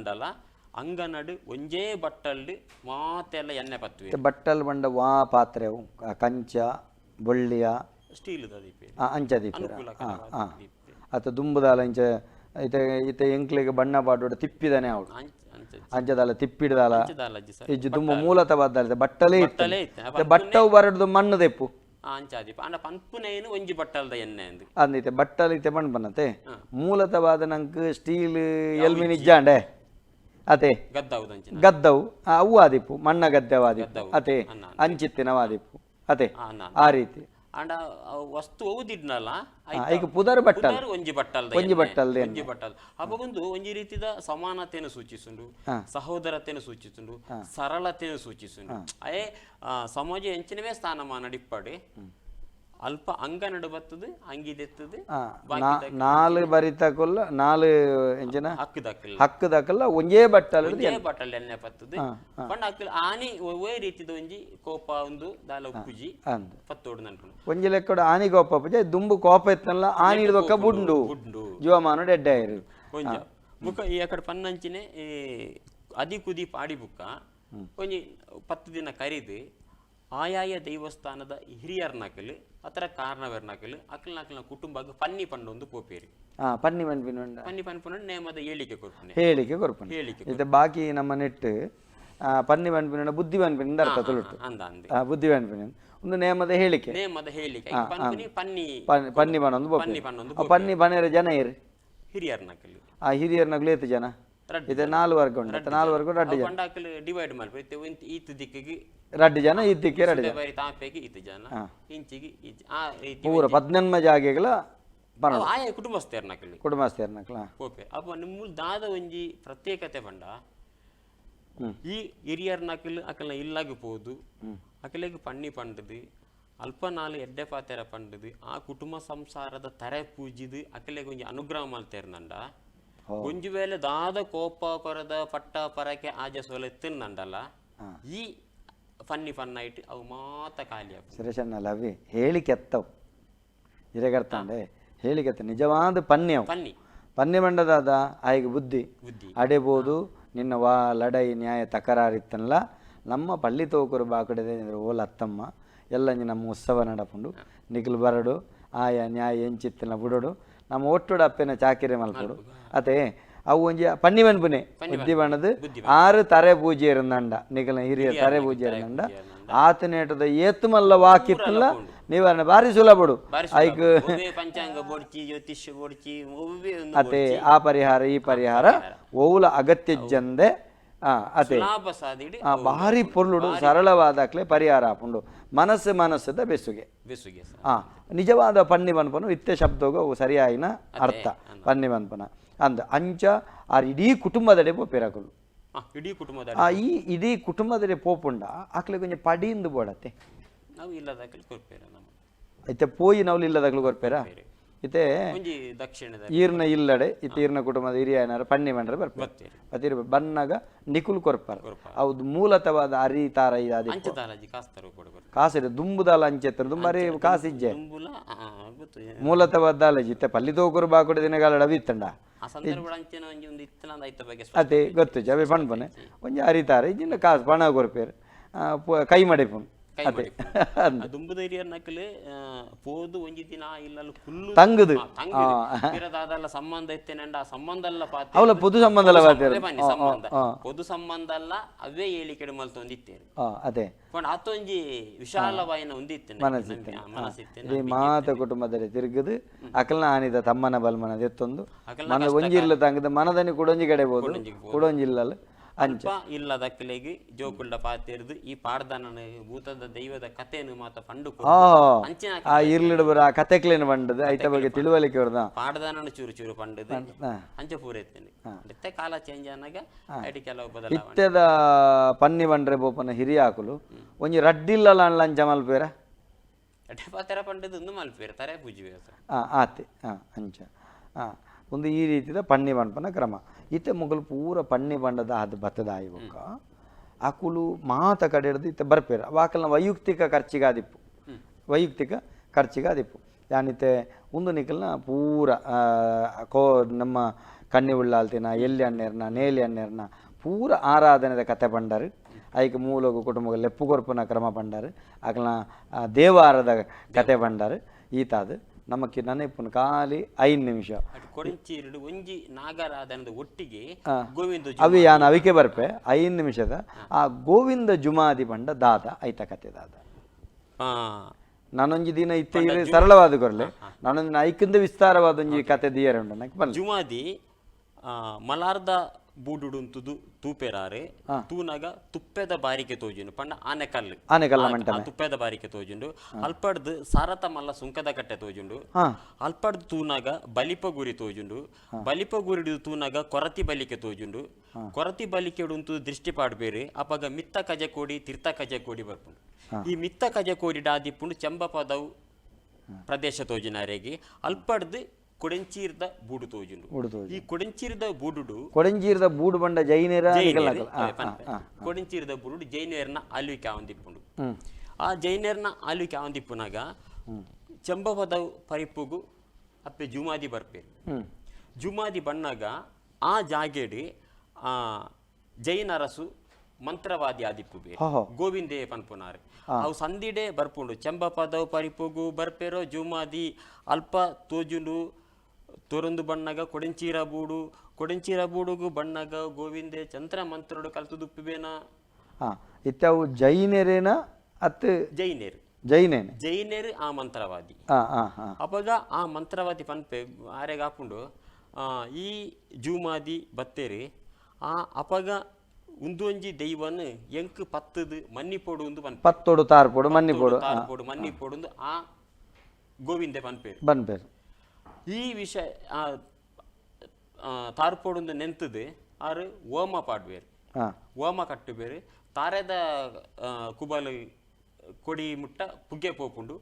ಅಂಗನಡು ಒಂಜೇ ಬಟ್ಟಲ್ಡ್ ಮಾತೆಲ್ಲ ಎಣ್ಣೆ ಪತ್ತುವೇರು. ಬಟ್ಟಲ್ ಬಂಡ ವಾ ಪಾತ್ರೆ ಕಂಚ ಬೊಳ್ಳಿಯ ಸ್ಟೀಲ್ ದೀಪೇರು ಅಂಚ ದೀಪೇರು. ಅನುಕೂಲಕರವಾದ ದೀಪೇರು. ಅತ್ತ ದುಂಬುದಾಲ ಇಂಚ ಇತ್ತೆ ಇತ್ತೆ ಎಂಕ್ಲೆಗ್ ಬಣ್ಣ ಪಾಡೋಡು ತಿಪ್ಪಿದನೆ ಅವಳು ಅಂಚದಾಲ ತಿಪ್ಪಿಡ್ದಾಲ ಇಜ್ಜಿ ದುಂಬು ಮೂಲತಃ ಬದ್ದಾಲ ಬಟ್ಟಲೇ ಇತ್ತು. ಬಟ್ಟವು ಬರಡ್ದು ಮಣ್ಣು ದೆಪ್ಪು ಅಂಚಾದಿಪ್ಪ ಅಂಡ ಪನ್ಪುನೇನು ಒಂಜಿ ಬಟ್ಟಲ್ದ ಎಣ್ಣೆ ಅಂದ್ ಅಂದಿತ್ತೆ ಬಟ್ಟಲ್ ಇತ್ತೆ ಮಣ್ಣು ಬನ್ನತೆ ಮೂಲತವಾದ ನಂಕ್ ಸ್ಟೀಲ್ ಎಲ್ಮಿನ್ ಇಜ್ಜಾಂಡೆ ಅತೆ ಗದ್ದವು ಗದ್ದವು ಅವು ಆದಿಪ್ಪು ಮಣ್ಣ ಗದ್ದೆವಾದಿಪ್ಪು ಅತೆ ಅಂಚಿತ್ತಿನವಾದಿಪ್ಪು ಅತೆ ಆ ರೀತಿ. ಅಂಡ ವಸ್ತು ಓದಿಡ್ನಲ್ಲ ಈಗ ಪುದರ್ ಬಟ್ಟಲ್ ಒಂಜಿ ಬಟ್ಟಲ್ ಒಂಜಿ ಬಟ್ಟಲ್ ಒಂಜಿ ಬಟ್ಟಲ್ ಅಪಗೊಂದು ಒಂಜಿ ರೀತಿದ ಸಮಾನತೆಯನ್ನು ಸೂಚಿಸುಂಡು, ಸಹೋದರತೆಯನ್ನು ಸೂಚಿಸುಂಡು, ಸರಳತೆಯನ್ನು ಸೂಚಿಸುಂಡು. ಅಯೇ ಸಮಾಜ ಎಂಚಿನವೇ ಸ್ಥಾನಮಾನ ಡಿಪ್ಪಡೆ ಅಲ್ಪ ಅಂಗನಡು ಬತ್ತದು ಅಂಗಿ ದೆತ್ತದು. ನಾಲ್ ಬರಿತಕುಲ್ಲ ನಾಲ್ ಎಂಚಿನ ಹಕ್ಕದಕ್ಕಲ್ಲ ಹಕ್ಕದಕ್ಕಲ್ಲ ಒಂಜೇ ಬಟ್ಟಲ್ ಒಂಜೇ ಬಟ್ಟಲ್ ಎಣ್ಣೆ ಪತ್ತದು ಪಂಡ ಅಕ್ಕಲ್ ಆನಿ ಒವ್ವೇ ರೀತಿದ ಒಂಜಿ ಕೋಪ ಒಂದು ದಾಲ ಉಪ್ಪುಜಿ ಅಂದ್ ಪತ್ತೋಡು ನನ್ಪುಂಡು. ಒಂಜಿ ಲೆಕ್ಕಡು ಆನಿ ಕೋಪ ಪೂಜೆ ದುಂಬು ಕೋಪ ಇತ್ತಲ್ಲ ಆನಿ ಹಿಡ್ದೊಕ್ಕ ಬುಂಡು ಬುಡ್ಡು ಜೀವಮಾನ ಎಡ್ಡಾಯಿರು. ಒಂಜ ಬುಕ್ಕ ಈ ಅಕಡೆ ಪನ್ನಂಚಿನೆ ಈ ಅದಿ ಕುದಿ ಪಾಡಿ ಬುಕ್ಕ ಒಂಜಿ 10 ದಿನ ಕರಿದು ಆಯಾಯ ದೇವಸ್ಥಾನದ ಹಿರಿಯರ್ನಕಲ್ ಅತರ ಕಾರಣವರ್ನಕಲ್ ಅಕಲ್ನಕಲ್ನ ಕುಟುಂಬಗ್ ಪನ್ನಿ ಪಂಡೊಂದು ಪೋಪೇರಿ. ಪನ್ನಿ ಪನ್ಪಿನ ಉಂಡ. ಪನ್ನಿ ಪನ್ಪುನ ನೇಮದ ಹೇಳಿಕೆ ಕೊರ್ಪುನೆ. ಹೇಳಿಕೆ ಕೊರ್ಪುನೆ. ಹೇಳಿಕೆ. ಇತ್ತೆ ಬಾಕಿ ನಮ್ಮ ನೆಟ್ಟು ಪನ್ನಿ ಪನ್ಪಿನ ಬುದ್ಧಿ ಪನ್ಪಿನ ಅರ್ಥ ತುಳುಟು. ಅಂದ ಅಂದೆ. ಬುದ್ಧಿ ಪನ್ಪಿನ ಒಂದು ನೇಮದ ಹೇಳಿಕೆ. ನೇಮದ ಹೇಳಿಕೆ ಪನ್ಪುನಿ ಪನ್ನಿ ಪನ್ನಿ ಪನ್ನೊಂದು ಪನ್ನಿ ಪನ್ನೊಂದು. ಪನ್ನಿ ಪನೇರ ಜನ ಇರು ಹಿರಿಯರ್ನಕಲ್. ಆ ಹಿರಿಯರ್ನಕಲ್ ಏತು ಜನ? ಇದೆ 4 ವರ್ಗ ಉಂಟು. 4 ವರ್ಗ ರಡ್ಡು ಜನ. ಪಂಡಾಕಲ್ ಡಿವೈಡ್ ಮಲ್ಪೆ ಈತ ದಿಕ್ಕಿಗೆ ರಡ್ಡು ಜನ, ಈ ದಿಕ್ಕಿಗೆ ರಡ್ಡು ಜನ. ಬಾರಿ ತಾಪೆಗೆ ಈತ ಜನ, ಇಂಚಿಗೆ ಆ ರೀತಿ ಪೂರ 18 ಜಾಗೆಗಳ ಪನ ಆಯಾ ಕುಟುಂಬಸ್ಥರ್ನಕಲ್. ಕುಟುಂಬಸ್ಥರ್ನಕಲ ಪೋಪೆ. ಅಪ್ಪ ನಿಮ್ಮ ದಾದ ಒಂಜಿ ಪ್ರತ್ಯೇಕತೆ ಪಂಡ ಈ ಹಿರಿಯರ್ನಕಲ್ ಅಕಲ್ನ ಇಲ್ಲಾಗಿ ಪೋದು ಅಕಲೆಗ್ ಪನ್ನಿ ಪಂಡದು ಅಲ್ಪ ನಾಲ್ ಎಡ್ಡೆ ಪಾತೆರ ಪಂಡದು ಆ ಕುಟುಂಬ ಸಂಸಾರದ ತರೆ ಪೂಜಿದು ಅಕಲೆಗ್ ಒಂಜಿ ಅನುಗ್ರಹ ಮಲ್ತೇರ್ನಂಡ. ಒಂಜಿ ವೇಳೆ ದಾದ ಕೋಪ ಕೊರದ ಪಟ್ಟ ಪರಕೆ ಆಜ ಸೋಲೆ ತಿನ್ನಂಡಲ್ಲ ಈ ಫನ್ನಿ ಫನ್ನೈಟ್ ಅವು ಮಾತ ಖಾಲಿ. ಸುರೇಶಣ್ಣ ಲವ್ವಿ ಹೇಳಿಕೆ ಎತ್ತವು ಹಿರೇಗರ್ತಾಂಡೆ ಹೇಳಿಕೆ ಎತ್ತ ನಿಜವಾದ ಪನ್ನಿ ಅವು ಪನ್ನಿ ಪನ್ನಿ ಮಂಡದಾದ ಆಯ್ಗೆ ಬುದ್ಧಿ ಬುದ್ಧಿ ಅಡೆಬೋದು ನಿನ್ನ ವಾ ಲಡೈ ನ್ಯಾಯ ತಕರಾರಿತ್ತಲ್ಲ ನಮ್ಮ ಪಳ್ಳಿ ತೋಕರು ಬಾಕುಡೆ ಓಲ ಅತ್ತಮ್ಮ ಎಲ್ಲ ನಮ್ಮ ಉತ್ಸವ ನಡಪುಂಡು ನಿಖಿಲ್ ಬರಡು ಆಯ ನ್ಯಾಯ ಎಂಚಿತ್ತನ ಬುಡೋಡು ನಮ್ಮ ಒಟ್ಟುಡು ಅಪ್ಪೆನ ಚಾಕಿರಿ ಮಲ್ಪಡು ಅತೆ ಅವು ಒಂಜಿ ಪನ್ನಿ ಪನ್ಪುನೆ ಬುದ್ಧಿ ಬಣ್ಣದು 6 ತರೆ ಪೂಜೆ ಇರಂದಂಡ ನಿಖಿಲ್ನ ಹಿರಿಯ ತರೆ ಪೂಜೆ ಇರಂದಂಡ ಆತನೇಟದ ಏತು ಮಲ್ಲ ವಾಕಿತ್ತಲ್ಲ ನೀವನ್ನ ಬಾರಿ ಸುಲಭಡು ಐಕ್ ಪಂಚಾಂಗ ಬೋಡ್ಚಿ ಜ್ಯೋತಿಷ್ಯ ಬೋಡ್ಚಿ ಅತೆ ಆ ಪರಿಹಾರ ಈ ಪರಿಹಾರ ಓವುಲ ಅಗತ್ಯ ಜಂದೆ ಅತೆ ಭಾರಿ ಪೊರ್ಲುಡು ಸರಳವಾದಾಕ್ಲೆ ಪರಿಹಾರ ಆಪುಂಡು ಮನಸ್ಸು ಮನಸ್ಸದ ಬೆಸುಗೆ ಬೆಸುಗೆ. ನಿಜವಾದ ಪನ್ನಿ ಪನ್ಪನು ಇತ್ತೆ ಶಬ್ದಗ ಅವು ಸರಿಯಾಯಿನ ಅರ್ಥ ಪನ್ನಿ ಪನ್ಪನ ಅಂದ ಅಂಚ ಆ ಇಡೀ ಕುಟುಂಬದಡೆ ಪೋಪೆರಕುಲು ಇಡೀ ಕುಟುಂಬದ ಈ ಇಡೀ ಕುಟುಂಬದಡೆ ಪೋಪುಂಡ ಆಕ್ಲೆ ಕೊಂಚ ಪಡಿಂದು ಬೋಡತ್ತೆ ನಾವು ಇಲ್ಲದಾಕಲಿ ಕೊರ್ಪೇರ ನಮ್ಮ ಇತ್ತೆ ಪೋಯಿ ನಾವು ಇಲ್ಲದಾಗಲು ಕೊರ್ಪೇರ ಇತ್ತೆ ದಕ್ಷಿಣದ ಈರ್ನ ಇಲ್ಲಡೆ ಇತ್ತೆ ಈರ್ನ ಕುಟುಂಬದ ಹಿರಿಯ ಏನಾರ ಪನ್ನಿ ಮಂಡ್ರೆ ಬರ್ತಾರೆ ಬತ್ತೀರಿ ಬನ್ನಾಗ ನಿಕುಲ್ ಕೊರ್ಪಾರ ಹೌದು ಮೂಲತವಾದ ಅರಿ ತಾರ ಇದಾದಿ ಕಾಸಿರ ದುಂಬುದಾಲ ಅಂಚೆತ್ತರ ದುಂಬಾರಿ ಕಾಸಿಜ್ಜೆ ಮೂಲತವಾದ ದಾಲಜಿ ಇತ್ತೆ ಪಲ್ಲಿ ತೋಕರು ಬಾಕುಡ ದಿನಗಾಲ ಅವಿತ್ತಂಡ ಅದೇ ಗೊತ್ತು ಅವೇ ಪಣ್ಪನೆ ಒಂಜಿ ಅರಿತಾರ ಇಜ್ಜಿಂಡ ಕಾಸು ಪಣ ಕೊರ್ಪೇರು ಕೈ ಮಡಿಪುನ್ ಅದೇ ದುಂಬುದ ಹಿರಿಯರ್ನಕಲು ಪೋದು ಒಂಜಿ ದಿನ ಇಲ್ಲಲ್ಲ ಕುಲ್ಲು ತಂಗುದು ದಾದಲ್ಲ ಸಂಬಂಧ ಇತ್ತೇನಂಡ ಆ ಸಂಬಂಧ ಅಲ್ಲ ಪಾತೆ ಅವಲ ಪೊದು ಸಂಬಂಧ ಅಲ್ಲ ಪಾತೆ ಸಂಬಂಧ ಪೊದು ಸಂಬಂಧ ಅಲ್ಲ ಅವೇ ಹೇಳಿಕೆಡೆ ಮಲ್ತೊಂದಿತ್ತೇರು ಅದೇ ಪಂಡ ಆತೊಂಜಿ ವಿಶಾಲವಾಯಿನ ಒಂದಿತ್ತೇನೆ ಮನಸ್ಸಿತ್ತೇನೆ ಮಾತ ಕುಟುಂಬದಲ್ಲಿ ತಿರುಗದು ಅಕಲ್ನ ಆನಿದ ತಮ್ಮನ ಬಲ್ಮನ ಎತ್ತೊಂದು ಮನ ಒಂಜಿ ಇಲ್ಲ ತಂಗದ ಮನದನಿ ಕುಡೊಂಜಿ ಕಡೆ ಬೋದು ಕುಡೊಂಜಿ ಇಲ್ಲಲ್ಲ ಅಂಚ ಇಲ್ಲದಕ್ಕಲೆಗೆ ಜೋಕುಲ್ಡ ಪಾತೆರ್ದು ಈ ಪಾಡ್ದನ ಭೂತದ ದೈವದ ಕಥೆಯನ್ನು ಮಾತ ಪಂಡು ಆ ಇರ್ಲಿಡ ಬರ ಆ ಕಥೆಕ್ಲೇನು ಬಂಡದು ಐತ ಬಗ್ಗೆ ತಿಳುವಳಿಕೆ ಬರ್ದ ಪಾಡ್ದನ ಚೂರು ಚೂರು ಪಂಡದು ಅಂಚ ಪೂರೈತೇನೆ ಇತ್ತೆ ಕಾಲ ಚೇಂಜ್ ಆನಾಗ ಐಟಿ ಕೆಲವು ಬದಲಾವಣೆ. ಇತ್ತೆದ ಪನ್ನಿ ಬಂಡ್ರೆ ಬೋಪನ ಹಿರಿಯ ಹಾಕುಲು ಒಂಜಿ ರಡ್ಡಿಲ್ಲ ಲಂಚ ಮಲ್ಪೇರ ಎಡ್ಡೆ ಪಾತೆರ ಪಂಡದು ಒಂದು ಮಲ್ಪೇರ ತರೆ ಪೂಜೆ ಆತೆ ಅಂಚ ಒಂದು ಈ ರೀತಿದ ಪನ್ನಿ ಪನ್ಪನ ಕ್ರಮ. ಇತ್ತೆ ಮೊಗಲು ಪೂರ ಪನ್ನಿ ಬಂಡದ ಅದು ಬತ್ತದ ಆಯಿ ಬೊಕ್ಕ ಅಕುಲು ಮಾತ ಕಡೆ ಹಿಡ್ದು ಇತ್ತೆ ಬರ್ಪೇರು ವಾಕಲ್ನ ವೈಯಕ್ತಿಕ ಖರ್ಚಿಗಾದಿಪ್ಪು ವೈಯಕ್ತಿಕ ಖರ್ಚಿಗಾದಿಪ್ಪು ಯಾನಿತ್ತೆ ಒಂದು ನಿಕಲ್ನ ಪೂರ ಕೋ ನಮ್ಮ ಕಣ್ಣಿ ಉಳ್ಳಾಲ್ತಿನ ಎಲ್ಲಿ ಅಣ್ಣೇರ್ನ ನೇಲಿ ಅಣ್ಣೇರ್ನ ಪೂರ ಆರಾಧನೆದ ಕತೆ ಪಂಡರು ಐಕ್ ಮೂಲಗು ಕುಟುಂಬ ಲೆಪ್ಪು ಕೊರ್ಪುನ ಕ್ರಮ ಪಂಡರು ಅಕಲ್ನ ದೇವಾರದ ಕತೆ ಪಂಡರು ಈತಾದು ನಮಕ್ಕೆ ನೆನಪುನ ಖಾಲಿ 5 ನಿಮಿಷ ಕೊಡಂಚೀರುಡು ಒಂಜಿ ನಾಗರಾಧನದ ಒಟ್ಟಿಗೆ ಗೋವಿಂದ ಅವಿ ಯಾನ್ ಅವಿಕೆ ಬರ್ಪೆ 5 ನಿಮಿಷದ ಆ ಗೋವಿಂದ ಜುಮಾದಿ ಬಂಡ ದಾದ ಐತ ಕತೆ ದಾದ ನಾನೊಂಜಿ ದಿನ ಇತ್ತೆ ಸರಳವಾದ ಕೊರ್ಲೆ ನಾನೊಂದು ಐಕಿಂದ ವಿಸ್ತಾರವಾದ ಒಂಜಿ ಕತೆ ದಿಯರೆ ಉಂಡು ನಂಗೆ ಬಲ್ಲ ಜುಮಾದಿ ಮಲಾರ್ದ ಬೂಡುಡುಂತುದು ತೂಪೆರಾರೆ ತೂನಗ ತುಪ್ಪೆದ ಬಾರಿಕೆ ತೋಜುಂಡು ಪಂಡ ಆನೆಕಲ್ಲು ಆನೆಕಲ್ಲ ಮಂಟಮೆ ತುಪ್ಪೆದ ಬಾರಿಕೆ ತೋಜುಂಡು ಅಲ್ಪಡ್ದು ಸಾರತ ಮಲ್ಲ ಸುಂಕದ ಕಟ್ಟೆ ತೋಜುಂಡು ಅಲ್ಪಡ್ದು ತೂನಗ ಬಲಿಪ ಗುರಿ ತೋಜುಂಡು ಬಲಿಪ ಗುರಿಡು ತೂನಗ ಕೊರತಿ ಬಲಿಕೆ ತೋಜುಂಡು ಕೊರತಿ ಬಲಿಕೆ ಉಂತು ದೃಷ್ಟಿ ಪಾಡ್ಬೇರು ಅಪಗ ಮಿತ್ತ ಕಜಕೋಡಿ ತೀರ್ಥ ಕಜಕೋಡಿ ಬರ್ಪುಂಡು ಈ ಮಿತ್ತ ಕಜಕೋಡಿ ಡಾದಿಪ್ಪುಂಡು ಚೆಂಬ ಪದವು ಪ್ರದೇಶ ತೋಜಿನಾರೆಗೆ ಅಲ್ಪಡ್ದು ಕೊಡೆಂಚೀರ್ದ ಬೂಡು ತೋಜುಂಡು. ಬೂಡು ತೋಜುಂಡು. ಈ ಕೊಡೆಂಚೀರ್ದ ಬೂಡುಡು ಕೊಡೆಂಜೀರ್ದ ಬೂಡು ಬಂಡ ಜೈನೇರ ಜೈನೆರ್, ಅದೇ ಪನ್ಪೆ. ಕೊಡೆಂಚೀರ್ದ ಬೂಡುಡು ಜೈನೇರ್ನ ಆಳ್ವಿಕೆ ಆವೊಂದಿಪ್ಪುಂಡು. ಆ ಜೈನೇರ್ನ ಆಳ್ವಿಕೆ ಆವೊಂದಿಪ್ಪುನಾಗ ಚಂಬಪದ ಪರಿಪುಗು ಅಪ್ಪೆ ಜುಮಾದಿ ಬರ್ಪೇರು. ಜುಮಾದಿ ಬಣ್ಣಾಗ ಆ ಜಾಗೆಡ್ ಆ ಜೈನರಸು ಮಂತ್ರವಾದಿ ಆದಿಪ್ಪು ಬೇರೆ ಗೋವಿಂದೇ ಪನ್ಪುನಾರು. ಅವು ಸಂದಿಡೆ ಬರ್ಪುಂಡು. ಚೆಂಬಪದವು ಪರಿಪುಗು ಬರ್ಪೇರೋ ಜುಮಾದಿ ಅಲ್ಪ ತೋಜುಂಡು. ತೊರಂದು ಬಣ್ಣಗ ಕೊಡೆಂಚೀರ ಬೂಡು, ಕೊಡೆಂಚೀರ ಬೂಡುಗು ಬಣ್ಣಗ ಗೋವಿಂದೆ ಚಂದ್ರ ಮಂತ್ರಡು ಕಲ್ತುದುಪ್ಪುಬೇನ. ಇತ್ತವು ಜೈನರೇನ ಅತ್ತು? ಜೈನೇರು. ಜೈನೇನೆ. ಜೈನೇರು ಆ ಮಂತ್ರವಾದಿ. ಅಪಗ ಆ ಮಂತ್ರವಾದಿ ಪನ್ಪೆ ಆರೆಗ್ ಆಪುಂಡು ಈ ಜೂಮಾದಿ ಬತ್ತೇರಿ ಆ ಅಪಗ ಉಂದೊಂಜಿ ದೈವನ್ ಎಂಕ್ ಪತ್ತದು ಮನ್ನಿಪೋಡು ಉಂದು ಪನ್ಪೆ. ಪತ್ತೋಡು ತಾರ್ಪೋಡು ಮನ್ನಿಪೋಡು. ತಾರ್ಪೋಡು ಮನ್ನಿಪೋಡು ಉಂದು ಆ ಗೋವಿಂದೆ ಪನ್ಪೇರು. ಪನ್ಪೇರು. ಈ ವಿಷಯ ತಾರ್ಪೋಡು ನೆಂತದು ಆರು ಓಮ ಪಾಡ್ವೇರು. ಓಮ ಕಟ್ಟುಬೇರು. ತಾರೆದ ಕುಬಲ್ ಕೊಡಿ ಮುಟ್ಟ ಪುಗ್ಗೆ ಪೋಪುಂಡು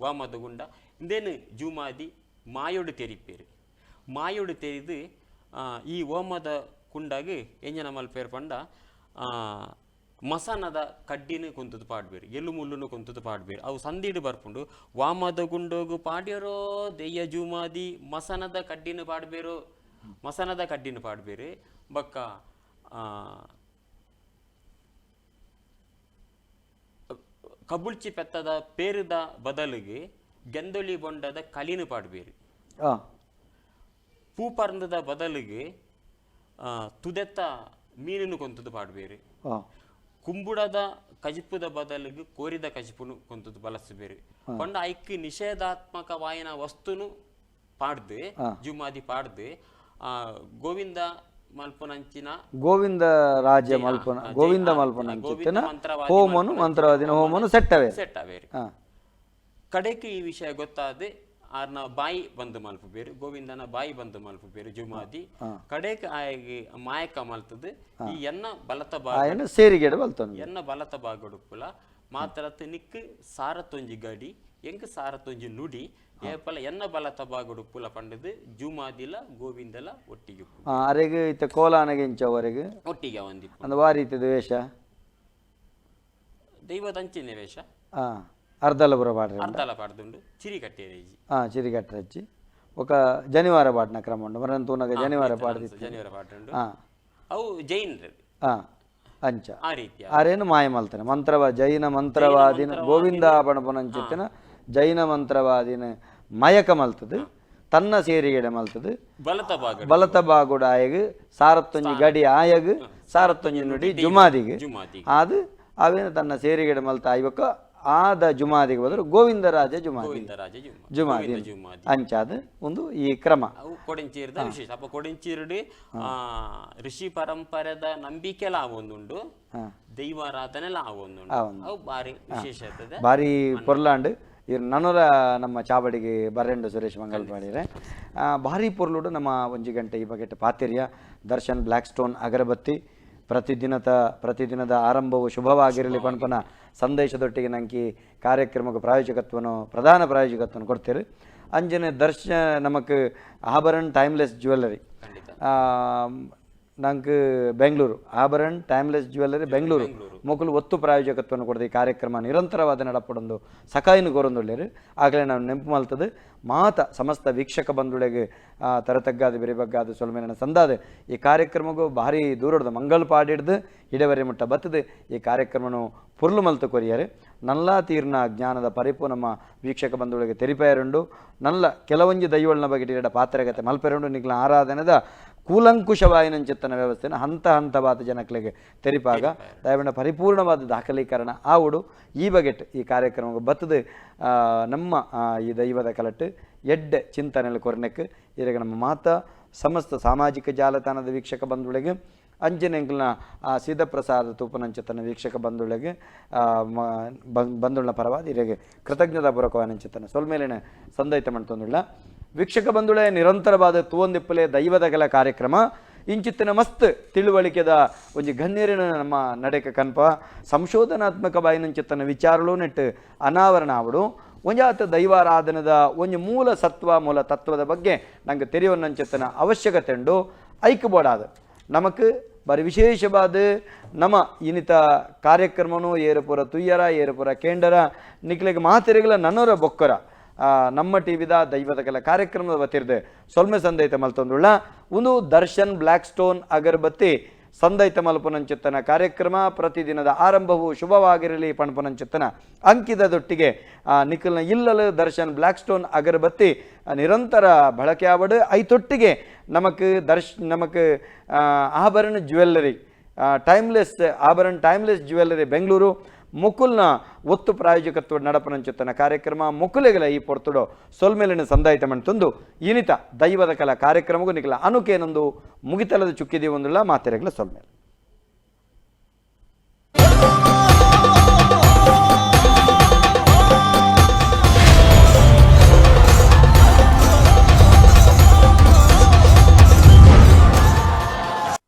ಓಮದ ಗುಂಡ. ಇಂದೇನು ಜೂಮಾದಿ ಮಾಯೋಡು ತೆರಿಪೇರು. ಮಾಯೋಡು ತೆರಿದು ಈ ಓಮದ ಕುಂಡಾಗಿ ಎಂಜನ ಮಲ್ಪೇರು ಪಂಡ ಮಸನದ ಕಡ್ಡಿನ ಕೊಂತದು ಪಾಡ್ಬೇರು, ಎಳ್ಳು ಮುಳ್ಳುನು ಕೊಂತದು ಪಾಡ್ಬೇರು. ಅವು ಸಂದಿಡು ಬರ್ಪುಂಡು. ವಾಮದ ಗುಂಡೋಗು ಪಾಡ್ಯರೋ ದೆಯ್ಯ ಜೂಮಾದಿ ಮಸನದ ಕಡ್ಡಿನ ಪಾಡ್ಬೇರು, ಮಸನದ ಕಡ್ಡಿನ ಪಾಡ್ಬೇರು. ಬಕ್ಕ ಕಬುಳ್ಚಿ ಪೆತ್ತದ ಪೇರುದ ಬದಲಿಗೆ ಗೆಂದೊಳಿ ಬೊಂಡದ ಕಲಿನ ಪಾಡ್ಬೇರು. ಪೂಪರ್ಂದದ ಬದಲಿಗೆ ತುದೆತ್ತ ಮೀನನ್ನು ಕೊಂತದು ಪಾಡ್ಬೇರು. ಕುಂಬುಡದ ಕಜಿಪುದ ಬದಲಿಗೆ ಕೋರಿದ ಕಜಿಪುನು ಕೊಂತದು ಬಳಸಬೇರು. ಪಂಡ ಐಕ್ ನಿಷೇಧಾತ್ಮಕ ವಾಯನ ವಸ್ತುನು ಪಾಡ್ದು ಜುಮಾದಿ ಪಾಡ್ದು ಗೋವಿಂದ ಮಲ್ಪುನಂಚಿನ ಗೋವಿಂದ ರಾಜ ಮಲ್ಪನ ಗೋವಿಂದ ಮಲ್ಪನಂಚಿತ್ತಿನ ಹೋಮನು ಮಂತ್ರವಾದಿನ ಹೋಮನು ಸೆಟ್ಟವೇ ಸೆಟ್ಟವೇರು. ಕಡೆಗೆ ಈ ವಿಷಯ ಗೊತ್ತಾದ ಆರ್ನ ಬಾಯಿ ಬಂದು ಮಲ್ಪು ಬೇರು, ಗೋವಿಂದನ ಬಾಯಿ ಬಂದು ಮಲ್ಪು ಬೇರು ಜುಮಾದಿ. ಕಡೆಗೆ ಆಯಗೆ ಮಾಯಕ ಮಲ್ತದು ಈ ಎನ್ನ ಬಲತ ಭಾಗ ಸೇರಿಗೆಡ ಬಲ್ತೊಂದು ಎನ್ನ ಬಲತ ಭಾಗಡುಪ್ಪುಲ ಮಾತ್ರ ನಿಕ್ಕು ಸಾರತ್ತೊಂಜಿ ಗಡಿ ಎಂಕ್ ಸಾರತ್ತೊಂಜಿ ನುಡಿ ಏಪಲ ಎನ್ನ ಬಲತ ಭಾಗಡುಪ್ಪುಲ ಪಂಡದು ಜುಮಾದಿಲ ಗೋವಿಂದಲ ಒಟ್ಟಿಗೆ ಅರೆಗ್ ಇತ್ತ ಕೋಲಾನಗೆ ಇಂಚವರೆಗೆ ಒಟ್ಟಿಗೆ ಒಂದಿಪ್ಪು. ಅಂದ ವಾರೀತಿ ವೇಷ ದೈವದಂಚಿನ ವೇಷ ಅರ್ಧಲ ಬುರ ಪಾಡ್ರೆ ಅರ್ಧಲ ಪಾಡ್ದುಂಡು ಚಿರಿ ಕಟ್ಟೆರೇಜಿ. ಚಿರಿ ಕಟ್ಟರಜ್ಜಿ ఒక ಜನಿವಾರ ಪಾಡ್ನ ಕ್ರಮ ಉಂಡು ಮರನ್ ತೂನಗ ಜನಿವಾರ ಪಾಡ್ದಿತ್ತು. ಜನಿವಾರ ಪಾಡ್ದುಂಡು. ಅವು ಜೈನರು ಅಂಚ ಆ ರೀತಿಯ ಆರೇನು ಮಾಯ ಮಲ್ತಾನೆ ಮಂತ್ರವ ಜೈನ ಮಂತ್ರವಾದಿನ ಗೋವಿಂದ ಪಣಪುನಂಚಿತ್ತಿನ ಜೈನ ಮಂತ್ರವಾದಿನ ಮಯಕ ಮಲ್ತದು ತನ್ನ ಸೇರಿಗೆಡೆ ಮಲ್ತದು ಬಲತ ಭಾಗ ಬಲತ ಬಾಗುಡ ಆಯಗ್ ಸಾರತ್ತೊಂಜಿ ಗಡಿ ಆಯಗ್ ಸಾರತ್ತೊಂಜಿ ನುಡಿ ಜುಮಾದಿಗೆ ಅದು ಅವೇನು ತನ್ನ ಸೇರಿಗೆಡೆ ಮಲ್ತ ಆಯ್ಬಕ್ಕ ಆದ ಜುಮಾದಿಗೆ ಬದಲು ಗೋವಿಂದರಾಜ ಜುಮಾದಿ ಜುಮಾದಿ ಅಂಚಾದ ಒಂದು ಈ ಕ್ರಮ. ಕೊಡೆಂಚೀರದ ವಿಶೇಷ. ಅಪ್ಪ ಕೊಡೆಂಚೀರುಡು ಋಷಿ ಪರಂಪರೆದ ನಂಬಿಕೆಲ ಒಂದುಂಡು, ದೈವಾರಾಧನೆಲ ಒಂದುಂಡು. ಅವು ಬಾರಿ ವಿಶೇಷ ಇರ್ತದೆ, ಬಾರಿ ಪೊರ್ಲಾಂಡು. ಇರ್ ನನರ ನಮ್ಮ ಚಾವಡಿಗೆ ಬರೆಂಡು ಸುರೇಶ್ ಮಂಗಲ್ಪಾಡಿರೆ ಭಾರಿ ಪೊರ್ಲುಡು. ನಮ್ಮ ಒಂಜಿ ಗಂಟೆ ಈ ಬಗೆಟ್ ಪಾತಿರ್ಯ ದರ್ಶನ್ ಬ್ಲ್ಯಾಕ್ ಸ್ಟೋನ್ ಅಗರಬತ್ತಿ ಪ್ರತಿದಿನದ ಆರಂಭವು ಶುಭವಾಗಿರಲಿ ಪಣಪನ ಸಂದೇಶದೊಟ್ಟಿಗೆ ನಂಗೆ ಕಾರ್ಯಕ್ರಮಕ್ಕೆ ಪ್ರಾಯೋಜಕತ್ವನು ಪ್ರಧಾನ ಪ್ರಾಯೋಜಕತ್ವನು ಕೊಡ್ತೀರಿ. ಅಂಜನೆ ದರ್ಶನ ನಮಕ್ ಆಭರಣ್ ಟೈಮ್ಲೆಸ್ ಜ್ಯುವೆಲ್ಲರಿ ನಂಗೆ ಬೆಂಗಳೂರು ಆಭರಣ್ ಟೈಮ್ಲೆಸ್ ಜ್ಯುವೆಲ್ಲರಿ ಬೆಂಗಳೂರು ಮೊಕಲು ಒತ್ತು ಪ್ರಾಯೋಜಕತ್ವವನ್ನು ಕೊಡ್ದು ಈ ಕಾರ್ಯಕ್ರಮ ನಿರಂತರವಾದ ನಡಪಡೊಂದು ಸಕಾಯಿನ ಕೋರೊಂದುಳ್ಳೇರು. ಆಗಲೇ ನಾವು ನೆನಪು ಮಲ್ತದೆ ಮಾತ ಸಮಸ್ತ ವೀಕ್ಷಕ ಬಂಧುಳೆಗೆ ತರತಗ್ಗಾದ ಬೆರಿಬಗ್ಗಾದ ಸೊಲ್ಮೇನ ಸಂದಾದ ಈ ಕಾರ್ಯಕ್ರಮಗೂ ಭಾರಿ ದೂರಡ್ದು ಮಂಗಲ್ ಪಾಡಿಡ್ದು ಇಡವರೆ ಮುಟ್ಟ ಬತ್ತದೆ ಈ ಕಾರ್ಯಕ್ರಮನು ಪುರ್ಲು ಮಲ್ತು ಕೊರಿಯರು. ನಲ್ಲ ತೀರ್ನ ಜ್ಞಾನದ ಪರಿಪು ನಮ್ಮ ವೀಕ್ಷಕ ಬಂಧುಗಳಿಗೆ ತೆರಿಪೇರುಂಡು. ನಲ್ಲ ಕೆಲವೊಂಜಿ ದೈವಳನ ಬಗ್ಗೆ ಇಡ ಪಾತ್ರಗತೆ ಮಲ್ಪೆರುಂಡು. ನಿಗ್ಲ ಆರಾಧನೆದ ಕೂಲಂಕುಷವಾಯಿನಂಚಿತ್ತನ ವ್ಯವಸ್ಥೆನ ಹಂತ ಹಂತವಾದ ಜನಕ್ಲೆಗೆ ತೆರಿಪಾಗ ದಯವಿಡ ಪರಿಪೂರ್ಣವಾದ ದಾಖಲೀಕರಣ ಆವುಡು. ಈ ಬಗೆಟ್ ಈ ಕಾರ್ಯಕ್ರಮಕ್ಕೆ ಬತ್ತದೆ ನಮ್ಮ ಈ ದೈವದ ಕಲಟ್ಟು ಎಡ್ಡೆ ಚಿಂತನೆಯಲ್ಲಿ ಕೊರನೆಕ್ ಇರಗ ನಮ್ಮ ಮಾತಾ ಸಮಸ್ತ ಸಾಮಾಜಿಕ ಜಾಲತಾಣದ ವೀಕ್ಷಕ ಬಂಧುಗಳಿಗೆ ಅಂಜನೆಂಕ್ಲನ ಸೀದಪ್ರಸಾದ ತೂಪನಂಚಿತನ ವೀಕ್ಷಕ ಬಂಧುಗಳಿಗೆ ಬಂಧುಳ್ನ ಪರವಾದ ಇರಗೆ ಕೃತಜ್ಞತಾ ಪೂರ್ವಕವಾನಂಚಿತನ ಸೊಲ್ಮೇಲಿನ ಸಂದೈತ ಮಂತೊಂದುಳ್ಳ ವೀಕ್ಷಕ ಬಂಧುಳೆ ನಿರಂತರವಾದ ತೂವಂದಿಪ್ಪಲೆ ದೈವದ ಕೆಲ ಕಾರ್ಯಕ್ರಮ ಇಂಚಿತ್ತಿನ ಮಸ್ತ್ ತಿಳುವಳಿಕೆದ ಒಂಜಿ ಗಣ್ಯರಿನ ನಮ್ಮ ನಡೆಕ ಕನ್ಪ ಸಂಶೋಧನಾತ್ಮಕ ಬಾಯಿನಂಚಿತ್ತನ ವಿಚಾರಲು ನೆಟ್ಟು ಅನಾವರಣ ಆವಡು. ಒಂಜಾತ ದೈವಾರಾಧನದ ಒಂಜಿ ಮೂಲ ಸತ್ವ, ಮೂಲ ತತ್ವದ ಬಗ್ಗೆ ನಂಗೆ ತೆರಿಯೊನ್ನಂಚಿತ್ತನ ಅವಶ್ಯಕತೆ ಉಂಡು. ಐಕ್ ಬೋಡಾದ ನಮಕ್ ಬಾರಿ ವಿಶೇಷವಾದ ನಮ ಇನಿತ ಕಾರ್ಯಕ್ರಮನು ಏರುಪುರ ತುಯ್ಯರ, ಏರುಪುರ ಕೇಂಡರ, ನಿಕ್ಲೆಗ್ ಮಾತೆರೆಗ್ಲ ನನೊರ ಬೊಕ್ಕರ ನಮ್ಮ ಟಿವಿದ ದೈವದ ಕೆಲ ಕಾರ್ಯಕ್ರಮದ ವತಿರ್ದು ಸೊಲ್ಮೆ ಸಂದೈತ ಮಲ್ತೊಂದುಳ್ಳ. ಒಂದು ದರ್ಶನ್ ಬ್ಲ್ಯಾಕ್ ಸ್ಟೋನ್ ಅಗರಬತ್ತಿ ಸಂದೈತ ಮಲ್ಪುನಂಚಿತ್ತನ ಕಾರ್ಯಕ್ರಮ ಪ್ರತಿದಿನದ ಆರಂಭವು ಶುಭವಾಗಿರಲಿ ಪಣ್ಪುನಂಚಿತ್ತನ ಅಂಕಿದ ದೊಟ್ಟಿಗೆ ನಿಖಲ್ನ ಇಲ್ಲಲು ದರ್ಶನ್ ಬ್ಲ್ಯಾಕ್ ಸ್ಟೋನ್ ಅಗರಬತ್ತಿ ನಿರಂತರ ಬಳಕೆ ಆವಡು. ಐತೊಟ್ಟಿಗೆ ನಮಕ್ ನಮಕ್ ಆಭರಣ ಜ್ಯುವೆಲ್ಲರಿ ಟೈಮ್ಲೆಸ್, ಆಭರಣ ಟೈಮ್ಲೆಸ್ ಜ್ಯುವೆಲ್ಲರಿ ಬೆಂಗಳೂರು ಮುಕುಲ್ನ ಒತ್ತು ಪ್ರಾಯೋಜಕತ್ವ ನಡಪನಂಚುತ್ತನ ಕಾರ್ಯಕ್ರಮ ಮುಕುಲೆಗಳ ಈ ಪೊರ್ತುಡು ಸೊಲ್ಮೆಲಿನ ಸಂದಾಯಿತ ಮಂತೊಂದು ಇನಿತ ದೈವದ ಕಲಾ ಕಾರ್ಯಕ್ರಮಗೂ ನಿಕಲ ಅನುಕೇನೊಂದು ಮುಗಿತಲದ ಚುಕ್ಕಿದಿ ಒಂದುಳ್ಳ ಮಾತೆರೆಗಳ ಸೊಲ್ಮೇಲೆ.